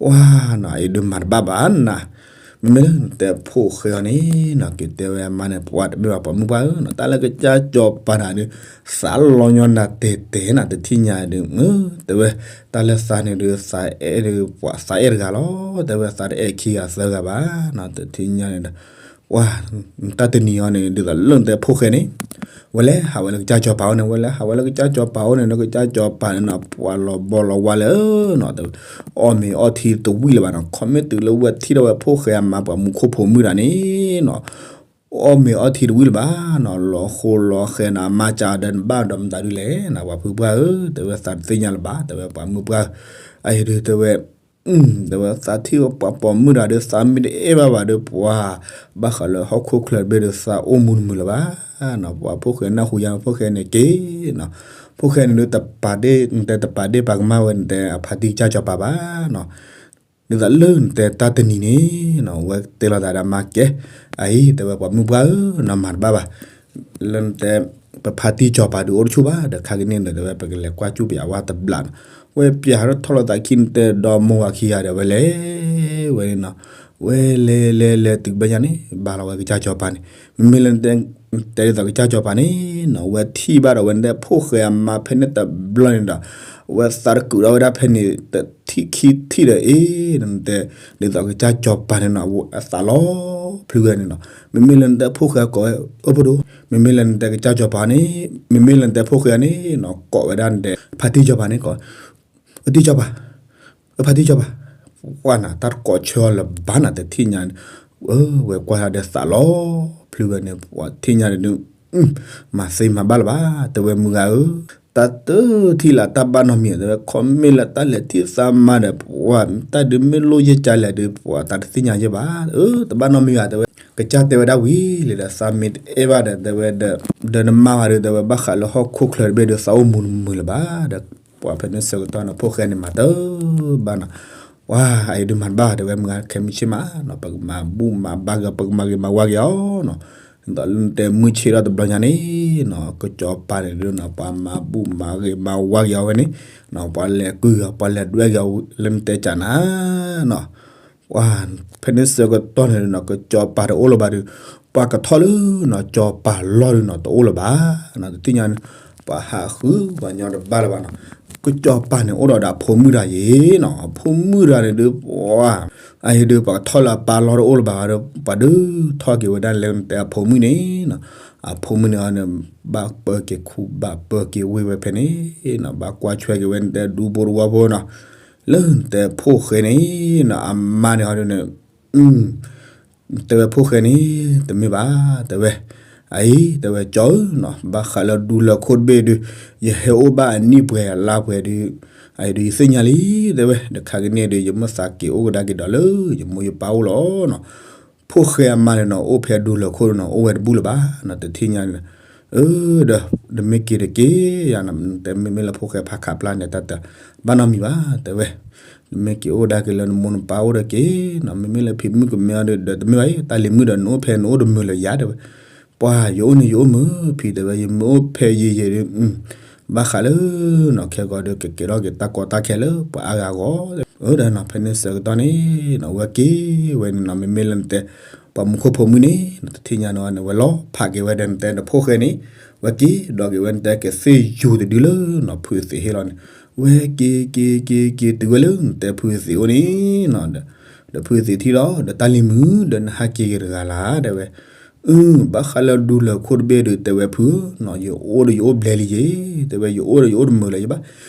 ပှၤနီၤ အံၤဒုးမၤတဘၣ်ဘၣ်နၤ, မ့မ့ၢ်လၢနတဲဖိၣ်ဃဲအီၤန့ၣ်နီၤ က့ၤတဲဝဲအမါန့ၣ် ပှၤတမ့ၢ်ဘၣ်ပှၤမုၣ်ပှၢ်ဧၢနီၤ, တၢ်လၢကစၢ်စီၤပၤတၢ်ဒုး သးလီၤညီနၤတဲာ်တဲာ်နၤ တထံၣ်ညါဒုး တဲဝဲ တၢ်လၢသးန့ၣ်ဒုး သးအဲၣ်ဒုး ပှၤသးအဲၣ်တဂၤလီၤ, တဲဝဲသးတအဲၣ်ခံဂၤသၢဂၤဘၣ်နီၤ, တထံၣ်ညါန့ၣ်ဒီး ပှၤ တၢ်တနံၤအံၤန့ၣ် ဒ်သိးလၢနတဲဖိၣ်ဃဲန့ၣ် ဝဲလဲၤဟးဝဲလၢကစၢ်စီၤပၤအိၣ်န့ၣ် ဝဲလဲၤဟးဝဲလၢကစၢ်စီၤပၤအိၣ်န့ၣ် လၢကစၢ်စီၤပၤန့ၣ်နီၤ ပှၤလီၤဘီလီၤဝါလၢနီၤ အီၣ်မ့ၤအီထံတဝံၣ်လၢၤဘၣ်နီၤ, ခီမ့ၢ်တုၤလၢဝဲထံၣ်ထီၣ်ဝဲဖိၣ်ဃဲအမါ ပှၤမူခိၣ်ဖိမုၣ်တၢ်န့ၣ်နီၤ အီၣ်မ့ၤအီထံတဝံၣ်လၢၤဘၣ်နီၤ, လီၤဃိလီၤဃဲနီၤ အမါစံးဒီးနဘၣ်ဒီးမတၤဒုလဲၣ်နီၤ, ပှၤဖုပှၢ်ဧၢ တဲဝဲသးတသ့ၣ်ညါလၢၤဘၣ် တဲဝဲပှၤမုၣ်ပှၢ်ဧၢ, အအံၤဒုးတဲဝဲ တဲဝဲသးထံၣ်ပှၤပိာ်မုၣ်တၢ်ဒီး သးမ့ၢ်တအဲၣ်ဘၣ်ဘၣ်ဒီး ပှၤ ဘၣ်ဃးလၢဟီၣ်ခိၣ်ချၢတဘ့ၣ်ဒီး သးအိၣ်မူတမုာ်လၢၤဘၣ်နီၤ, ပှၤဖိၣ်ဃဲနၢ်ဟူယါ ဖိၣ်ဃဲန့ၣ်က့ၤနီၤ, ဖိၣ်ဃဲန့ၣ်ဒုးတပာ်ဒ့ၣ် နတဲတပာ်ဒ့ၣ်ပာ်ကမၣ်ဝဲ နတဲအဖါတံၢ်ကစၢ်စီၤပၤဘၣ်နီၤ ဒ်သိးလၢနတဲတၢ်တနံၤန့ၣ်နီၤ ဝဲတဲလီၤသးဒီးမါကဲ, အအံၤ တဲဝဲပှၤမုၣ်ပှၢ်ဧၢနီၤ မၤတဘၣ်ဘၣ်, လၢနတဲ ပဖါတံၢ်စီၤပၤဒုးအိၣ်တဆူၣ်ဘၣ်ဒီး ခါကန့ၣ်ဒီး တဲဝဲပကလဲၤကွၢ်စူၣ်ပယၤဝဲတဘျီနီၤ, ဝဲပယၤထီၣ်ထီၣ်လီၤသးခံနတဲဒီးမိၢ်ဝၤခံဂၤဒီး ဝဲလဲၤဝဲန့ၣ်နီၤ, ဝဲလဲၤလဲၤလဲၤတုၤဘျီညါန့ၣ် ဘၣ်လီၤဝဲကစၢ်စီၤပၤန့ၣ်, မ့မ့ၢ်လၢနတဲ တဲဒ်သိးကစၢ်စီၤပၤန့ၣ်နီၤ ဝဲထံၣ်ဘၣ်ဒီးဝဲနတဲဖိၣ်ဃဲအမါဖဲန့ၣ်တဘျီန့ၣ်ဒီး ဝဲသးတကုာ်ဒီးဝဲဒၣ်ဖဲန့ၣ် တထံၣ်ခံထံၣ်ဒီးအ့ၣ် နတဲ ဒ်သိးကစၢ်စီၤပၤန့ၣ်နီၤ အသးလီၤဖျုးဝဲန့ၣ်နီၤ, မ့မ့ၢ်လၢနတဲဖိၣ်ဃဲကိးဝဲ အိၣ်ဖိဒိၣ်, မ့မ့ၢ်လၢနတဲကစၢ်စီၤပၤန့ၣ် မ့မ့ၢ်လၢနတဲဖိၣ်ဃဲန့ၣ်နီၤ ကိးဝဲဒၣ်နတဲ ဖါတံၢ်စီၤပၤန့ၣ်ကိး အတံၢ်စီၤပၤ အဖါတံၢ်စီၤပၤ, ပှၤနၤ တၢ်တကိးဆၢအီၤလၢၤဘၣ်နၤ တထံၣ်ညါန့ၣ်, ဝဲကွၢ်ဒၣ်ဒီးသးလီၤဖျုးဝဲန့ၣ် ပှၤထံၣ်ညါန့ၣ်ဒုး မၤသ့မၤဘၣ်လၢၤဘၣ် တဲဝဲမုၢ်ဂၤဧၢ, တၢ်တထံၣ်လၢတၢ်ဘၣ်နီတမံၤ တဲဝဲ ခီမ့ၢ်လၢတၢ်လဲၤထံၣ်သးမါဒီး ပှၤတၢ်ဒုးမ့ၢ်လိၣ်ယဲၢ်ကလဲၣ်ဒုး ပှၤသးတသ့ၣ်ညါယဲၢ်ဘၣ်, အၢ တဘၣ်နီတမံၤဘၣ် တဲဝဲ, ကစၢ်တဲဝဲဒၣ်ဝံၤလံဒီး သးမ့ၢ်တအဲၣ်ဘၣ်ဒီး တဲဝဲဒီး ဒီးနမါဘၣ်ဒီး တဲဝဲဘၣ်ဃးလၢဟီၣ်ခိၣ်ချၢတဘ့ၣ်ဒီး သးအိၣ်မူတမုာ်လၢၤဘၣ်ဒီး ပှၤဖဲန့ၣ်ဆၢကတီၢ်န့ၣ် ဖိၣ်ဃဲန့ၣ်မၤတဘၣ်နီၤ, ပှၤအအံၤဒုးမၤတဘၣ် တဲဝဲမုၢ်ဂၤ ခဲမုၢ်ဆ့ၣ်မးနီၤ ပကမၤဘူၣ်မၤဘါက့ၤအီၤ ပကမၤဂ့ၤမၤဝါက့ၤအီၤနီၤ, ဒ်သိးလၢနတဲမုၢ်ဆ့ၣ်ထီၣ်တဘျီညါန့ၣ်နီၤ ကစီၤပၤန့ၣ်ဒုးနီၤ ပှၤမၤဘူၣ်မၤဂ့ၤမၤဝါက့ၤအီၤဝဲန့ၣ်နီၤ ပှၤလဲၤကုၢ်က့ၤအီၤ ပှၤလဲၤဒွဲၣ်က့ၤအီၤလၢနတဲကၢ်နၤနီၤ ပှၤဖဲန့ၣ်ဆၢကတီၢ်န့ၣ်နီၤ ကစီၤပၤတအိၣ်လၢၤဘၣ်ဒီး ပှၤကထီၣ်လၢနီၤ စီၤပၤလီၢ်ဒုးနီၤ တအိၣ်လၢၤဘၣ်နီၤ တသ့ၣ်ညါန့ၣ် ပှၤဟးဃုပှၤညီတဘၣ်လၢၤဘၣ်နီၤ, ကစီၤပၤန့ၣ်အိၣ်ဒီးဒီးအဖိမုၣ်တဂၤယ့ၤနီၤ အဖိမုၣ်တဂၤန့ၣ်ဒုး ပှၤ အအံၤဒုး ပှၤကထီၣ်လၢအပၢ်လီၢ်တအိၣ်လၢၤဘၣ်ဒီး ပှၤဒုးထီၣ်က့ၤဝဲဒၣ်လၢနတဲအဖိမုၣ်န့ၣ်နီၤ, အဖိမုၣ်န့ၣ်အီၤန့ၣ် ဘၣ်ပၢက့ၤခူဘၣ်ပၢက့ၤဝ့ၢ်ဝဲဖဲန့ၣ်နီၤ ဘၣ်ကွၢ်ဆွဲက့ၤဝဲနတဲဒူဖိတဝီဖိနီၤ, လၢနတဲဖိၣ်ဃဲန့ၣ်နီၤ အမါန့ၣ်အီၤဒုးန့ၣ် တဲဝဲဖိၣ်ဃဲန့ၣ် တမ့ၢ်ဘၣ် တဲဝဲ, အအံၤ တဲဝဲကၠီဧၢနီၤ ဘၣ်ဃးလၢဒူလၢၢ်ခိၣ်တဘ့ၣ်ဒုး ယဟဲအိၣ်ဘၣ်အနံၣ်ပှဲၤအလါပှဲၤဒုး အအံၤဒုးယသ့ၣ်ညါလံ တဲဝဲ တခါကန့ၣ်ဒုး ယမ့ၢ်သးက့ၤအိၣ်ကဒါက့ၤဒီးလၢ ယမိၢ်ယပၢ်အိၣ်လီၤနီၤ, ဖိၣ်ဃဲအမါန့ၣ်နီၤ အိၣ်ဖဲဒူလၢၢ်ခိၣ်နီၤ အိၣ်ဝဲတဘူၣ်လၢၤဘၣ်နီၤ တထံၣ်ညါန့ၣ် အၢ ဒီး နမ့ၢ်က့ၤတက့ၢ်ယၤနီၤ တဲမ့မ့ၢ်လၢဖိၣ်ဃဲဖးခးပျၢ်န့ၣ် တၢ်တဘၣ်နီတမံၤဘၣ် တဲဝဲ, နမ့ၢ်က့ၤအိၣ်ကဒါက့ၤလၢနမိၢ်နပၢ်အိၣ်ဒီးက့ၤနီၤ မ့မ့ၢ်လၢဖံမုၣ်ကမဲအီၤဒီး တမ့ၢ်ဘၣ်အံၤ တၢ်လံၤမုၣ်ဒီး နအိၣ်ဖဲနအိၣ်တမုာ်လၢၤယၤတဲဝဲ, ပှၤ ယအိၣ်န့ၣ်ယအိၣ်မုာ်ဖံတဲဝဲ ယမ့ၢ်အိၣ်ဖဲယံာ်ယံာ်ဒီး ဘၣ်ဃးလၢနီၤ ခဲကီးဒီး ကကဲထီၣ်က့ၤတၢ်ကီတၢ်ခဲလၢပှၤအါဂၤအဂီၢ်, အၢ ဒီးနီၤ ဖဲန့ၣ်ဆၢကတီၢ်န့ၣ်နီၤ ဝဲက့ၤဝဲန့ၣ်နီၤ မ့မ့ၢ်လၢနတဲ ပှၤမူခိၣ်ဖိမုၣ်န့ၣ်နီၤ တထံၣ်ညါန့ၣ်ဝဲန့ၣ် ဝဲလီၤဖးက့ၤဝဲဒီးနတဲနဖိၣ်ဃဲန့ၣ်, ဝဲ ဝဲက့ၤဒီးက့ၤဝဲနတဲကသ့ၣ်ယူၤတဒုလၢနီၤ ဖုသံးဟ့ၣ်လီၤန့ၣ်, ဝဲက့ၤက့ၤက့ၤက့ၤတုၤဝဲလၢနတဲဖုသံးအိၣ်န့ၣ်နီၤ, ဒီးဖုသံးထံၣ်လီၤ ဒီးတၢ်လံၤမုာ် ဒီးနဟးက့ၤက့ၤတဂၤလၢ် တဲဝဲ, အု ဘၣ်ဃးလၢဒူလၢၢ်ခိၣ်တဘ့ၣ်ဒုး တဲဝဲဖုနီၤ, ယအိၣ်ဒီးယအိၣ်ဘျဲလံယ့ၤ, တဲဝဲယအိၣ်ဒီးယအိၣ်တမုာ်လၢၤယဘၣ်,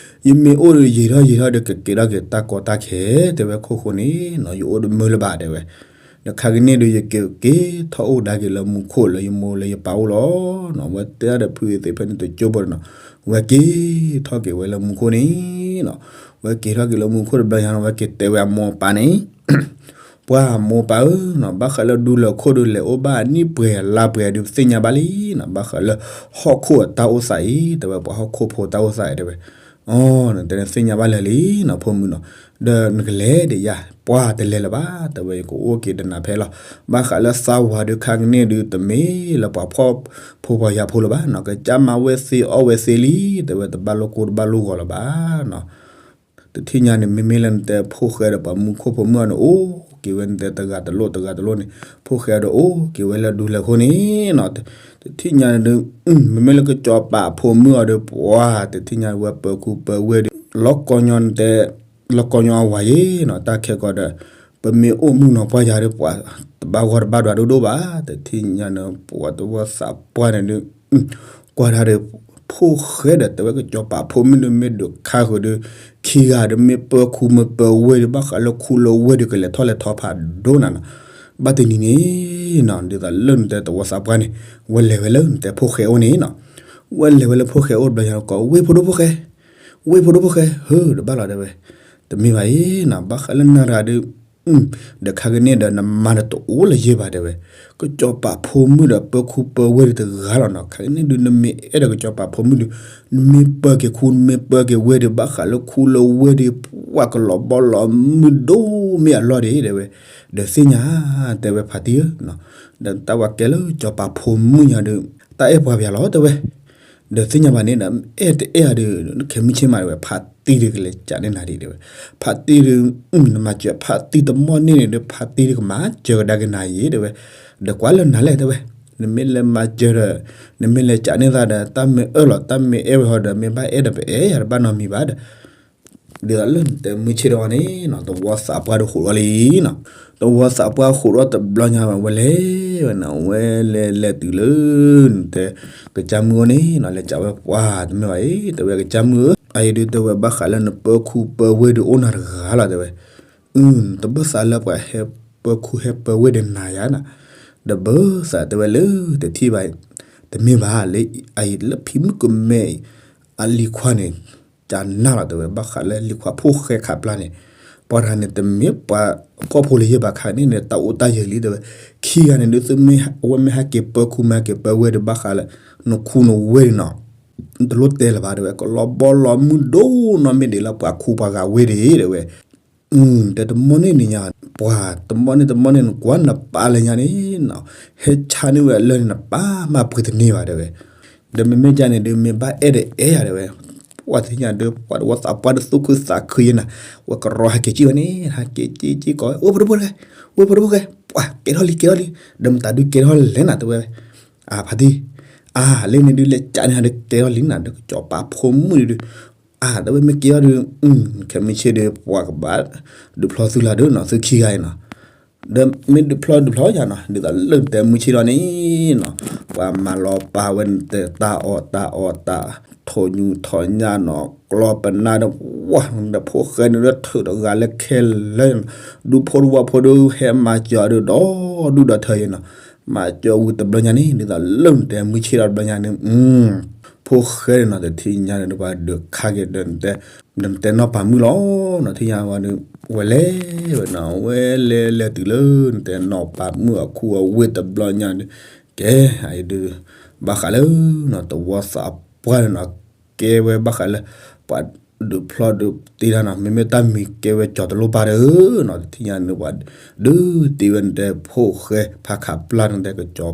ယမ့ၢ်အိၣ်ဒီးယံာ်ထီၣ်ယံာ်ထီၣ်ဒီး ကက့ၤထီၣ်က့ၤတၢ်ကီတၢ်ခဲ တဲဝဲခိၣ်ဃိန့ၣ်နီၤ, ယအိၣ်တမုာ်လၢၤဘၣ် တဲဝဲ ဒီးခါကန့ၣ်ဒုး ယက့ၤက့ၤထီၣ်အိၣ်ကဒါက့ၤလၢမူခိၣ်လၢယမိၢ်လၢယပၢ်အိၣ်လီၤနီၤ, ဝဲတဲဒီးဖုသံးဖဲန့ၣ်တကၠိဖိဒီးနီၤ, ဝဲက့ၤထီၣ်က့ၤဝဲလၢမူခိၣ်န့ၣ်နီၤ, ဝဲက့ၤထီၣ်က့ၤလၢမူခိၣ်တဘျီညါနီၤ ဝဲက့ၤတဲဝဲအမိၢ်အပၢ်န့ၣ် ပှၤမိၢ်ပၢ်ဧၢနီၤ, ဘၣ်ဃးလၢဒူလၢၢ်ခိၣ်ဒုး လဲၤအိၣ်ဘၣ်နံၣ်ပှဲၤလါပှဲၤဒုး ပသ့ၣ်ညါဘၣ်လံနီၤ, ဘၣ်ဃးလၢဟီၣ်ခိၣ်အတၢ်အိၣ်သးအံၤ တဲဝဲပှၤဟီၣ်ခိၣ်ဖိတၢ်အိၣ်သးအံၤ တဲဝဲ, အ နတဲနသ့ၣ်ညါဘၣ်လၢာ်လံနီၤ ဖိမုၣ်နီၤ, ဒီးနကလဲၤဒံးယၤ ပှၤတလဲၤလၢၤဘၣ် တဲဝဲ ယကအိၣ်က့ၤဒီးနၤဖဲလီၤ, ဘၣ်ဃးလၢသးဝၤဒုး ခါကန့ၣ်ဒုး တမ့ၢ်လၢပှၤဖှီၣ်ဖိဖှီၣ်ယာ်ဖိလၢၤဘၣ်နီၤ, ကစၢ်မၤဝဲသ့အီၣ်ဝဲသ့လံ တဲဝဲ တဘၣ်လိာ်ကိတဘၣ်လိာ်ဂီၤလၢၤဘၣ်နီၤ တထံၣ်ညါန့ၣ် မ့မ့ၢ်လၢနတဲဖိၣ်ဃဲဒီးပှၤမူခိၣ်ဖိမုၣ်အီၤန့ၣ် အိၣ်က့ၤဝဲနတဲတဂၤတလိၣ်တဂၤတလိၣ်န့ၣ်, ဖိၣ်ဃဲဒီးအိၣ်က့ၤဝဲလၢဒူလၢၢ်ခိၣ်န့ၣ်နီၤ, တထံၣ်ညါန့ၣ်ဒုး မ့မ့ၢ်လၢကစီၤပၤဖိမုၣ်အီၤဒီး ပှၤတထံၣ်ညါဝဲပၢၤခူပၢၤဝ့ၢ်ဒီး လီၤကီညီနတဲ လီၤကီညီအဝၤယ့ၤနီၤ, တၢ်ခဲကီးဒီး ပမ့ၢ်အိၣ်မုၣ်နီၤပှၢ်ယၤဒီး ပှၤတဘၣ်ဂီၢ်တဘၣ်ဒွးဒိၣ်ဒိၣ်ဘၣ်, တထံၣ်ညါန့ၣ် ပှၤတဝီသးပှၢ်န့ၣ်ဒုး ကွၢ်တၢ်ဒီး ဖိၣ်ဃဲဒီးတဲဝဲကစီၤပၤဖိမုၣ်ဒီး မ့ၢ်ဒုးခါဃုာ်ဒီး ခံဂၤဒီး မ့ၢ်ပၢၤခူမ့ၢ်ပၢၤဝ့ၢ်ဒီး ဘၣ်ဃးလၢခူလၢဝ့ၢ်ဒီး ကလဲၤထီၣ်လဲၤထီဖးဒိၣ်နၤနီၤ, ဘၣ်တနံၤန့ၣ်နီၤ ဒ်သိးလၢနတဲတဝီသးပှၢ်န့ၣ် ဝဲလဲၤဝဲလၢနတဲဖိၣ်ဃဲအိၣ်န့ၣ်နီၤ, ဝဲလဲၤဝဲလၢဖိၣ်ဃဲအိၣ်တဘျီညါ ကိးဝ့ၢ်ဖိဒိၣ်ဖိၣ်ဃဲ ဝ့ၢ်ဖိဒိၣ်ဖိၣ်ဃဲ ဟၢ တဘၣ်လီၤတဲဝဲ, တမ့ၢ်ဘၣ်အံၤနီၤ ဘၣ်ဃးလၢနၤတဂၤဒီး ဒီးခါကန့ၣ်ဒီး နမၤဒီးတအိၣ်လၢၤယ့ၤဘၣ်တဲဝဲ, ကစီၤပၤဖိမုၣ်ဒီးပၢၤခူပၢၤဝ့ၢ်ဒီးတဂၤလီၤနီၤ, ခါကန့ၣ်ဒုး နမ့ၢ်အဲၣ်ဒိးကစီၤပၤဖိမုၣ်ဒီး နမ့ၢ်ပၢၤက့ၤခူ နမ့ၢ်ပၢၤက့ၤဝ့ၢ်ဒီး ဘၣ်ဃးလၢခူလၢဝ့ၢ်ဒီး ပှၤကလီၤဘီလီၤမုၢ်ဒိၣ်မ့ၢ်အလီၢ်ဒံးတဲဝဲ, ဒီးသ့ၣ်ညါ တဲဝဲဖါတံၢ်ဧၢ, ဒီးတၢ်ဝဲကဲလၢကစီၤပၤဖိမုၣ်ညါဒီး တၢ်အဲၣ်ပှၤပယၤလီၤတဲဝဲ ဒီးသ့ၣ်ညါဘၣ်န့ၣ်ဒီး အဲၣ်တအဲၣ်အီၤဒီး ခဲမုၢ်ဆ့ၣ်မးတဲဝဲ ဖါတံၢ်ဒုးကလဲၤကးန့ၢ်နၤဒံးတဲဝဲ, ဖါတံၢ်ဒုး နမၤစၢၤဖါတံၢ်တမီၢ်န့ၣ်န့ၣ်ဒီး ဖါတံၢ်ဒုးကမၤစၢၤကဒါက့ၤနၤယ့ၤတဲဝဲ, ဒီးကွၢ်လၢနၤလဲၣ်တဲဝဲ, နမ့ၢ်လဲၤမၤစၢၤဒီး နမ့ၢ်လဲၤကးန့ၢ်သးဒီး တၢ်မ့ၢ်အၢၣ်လီၤ တၢ်မ့ၢ်အဲၣ်ဝဲဟီဒီး မ့ၢ်ဘၣ်အဲၣ်ဒီးပအဲၣ်ယၤတဘၣ်နီတမံၤဘၣ်ဒီး ဒ်သိးလၢနတဲမုၢ်ဆ့ၣ်ဒီးန့ၣ်နီၤ တဝီသးပှၢ်ဒီးဃိးဒီးလံနီၤ, တဝီသးပှၢ်ဃိးဒီးတဘျီညါဝဲလဲၤဝဲနီၤ ဝဲလဲၤလဲၤတုၤလၢ နတဲ ကစၢ်မုၣ်အိၣ်န့ၣ်နီၤ လဲၤကးဝဲပှၤတမ့ၢ်ဘၣ်အံၤ တဲဝဲကစၢ်မုၣ်ဧၢ, အအံၤဒုးတဲဝဲဘၣ်ဃးလၢနပၢၤခူပၢၤဝ့ၢ်ဒုးအိၣ်နၤတဂၤလီၤတဲဝဲ, အု တဘၣ်သးလၢပှၤဟဲပၢၤခူဟဲပၢၤဝ့ၢ်ဒီးနၤယၤနီၤ, ဒီးဘၣ်သးတဲဝဲလၢတထံၣ်ဘၣ်အံၤ, တမ့ၢ်ဘၣ်လၢအအံၤလၢဖံမုၣ်ကမဲအံၤ အလံၤခွါန့ၣ် ကနၣ်လီၤတဲဝဲ ဘၣ်ဃးလၢလံၤခွါဖိၣ်ဃဲခးပျၢ်န့ၣ်, ပှၤတဂၤန့ၣ် တမ့ၢ်ပှၤဖှီၣ်ဖိလၢၤယ့ၤဘၣ်ခါန့ၣ်န့ၣ် တၢ်အိၣ်တၢ်ယၢၤလံတဲဝဲ, ခံဂၤန့ၣ်ဒုးသုမ့ၢ် အဝဲမ့ၢ်ဟဲက့ၤပၢၤခူမ့ၢ်ဟဲက့ၤပၢၤဝ့ၢ်ဒီးဘၣ်ဃးလၢ နခူနဝ့ၢ်န့ၣ်နီၤ, တလိၣ်တဲလၢၤဘၣ်တဲဝဲ ကလီၤဘီလီၤမုၢ်ဒိၣ်နီၢ်မ့ၢ်ဒံးလၢပှၤခူပှၤဂၤဝ့ၢ်ဒံးတဲဝဲ တဲတမီၢ်န့ၣ်န့ၣ်ညါ, ပှၤတမီၢ်န့ၣ်တမီၢ်န့ၣ် နကွၢ်နပၢ်လၢညါန့ၣ်နီၤ, ဟဲဆါန့ၢ်ဝဲအလၢၢ်န့ၣ် နပၢ်မၤပှ့ၤတန့ၢ်ဘၣ်တဲဝဲ, ဒီးမ့မ့ၢ်ကန့ၣ်ဒုး မ့ၢ်ဘၣ်အဲၣ်ဒီးအဲၣ်ယၤတဲဝဲ, ပှၤသ့ၣ်ညါဒီး ပှၤတဝီသးပှၢ်ဒီးသူၣ်ခုသးခုယဲနၤ, ဝဲကရီဟဲက့ၤကံၣ်ဝဲန့ၣ် ဟဲက့ၤက့ၤက့ၤကိးဝဲ ဝ့ၢ်ဖိဒိၣ်ဖိၣ်ဃဲ, ဝ့ၢ်ဖိဒိၣ်ဖိၣ်ဃဲ, ပှၤကဲထီၣ်လံကဲထီၣ်လံ, ဒီးမတၤဒုးကဲထီၣ်လဲၣ်နၤတဲဝဲ, အဖါတံၢ်, အလၢန့ၣ်ဒုးလဲၤကးန့ၢ်ဟးဒီးကဲထီၣ်လံနၤ ဒီးကစီၤပၤဖိမုၣ်ဒုး အ တဲဝဲမ့ၢ်က့ၤအီၤဒီး ခဲမုၢ်ဆ့ၣ်ဒီး ပှၤကဘၣ်ဒုးဖျီသုလၢ်ဒီးနီၤ သုခံဂၤအံၤနီၤ, ဒီးမ့ၢ်ဒုးဖျီဒုးဖျီယၤနီၤ ဒ်သိးလၢနတဲမုၢ်ဆ့ၣ်ဒီးန့ၣ်နီၤ, ပှၤမၤလီၤပာ်ဝဲနတဲတၢ်အီၣ်တၢ်အီတၢ် ထိၣ်ညူထိၣ်ညၣ်နီၤ ကျီပနၢ်ဒီး ဝၤဒီးဖိၣ်ဃဲန့ၣ်ဒီးထုးတဂၤလၢခဲလၢာ်, ဒူဖိတဝီဖိဒီး ဟဲမၤစၢၤအီၤဒီးဒီဒူၣ်ဒီထၢယဲနီၤ, မၤစၢၤဝံၤတဘျီညါန့ၣ် ဒ်သိးလၢနတဲမုၢ်ဆ့ၣ်ဒီးတဘျီညါန့ၣ် ဖိၣ်ဃဲန့ၣ်နီၤ တထံၣ်ညါန့ၣ် ပှၤဒုးခါက့ၤဒီး ဒီးနတဲနီၢ်ပၤမုၣ်လီၤနီၤ ထံၣ်ညါဝဲဒီး ဝဲလဲၤဝဲနီၤ ဝဲလဲၤလဲၤတုၤလၢနတဲနီၢ်ပၤမုၣ်အခူအဝ့ၢ်တဘျီညါဒီး ကဲ အအံၤဒုး ဘၣ်ဃးလၢနီၤ တဝီသးပှၢ်န့ၣ်နီၤ ကဲဝဲဘၣ်ဃးလၢ ပှၤဒုးဖျီဒုးတ့တၢ်နီၤ မ့မ့ၢ်တၢ်မံၤကဲဝဲကၠီၤတလိၣ်ပၢ်ဒီးနီၤ တထံၣ်ညါန့ၣ် ပှၤဒုးတ့ဝဲနတဲဖိၣ်ဃဲဖးခးပျၢ်နတဲကၠီၤ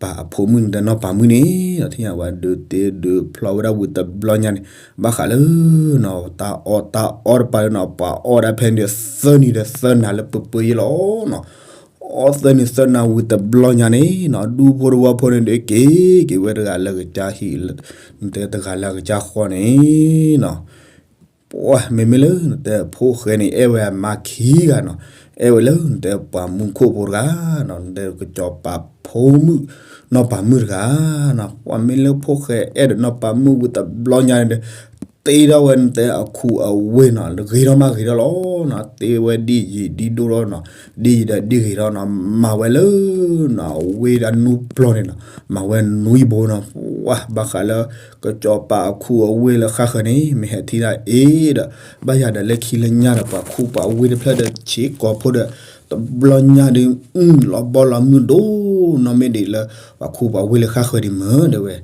ပၤအဖိမုၣ်နတဲနီၢ်ပၤမုၣ်န့ၣ် ထံၣ်ညါဝဲဒုးတ့ဒုးဖျီဝဲဒၣ်ဝံၤတဘျီညါန့ၣ် ဘၣ်ဃးလၢနီၤ တၢ်အီၣ်တၢ်အီတပၤလၢနီၤ ပှၤအီၣ်ဒၣ်ဖဲန့ၣ်ဒီးသၢနံၤဒီးသၢနၤလၢပှဲၤပှဲၤယဲလီၤနီၤ အီၣ်သၢနံၤသၢနၤဝံၤတဘျီညါန့ၣ်နီၤ ဒူဖိတဝီဖိန့ၣ်ဒီးက့ၤက့ၤဝဲတဂၤလၢကစၢ်ဟံၣ်, နတဲတဂၤလၢကစၢ်ဃီန့ၣ်နီၤ ပှၤမ့မ့ၢ်လၢနတဲဖိၣ်ဃဲန့ၣ် အဲၣ်ဝဲအမါခံဂၤနီၤ, အဲၣ်ဝဲလၢနတဲပှၤမူခိၣ်ဖိတဂၤနီၤ, နတဲကစီၤပၤဖိမုၣ် နီၢ်ပၤမုၣ်တဂၤနီၤ, ပှၤမ့ၢ်လၢဖိၣ်ဃဲအဲၣ်ဒီးနီၢ်ပၤမုၣ်ဝံၤတဘျီညါန့ၣ်ဒီး တ့ထီၣ်ဝဲနတဲအခူအဝ့ၢ်နီၤ, ဂ့ၤထီၣ်မးဂ့ၤထီၣ်လီၤနီၤ, တ့ဝဲဒ်ယံာ်ဒ်ဒိၣ်ထီၣ်နီၤ, ဒ်ယံာ်ဒီးဒ်ဂ့ၤထီၣ်နီၤ, မၤဝဲလၢနီၤ အဝ့ၢ်ဒၣ်နူပျီန့ၣ်နီၤ, မၤဝဲနွံဘိနီၤ, ပှၤဘၣ်ဃးလၢ ကစီၤပၤအခူအဝ့ၢ်လၢဃၣ်ဃၢၤန့ၣ် မ့ၢ်ဟဲထံၣ်ဒၣ်အ့ဒီး ဘၣ်ယၤဒီးလၢခံလၢညါဒီး ပှၤခူပှၤဝ့ၢ်တဖျၢၣ်ဒီးဆ့ကိးဖိဒီး တဘျီညါဒီး လီၤဘီလီၤမုၢ်ဒိၣ်နီၤ မ့ၢ်ဒ်လၢပှၤခူပှၤဝ့ၢ်လၢဃၣ်ဃၢၤဒံးမ့ၢ်ဒၣ်ဝဲ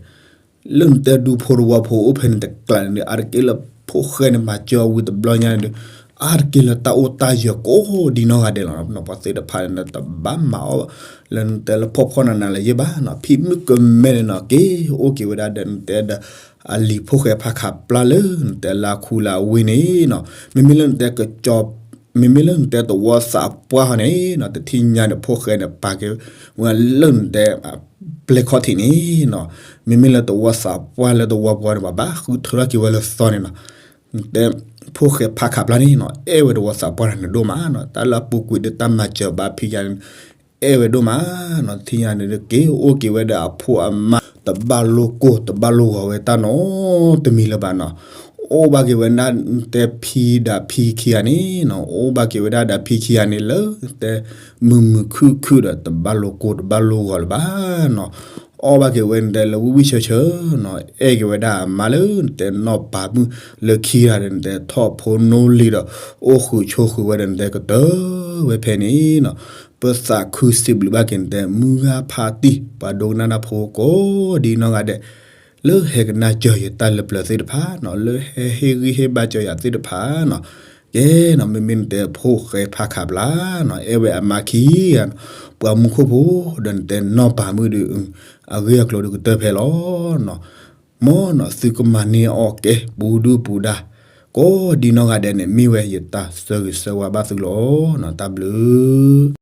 လၢနတဲဒူဖိတဝီဖိအိၣ်ဖဲန့ၣ်တကျးန့ၣ်ဒီး အါတက့ၢ်လၢဖိၣ်ဃဲန့ၣ် မၤစၢၤအီၤဝံၤတဘျီညါန့ၣ်ဒီး အါတက့ၢ်လၢတၢ်အိၣ်တၢ်ယၢၤကိးဒ်နီၢ်ဂၤဒဲးလီၤ. ပှၤသ့ၣ်တဖၣ်န့ၣ်ဒီး တဘၣ်မၤအီၣ်လၢနတဲလၢဖီၣ်ဖီၣ်နးနးလၢၤယဲၢ်ဘၣ်နီၤ, ဖံးမုၢ်ကမဲန့ၣ်နီၤ က့ၤအိၣ်က့ၤဝဲဒၣ်ဒီးနတဲဒီး အလံၤဖိၣ်ဃဲဖးခးပျၢ်လၢနတဲလၢအခူလၢအဝ့ၢ်န့ၣ်နီၤ, မ့မ့ၢ်လၢနတဲကစီၤ မ့မ့ၢ်လၢနတဲသဝီသးပှၢ်ဟီန့ၣ်နီၤ တထံၣ်ညါန့ၣ် ဖိၣ်ဃဲန့ၣ် ပာ်က့ၤဝဲလၢနတဲ ပျဲၢ်ခီၣ်ထံးန့ၣ်နီၤ, မ့မ့ၢ်လၢသဝီသးပှၢ်လၢသဝီပှီၤန့ၣ် ပှၤဘၣ်ဃုထၢထီၣ်က့ၤဝဲလၢသီန့ၣ်နီၤ, နတဲ ဖိၣ်ဃဲဖးခးပျၢ်န့ၣ်နီၤ အဲၣ်ဝဲသဝီသးပှၢ်န့ၣ်ဒိၣ်မးနီၤ, တၢ်လၢအပူၤကွံာ်ဒီးတၢ်မၤစၢၤဘၣ်ဖံးယၤန့ၣ် အဲၣ်ဝဲဒိၣ်မးနီၤ, တထံၣ်ညါန့ၣ်ဒီး က့ၤအိၣ်က့ၤဝဲဒီးအဖိအမါ တဘၣ်လိာ်ကိၢ် တဘၣ်လိာ်ဂီၤဝဲတၢ်နီတမံၤလၢၤဘၣ်နီၤ, အိၣ်ဘၣ်က့ၤဝဲဒၣ်နတဲဖံဒၣ်ဖံခံဂၤန့ၣ်နီၤ, အိၣ်ဘၣ်က့ၤဝဲဒၣ်ဒီးဖံခံဂၤန့ၣ်လၢ တဲ မုာ်မုာ်ခုၣ်ခုၣ်ဒီး တဘၣ်လိာ်ကိၢ်တဘၣ်လိာ်ဂီၤလၢၤဘၣ်နီၤ, အီၣ်ဘၣ်က့ၤဝဲနတဲလၢဝံၣ်ဝံၣ်ဆၢဆၢနီၤ, အဲၣ်က့ၤဝဲဒၣ်အမါလၢနတဲနီၢ်ပၤမုၣ်လၢခံဂၤဒီး နတဲထီၣ်ဖိနီၣ်လံၤဒီး အိၣ်ဃုာ်ဆိးဃုာ်ဝဲဒီး နတဲကတၢၢ်ဝဲဖဲန့ၣ်နီၤ, ပသးခုစံးဘျုးဘၣ်က့ၤနတဲ မုၢ်ဂၤဖးတံၢ် ပှၤဒိကနၣ်တၢ်ဖိကိးဒ်နီၢ်ဂၤဒဲး လၢဟဲကနၣ်စၢၤယတၢ်လၢပျၢၤသ့ၣ်တဖၣ်နီၤ, လၢဟဲဟ့ၣ်ဂံၢ်ဟ့ၣ်ဘါစၢၤယၤသ့ၣ်တဖၣ်နီၤ, ကဲနီၤ မ့မ့ၢ်နတဲဖိၣ်ဃဲဖးခးပျၢ်နီၤ အဲၣ်ဝဲအမါခံဂၤနီၤ, ပှၤမူခိၣ်ဖိဒီးနတဲနီၢ်ပၤမုၣ်ဒီး အဂ့ၢ်အကျိၤဒီးကတၢၢ်ဖဲလီၤနီၤ, မ်နီၤ သုကမၤန့ၢ်အီၣ်ကဲ ပူၤဒုၣ်ပူၤဒါ ကိးဒ်နီၢ်ဂၤဒဲးန့ၣ် မ့ၢ်ဝဲယတၢ်ဆၢဂ့ၤဆၢဝါဘၣ်သုလီၤနီၤ, တၢ်ဘျုး